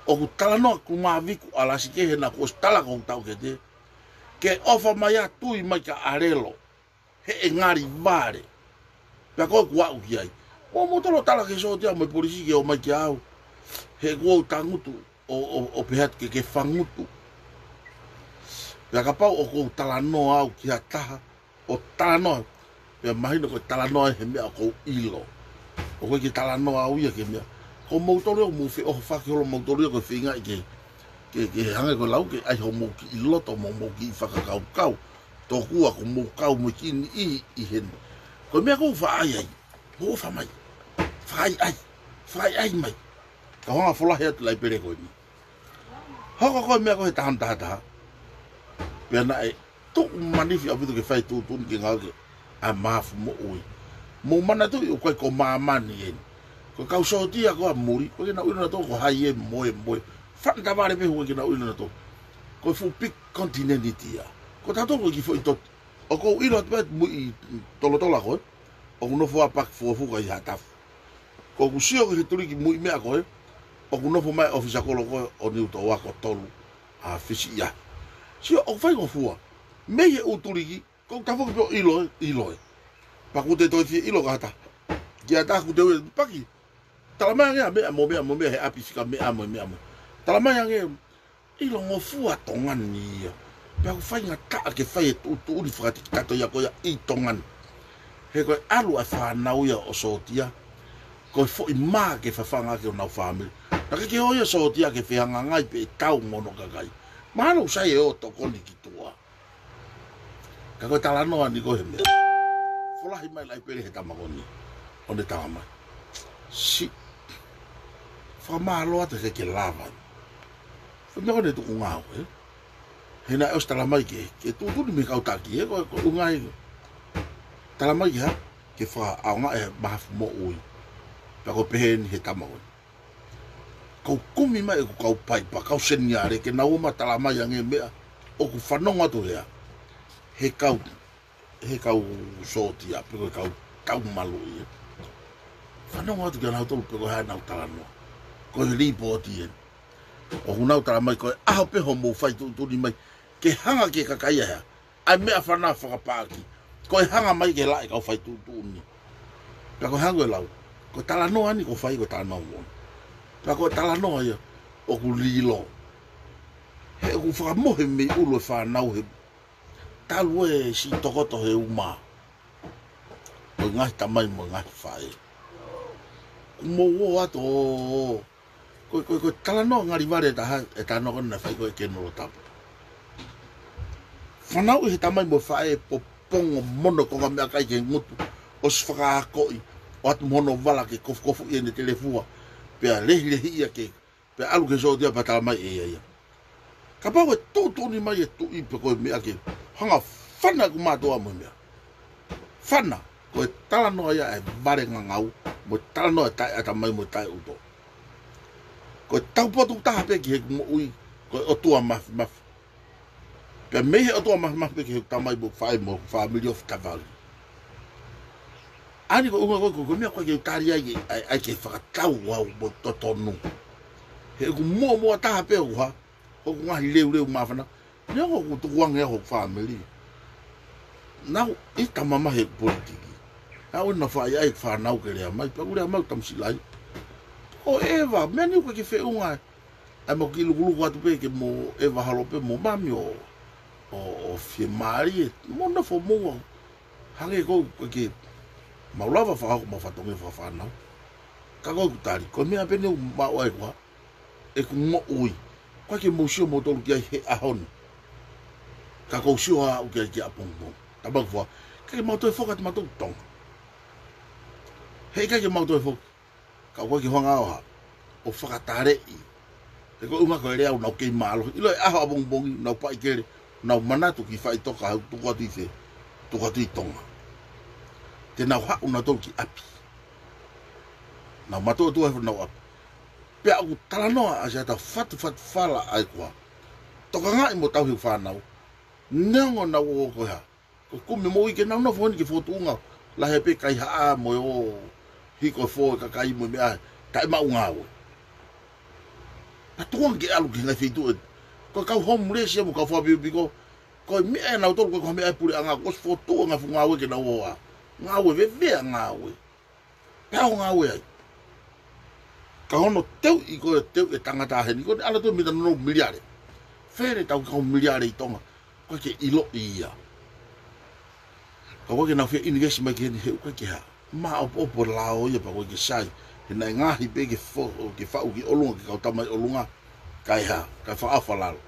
ʻOku talanoa kumāviku ʻa Lasike he naʻá ku ʻosi tala ko ʻeku taʻokete. Ke ʻofa mai ā, tui mai kia ʻAlelo. He ʻe ngali vale. Pea ko ʻeku aʻu ki ai. Mou, mou tolo tala ki he sōtia mo e polisi ke ō mai kia au. He ʻoku ou tangutu ʻo, ʻo, ʻo pehē atu ke, ke fangutu. Pea kapau ʻoku ou talanoa au ki ha taha, ʻo talanoa. Pea mahino ko e talanoa he meʻa ʻoku ou ʻilo. ʻOku ʻikai ke talanoa au ia ki he meʻa. Ko moutolu ʻoku mou feʻohofaki holo moutolu ia ko e feingaʻi ke, ke, ke hangē ko e lau ke ʻai hoʻomou kiʻi loto mo hoʻomou kiʻi fakakaukau. Tokua ʻoku mou kau mo e kiʻi niʻihi ʻi heni. Ko e meʻa ʻoku ou faʻa ʻai ai. Mou ʻofa mai. Fakaʻaiʻai. Fakaʻaiʻai mai. Ka u hanga ʻo folahi atu e laipele ko eni. Hoko ko e meʻa ko ē he taha taha taha. Pea naʻe tuʻu manifi ʻaupito ke fai tuʻutuʻuni ke ngāueʻaki ʻa e mahafu moʻui. Mou manatuʻi ʻoku ʻikai ko māmani eni. Ko e kau sōtia ko ē ʻa muli, ʻoku ʻikai ke nau ʻilo nautolu ko hai ē mo e mo e. Fana tavale pē ʻoku ʻikai ke nau ʻilo nautolu. Ko e fuʻu big continent ia. Ko tautolu ko e kiʻi foʻi toti. ʻOku ou ʻilo atu pē muiʻi tolotolo ko ē. ʻOku nofo ʻa Paki Fuafuka ʻi Haʻatafu. Ko ʻeku sio ki he tuliki muiʻi meʻa ko ē. ʻOku nofo mai ʻōfisa kolo ko ē ʻo Niutōua ko Tolu ʻa Fisi ia. Sio ʻoku faingofua. Mei he ʻū tuliki, ko ʻeku tafoki pē ʻo ʻilo ē, ʻilo ē. Pea ʻoku te toe fie ʻilo ka hata. Kia taku te ue Paki. Tala mai ange ʻa meʻa mo meʻa mo meʻa he ʻapi fika meʻa mo meʻa mo. Tala mai ange ʻilo ngofua Tonga ni ia. Pea ʻoku faingataʻa ke fai e tuʻutuʻuni fakatikitato ia ko ia ʻi Tonga ni. He ko e ʻalu ʻa e fānau ia ʻo sōtia. Ko e foʻi mā ke fafanga ʻaki honau fāmili. Naʻe ʻikai ke ʻi ai ʻa e sōtia ke fehangahangai pe ʻe tau mo hono kakai. Mahalo ʻoku sai ʻe ō tokoni ki tuʻa. Ka ko e talanoa ni ko e meʻa. Folahi mai laʻi pele he tama ko eni. ʻO ne tala mai. Siʻi. Fakamālō atu he ke lava. Ko e meʻa ko eni tuʻu ngāue. He naʻe ʻosi tala mai ke, ke tuʻutuʻuni mei he kau taki, he ko, ko e ʻuhinga ia. Tala mai ke hā, ke fakaʻaongaʻi e mahafu moʻui. Pea ko e pehē ni he tama ko ē. Kau kumi mai ʻeku kau paipa, kau seniale, ke nau ō mai tala mai ange meʻa, ʻoku fanongo atu hea. He kau, he kau sōtia, pe ko e kau taumalu ia. Fanongo atu kia nautolu pe ko e hā ʻenau talanoa. Ko e lipooti eni. ʻOku nau tala mai ko e ʻaho pē hoʻomou fai tuʻutuʻuni mai, ke hanga ki he kakai ia hea. ʻA e meʻa fana fakapaaki. Ko e hanga mai ke laʻi kau fai tuʻutuʻuni. Pea ko e hanga ko e lau. Ko e talanoa ni ko e fai ko e talanoa moʻoni. Pea ko e talanoa ia ʻoku lilo. He ʻoku fakamohe mei ʻulu e fānau he talu e siʻi tokoto he uma. Mo e ngaahi tamai mo e ngaahi faʻē. Kuo mou ō atu ʻo Ko, ko, ko e talanoa ngali vale ʻe taha, e talanoa ko ē naʻe fai ko ē ʻe Kenolo Tapu. Fanauʻi he tamai mo e faʻē popongo mono ko e ngaahi meʻakai ke ngutu, ʻosi fakaakoʻi, ʻo atu mo hono vala ke kofukofuʻi ʻene telefua, pea lehilehi ia ke, pea ʻalu ki he sōtia pea tala mai ʻe ia ia. Kapau ʻe tuʻutuʻuni mai e tuʻi pe ko e meʻa ke hanga fana ʻeku mātuʻa mo e meʻa. Fana, ko e talanoa ia ʻe vale ngangau, mo e talanoa ʻe taʻeʻatamai mo e taʻeuto. Ko e taupotu taha pē ki heʻeku moʻui, ko e ʻOtua Mafimafi. Pea mei he ʻOtua Mafimafi pē ki heʻeku tamai mo e faʻē mo e fāmili ʻo Fitavali. ʻA eni ko e ʻuhinga ko ē, ko e, ko e meʻa ko ē ke u tali ai, ʻai, ʻai ke fakatau au mo totonu. He ʻoku muʻomuʻa taha pē ʻoku hā, hoku ngaahi leuleu māfana. Neongo ʻoku tukuange au hoku fāmili. Naʻá ku ʻita mamahi he politiki. Naʻá ku ʻi ai ʻeku fānau ke lea mai, pea ʻoku lea mai ʻo tamusilaʻi. Ko e ʻeva, meʻa ni ʻoku ʻikai ke feʻunga. ʻAi mo kiʻi lukuluku atu pē ke mo ʻeva holo pē mo mami ʻo, ʻo, ʻo fiemālie. Mo nofo mo au. Hangē ko ē ʻoku ʻikai ke mau lava fakahoko mau fatongia fakafānau. Ka ko ʻeku tali, ko e meʻa pē eni ʻoku maʻu ai ʻeku hā. ʻEku moʻui. ʻOku ʻikai ke mou sio moutolu ki ai he ʻaho ni. Ka ʻoku ou sio au ki ai ki ʻapongipongi. Tapu ʻaupito. ʻIkai ke mau toe foki atu mautolu Tonga. He ʻikai ke mau toe foki. Ka ʻoku ʻikai ke hanga ʻo hā. ʻO fakataleʻi. He ko e ʻuhinga ko e lea ʻoku nau kei mālohi. ʻIlo e ʻaho ʻapongipongi, nau paʻi kele, nau manatu ki faʻitoka hau tuku atu ʻi fē. Tuku atu ʻi Tonga. Te nau haʻu nautolu ki ʻapi. Nau matuʻotuʻa he fonau ʻapi. Pea ʻoku talanoa ʻa Siata Fatufatu Fala ʻa e kuā. Tokangaʻi mo tauhi fānau. Neongo naʻa nau ō ko e hā. Ko e kumi moʻui ke nau nofo heni ki he fokotuʻunga. Lahi pē kaihaʻa mo e ō hiko fō e kakai mo e meʻa. Taʻemaʻu ngāue. Pea tukuange ke ʻalu ki he ngaahi feituʻu ē. Ko e kau homeless ia mo e kau fakapiopiko. Ko e meʻa ʻe nautolu ko e kau meʻa ʻe puleʻanga. Kuo ʻosi fokotuʻu e ngaahi fuʻu ngāue ke nau ō ʻo ngāue vevea ngāue. Pea ō ngāue ai. Ka hono teuʻi ko e teuʻi e tangata heni ko eni ʻalu atu mita nono miliale. Fele tau kau miliale ʻi Tonga. ʻOku ʻikai ke ʻiloʻi ia. Ka ʻoku ʻikai ke nau fie ʻinivesi mai ki heni he ʻoku ʻikai ke hā. Maʻopoʻopo lao ia pea ʻoku ʻikai ke sai. He naʻe ngaahi pē ke fo-, ke faʻu ki ʻolunga ke kau tama ʻi ʻolunga. Kae hā, kae fakaʻofa lalo.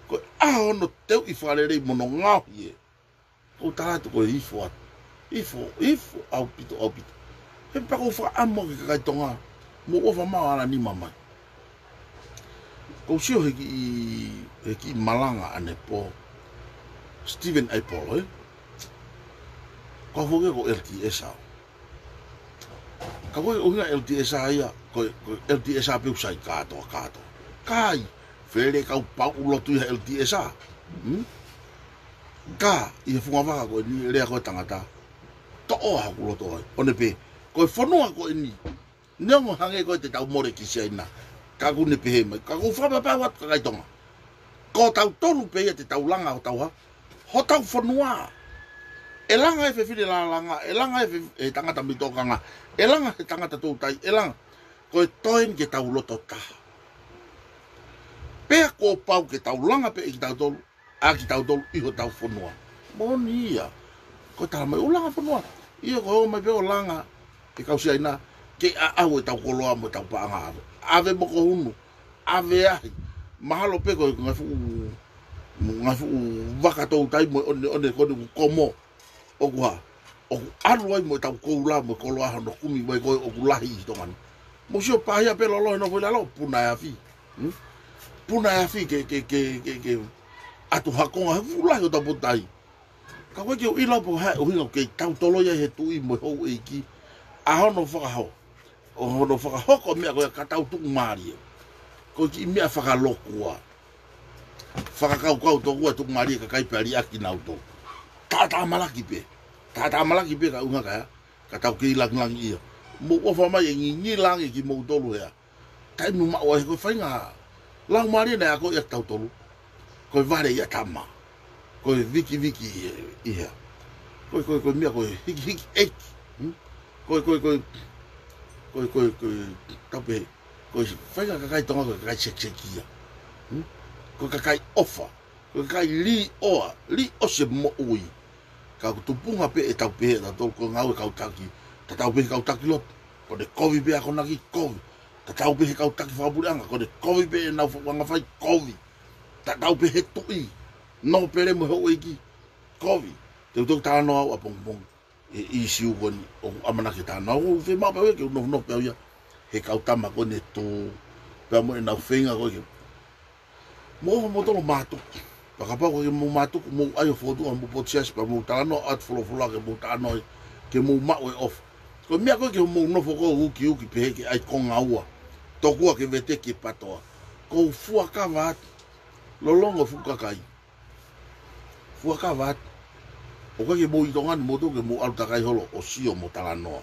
Ko e ʻaho hono teuʻi fakalelei mo hono ngaohi ē. ʻOku ou tala atu ko e ifo atu. Ifo, ifo, ʻaupito, ʻaupito. He pea ʻoku ou fakaʻamu ki he kakai Tonga. Mou ʻofa mai ʻo ala nima mai. ʻOku ou sio he kiʻi, he kiʻi malanga ʻanepō, Stephen Apple, ē? Ko au foki ko e L D S au. Ka ko e ʻuhinga L D S ia, ko e, ko e L D S pē ʻoku sai kātoa, kātoa. Ka ʻi ai, fele kau pau ʻoku lotu ia he L D S. Hmm? Ka, ʻi he funga vaka ko eni, lea ko e tangata. Toʻo ʻa hoku loto ai. ʻO ne pehē, ko e fonua ko eni. Neongo hangē ko e te tau mole ki Siaina. Ka ʻoku ne pehē mai. Ka ʻoku ou fakapapau atu kakai Tonga. Ko tautolu pē ia te tau langa hotau hā. Hotau fonua. ʻE langa e fefine lālanga. ʻE langa e fe-, e tangata mei tōkanga. ʻE langa he tangata toutai. ʻE langa. Ko e toe eni ke tau loto taha. Pea kuo pau ke tau langa pē ʻe kitautolu. ʻA kitautolu ʻi hotau fonua. Moʻoni ia. Ko e tala mai ʻoku langa fonua. ʻIo ko e ō mai pē ʻo langa. ʻE kau Siaina. Ke ʻaʻau ʻetau koloa mo ʻetau paʻanga ʻave. ʻAve mokohunu. ʻAve ahi. Mahalo pē ko e ngaahi fuʻu, ngaahi fuʻu vaka toutai mo e ʻoneʻone ko eni ʻoku komo. ʻOku hā. ʻOku ʻalu ai mo ʻetau koula mo e koloa hono kumi mai ko ē ʻoku lahi ʻi Tonga ni. Mou sio pāhia pē lolo he nofo ʻi lalo, puna e afi. Hmm? Puna e afi ke, ke, ke, ke, ke ʻatu ha konga he fuʻu lahi ʻo tau potu tai. Ka ko e ke u ʻilo pē ko e hā e ʻuhinga ʻoku kei tau tolo ia he tuʻi mo e houʻeiki. ʻA hono fakaho-, ʻo hono fakahoko meʻa ko ia ka tau tuʻumālie. Ko e kiʻi meʻa fakalokua. Fakakaukau tokua tuʻumālie kakai pea liʻaki nautolu. Tātāmalaki pē. Tātāmalaki pē ka ʻuhinga ka, ka tau kei langilangiʻia. Mou ʻofa mai e ngingilangi kimoutolu hea. Taimi maʻu ai ko e faʻahinga laumālie naʻe ako ia tautolu. Ko e vale ia tama. Ko e vikiviki ʻi he, ʻi he. Ko e, ko e, ko e meʻa ko e hikihiki ʻeiki. Hmm? Ko e, ko e, ko e, ko e, ko e, ko e, tau pehē. Ko e faʻahinga kakai Tonga ko e kakai sekiseki ia. Hmm? Ko e kakai ʻofa. Ko e kakai līʻoa, līʻosi e moʻui. Ka ʻoku tupunga pē ʻetau pehē ʻe tautolu ko e ngāue kau taki. Tatau pē he kau taki lotu. Ko ʻene kovi pē akonaki kovi. Tatau pē he kau taki fakapuleʻanga. Ko ʻene kovi pē ʻenau faʻu anga fai kovi. Tatau pē he tuʻi. Nōpele mo e houʻeiki. Kovi. Te u toki talanoa au ʻapongipongi. ʻE, ʻi siu ko eni, ʻoku ʻamanaki ke talanoa, ʻoku ou fiemaʻu pē au ia ke u nofonofo pē au ia, he kau tama ko eni ʻe tō, pea mo ʻenau feinga ko ē ke. Mou ʻofa moutolu ʻo mātuku, pea kapau ʻoku ʻikai ke mou mātuku, mou ʻai ʻo fokotuʻu homou potu siasi, pea mou talanoa atu folofola ke mou talanoa ai, ke mou maʻu e ʻofa. Ko e meʻa ko ē ke hoʻomou nofo ko ē ʻo ukiuki pehē ke ʻai konga ua, tokua ke veteki e patoa. ʻOku ou fuakava atu, lolotonga fuʻu kakai. Fuakava atu. ʻOku ʻikai ke mou ʻi Tonga ni moutolu ke mou ʻalu takai holo ʻo sio mo talanoa.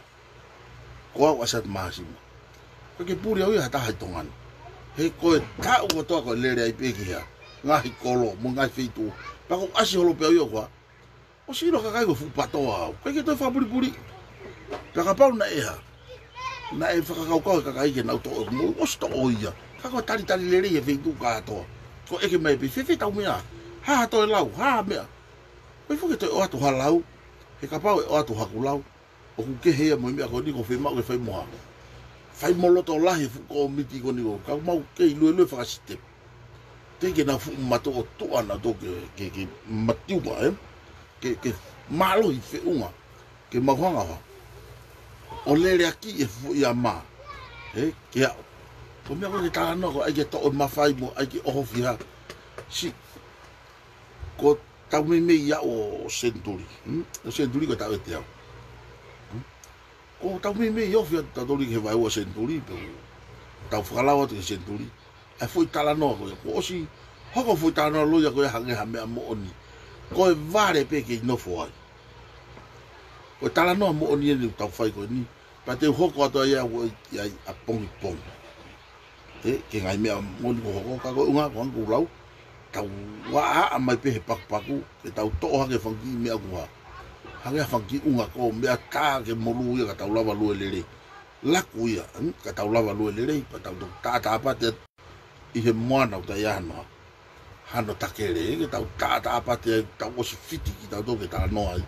Ko au ʻa Sati Māsima. ʻOku ʻikai ke puli au ia ha taha ʻi Tonga ni. He ko e taʻu kotoa ko e lele ai pē ki hea. Ngaahi kolo, mo e ngaahi feituʻu. Pea ʻoku ou ʻasi holo pē au ia ʻo kau. ʻOsi ʻilo kakai ko e fuʻu patoa au. ʻOku ʻikai ke toe fakapulipuli. Pea kapau naʻe hā. Naʻe fakakaukau e kakai ke nau toʻo, mou ʻosi toʻo ia. Ka ko e talitali lelei e feituʻu kātoa. Ko e ʻeke mai pē, fēfē ʻetau meʻa? Hā ha toe lau, hā ha meʻa? ʻOi foki ke toe ʻoatu ha lau, he kapau ʻe ʻoatu haku lau, ʻoku kehe ia mo e meʻa ko eni ʻoku ou fiemaʻu ke fai mo ha. Fai mo loto lahi e fuʻu kōmiti ko eni ʻoku, ka mau kei luelue fakasitepu. Teʻeki ke nau fuʻu matuʻotuʻa nautolu ke, ke, ke matiupa, ē? Ke, ke mālohi feʻunga. Ke mau hanga ʻo hā. ʻO leleakiʻi e fuʻu ia mā. Ē? Ke aʻu. Ko e meʻa ko ē ke talanoa ko e ʻai ke toʻo e mafai mo ʻai ke ʻohofi hā. Siʻi. Ko ʻetau meimei aʻu ʻo senituli. Hmm? ʻO senituli ko e taʻu ʻe teau. Hmm? Ko ʻetau meimei ofi atu tautolu ki he vaeua senituli, pea tau fakalau atu ki he senituli. ʻA e foʻi talanoa ko ia, kuo ʻosi hoko e foʻi talanoa loi ia ko ia hangē ha meʻa moʻoni. Ko e vale pē kei nofo ai. Ko e talanoa moʻoni eni ʻoku tau fai ko eni. Pea te u hoko atu ai au ʻi ai ʻapongipongi. Ē, ki he ngaahi meʻa moʻoni kuo hoko, ka ko e ʻuhinga ko ʻeku lau. Tau ʻaʻahi mai pē he pakupaku, ke tau toʻo hake e fanga kiʻi meʻa kuo hā. Hangē ha fanga kiʻi ʻunga ko e meʻa tā ke molū ia ka tau lava lue lelei. Laku ia, hmm, ka tau lava lue lelei, pea tau toki tātāpati atu ʻi he moana ʻoku ʻikai hano hā. Hano takele, ke tau tātāpati ai, tau ʻosi fiti kitautolu ke talanoa ai.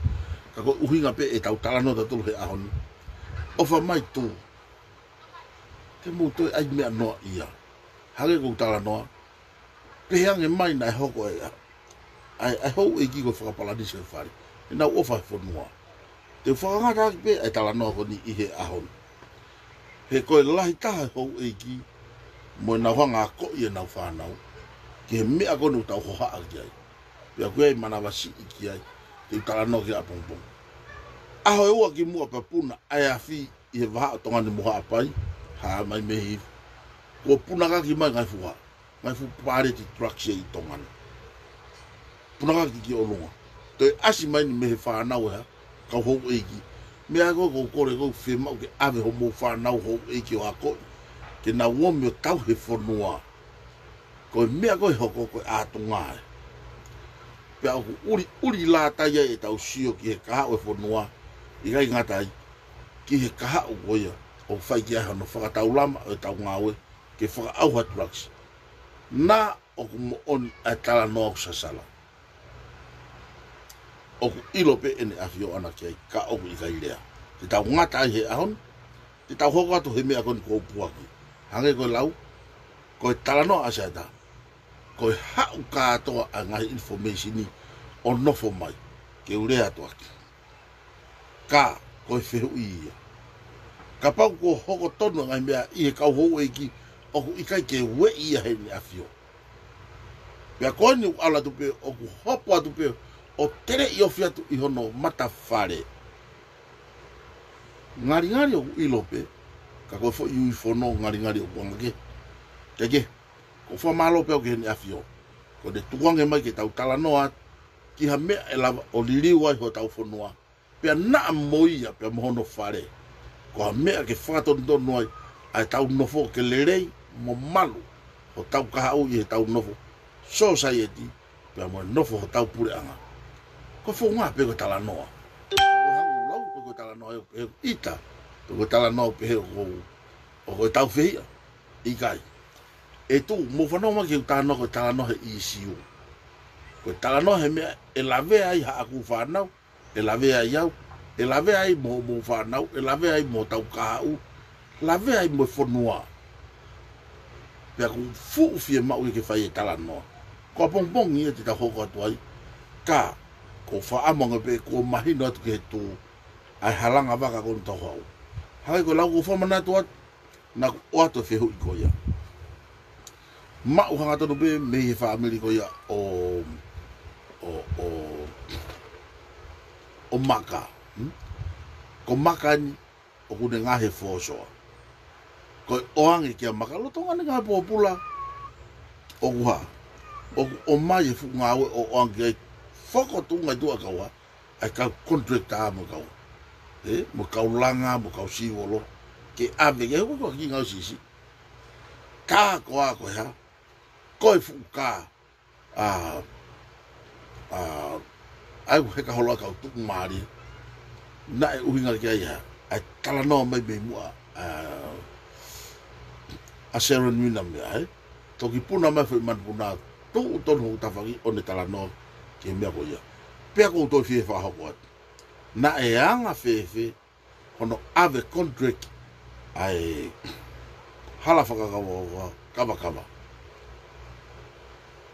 Ka ko e ʻuhinga pē ʻetau talanoa tautolu he ʻaho ni. ʻOfa mai tū. Te mou toe ʻai meʻa noa ia. Hangē ko ʻeku talanoa. Pehē ange mai naʻe hoko e ʻa e, ʻa e houʻeiki ko e fakapalanisi e fale. ʻEnau ʻofa he fonua. Te u fakangata ʻaki pē ʻa e talanoa ko eni ʻi he ʻaho ni. He ko e lahi taha e houʻeiki, mo ʻenau hanga ʻo akoʻi ʻenau fānau ki he meʻa ko eni ʻoku tau hohaʻa ki ai. Pea ʻoku ʻi ai e manavasiʻi ki ai, te u talanoa ki ai ʻapongipongi. ʻAho ʻe ua kimuʻa pea puna ʻa e afi ʻi he vahaʻa ʻo Tonga ni mo Haʻapai, hā mai mei hifo. Kuo punakaki mai ngaahi fuʻu hā, ngaahi fuʻu paleti drugs ʻi Tonga ni. Punakaki ki ʻolunga. Toe ʻasi mai eni mei he fānau ʻa e kau houʻeiki. Meʻa ko ē ʻoku ou kole, ʻoku fiemaʻu ke ʻave hoʻomou fānau houʻeiki ʻo akoʻi, ke nau omi ʻo tauhi e fonua. Ko e meʻa ko ē ʻe hoko ko e ʻātunga ē. Pea ʻoku ʻuliʻuli lātai ai ʻetau sio ki he kahaʻu ʻo e fonua, ʻikai ngata ai, ki he kahaʻu ko ia ʻoku fai ki ai hono fakataulama ʻo ʻetau ngāue ke fakaʻauha drugs. Naʻa ʻoku moʻoni ʻa e talanoa ʻoku sasala. ʻOku ʻilo pē ʻEne ʻAfio ʻAna ki ai, ka ʻoku ʻikai lea. Te tau ngata ai he ʻaho ni, te tau hoko atu he meʻa ko eni kuo u puaki. Hangē ko e lau, ko e talanoa ʻa Siaeta, ko e haʻu kātoa ʻa e ngaahi information ʻo nofo mai, ke u lea atu ʻaki. Ka, ko e fehuʻi ia. Kapau kuo hoko tonu ʻa e ngaahi meʻa ʻi he kau houʻeiki, ʻoku ʻikai ke ueʻi ia heʻene ʻafio. Pea ko eni ʻoku ʻalu atu pē, ʻoku hopo atu pē, ʻo teleʻi ofi atu ʻi hono matafale. Ngalingali ʻoku ʻilo pē, ka ko e foʻi ui fono ngalingali ʻoku anga kehe. Ke ke, ʻoku ou fakamālō pē au ki heʻene ʻAfio. Ko ʻene tukuange mai ke tau talanoa atu ki ha meʻa ʻe lava ʻo liliu ai hotau fonua. Pea naʻa mo ia, pea mo hono fale. Ko ha meʻa ke fakatonutonu ai ʻa ʻetau nofo ke lelei mo malu hotau kahaʻu ʻi heʻetau nofo society, pea mo e nofo hotau puleʻanga. Ko e founga pē ko e talanoa. Ko e hangē ʻoku lau, ko e talanoa ʻoku pehē ʻoku ʻita, ko e talanoa ʻoku pehē ʻoku, ʻoku ʻikai tau fehiʻa. ʻIkai. ʻE tuʻu, mou fanongo mai ki heʻeku talanoa, ko e talanoa he ʻīsiu. Ko e talanoa he meʻa ʻe lavea ai haʻaku fānau, ʻe lavea ai au, ʻe lavea ai mo hoʻomou fānau, ʻe lavea ai mo hotau kahaʻu, lavea ai mo e fonua. Pea ʻoku fuʻu fiemaʻu ia ke fai e talanoa. Ko ʻapongipongi ia te tau hoko atu ai, ka ʻoku ou fakaʻamu ange pē kuo mahino atu ki he tuʻu ʻa e halanga vaka ko eni ʻoku tau haʻu. Hangē ko e lau, ʻoku ou fakamanatu atu, naʻa ku ʻoatu e fehuʻi ko ia. Maʻu hangatonu pē mei he fāmili ko ia ʻo, ʻo, ʻo, ʻo Maka. Hmm? Ko Maka eni ʻoku ne ngaohi e fōsoa. Ko e ʻoange kia Maka, lolotonga ʻene ngāue pōpula, ʻoku hā, ʻoku ʻomai e fuʻu ngāue ʻo ʻoange ki ai, fokotuʻunga ʻi tuʻa kau hā, ʻa e kau contractor mo e kau, ē, mo e kau langa, mo e kau sīvolo, ke ʻave ke hoko ko e kiʻi ngāue siʻisiʻi. Ka ko ā, ko e hā, ko e fuʻu kā, ʻa, ʻa, ʻa ia ʻoku heka holo ai e kau tuʻumālie. Naʻe ʻuhinga ki ai ʻa e talanoa mai mei muʻa ʻa, ʻa Sharon Wina mea, ē? Toki puna mai foʻi manupuna, tuʻu tonu hoku tafaʻaki ʻo ne talanoa ki he meʻa ko ia. Pea ʻoku ou toe fie fakahoko atu, naʻe anga fēfē hono ʻave contract ʻa e hala fakakavakava, kavakava,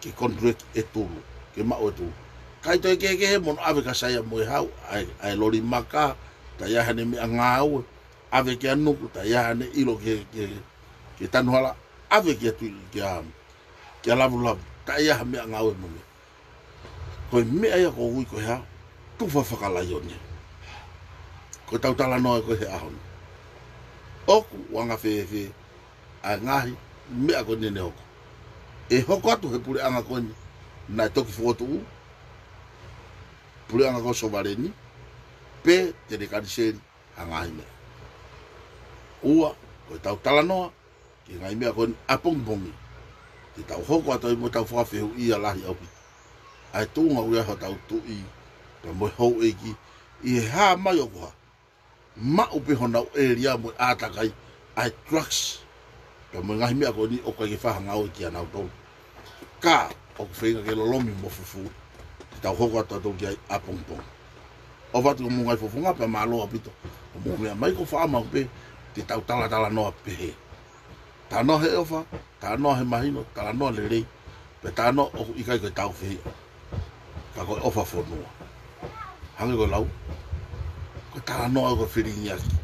ke contract e Tulu, ke maʻu e Tulu. ʻIkai toe kehekehe mo hono ʻave kia Saia Moehau ʻa e, ʻa e loli maka, taʻe ʻi ai haʻane meʻangāue, ʻave kia Nuku, taʻe ʻi ai haʻane ʻilo ki he, ki he, ki he tanu hala, ʻave kia Tuʻi, kia, kia Lavulavu, taʻe ʻi ai ha meʻangāue mo e meʻa. Ko e meʻa ia ʻoku ou ui ko e hā, tufa fakalaione. Ko ʻetau talanoa ko ē he ʻaho ni, ʻoku anga fēfē ʻa e ngaahi meʻa ko eni ne hoko. ʻE hoko atu he puleʻanga ko eni naʻe toki fokotuʻu, puleʻanga ko e sovaleni, pe te ne kaniseli ha ngaahi meʻa. Ua, ko ʻetau talanoa ki he ngaahi meʻa ko eni ʻapongipongi, te tau hoko atu ai mo ʻetau fakafehuʻia lahi ʻaupito. ʻA e tuʻunga ʻoku ʻi ai hotau tuʻi, pea mo e houʻeiki, ʻi he hā mai ʻoku hā, maʻu pē honau ʻēlia mo e ʻātakai ʻa e drugs, pea mo e ngaahi meʻa ko eni ʻoku ʻikai ke fai ha ngāue kia nautolu. Ka ʻoku feinga ke lolomi mo fufū. Te tau hoko atu atu ki ai ʻapongipongi. ʻOfa atu ki homou ngaahi fofonga pea mālō ʻaupito hoʻomou meʻa mai. ʻOku ou fakaʻamu pē te tau talatalanoa pehē. Talanoa he ʻofa, talanoa he mahino, talanoa lelei, pea talanoa ʻoku ʻikai ko e tau fehiʻa, ka ko e ʻofa fonua. Hangē ko e lau, ko e talanoa ko e felingiʻaki.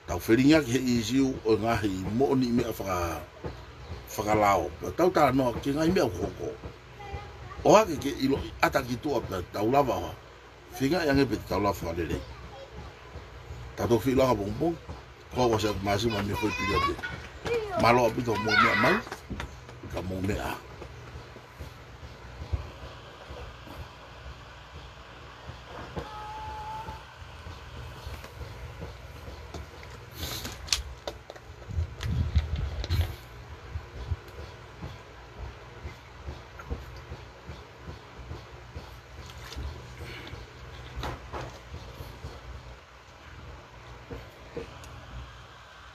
Tau felingiʻaki he ʻīsiu ʻo e ngaahi moʻoniʻi meʻa faka-, fakalao, pea tau talanoa ki he ngaahi meʻa ʻoku hoko. ʻOhake ke ʻiloʻi ʻata ki tuʻa pea tau lava ʻo feinga ange pē ke tau lava fakalelei. Tau toki ʻilo ʻapongipongi, ko ʻoku ʻosi ʻaku māsima mei he foʻi pili ʻa pē. Mālō ʻaupito mou meʻa mai, ka mou meʻa.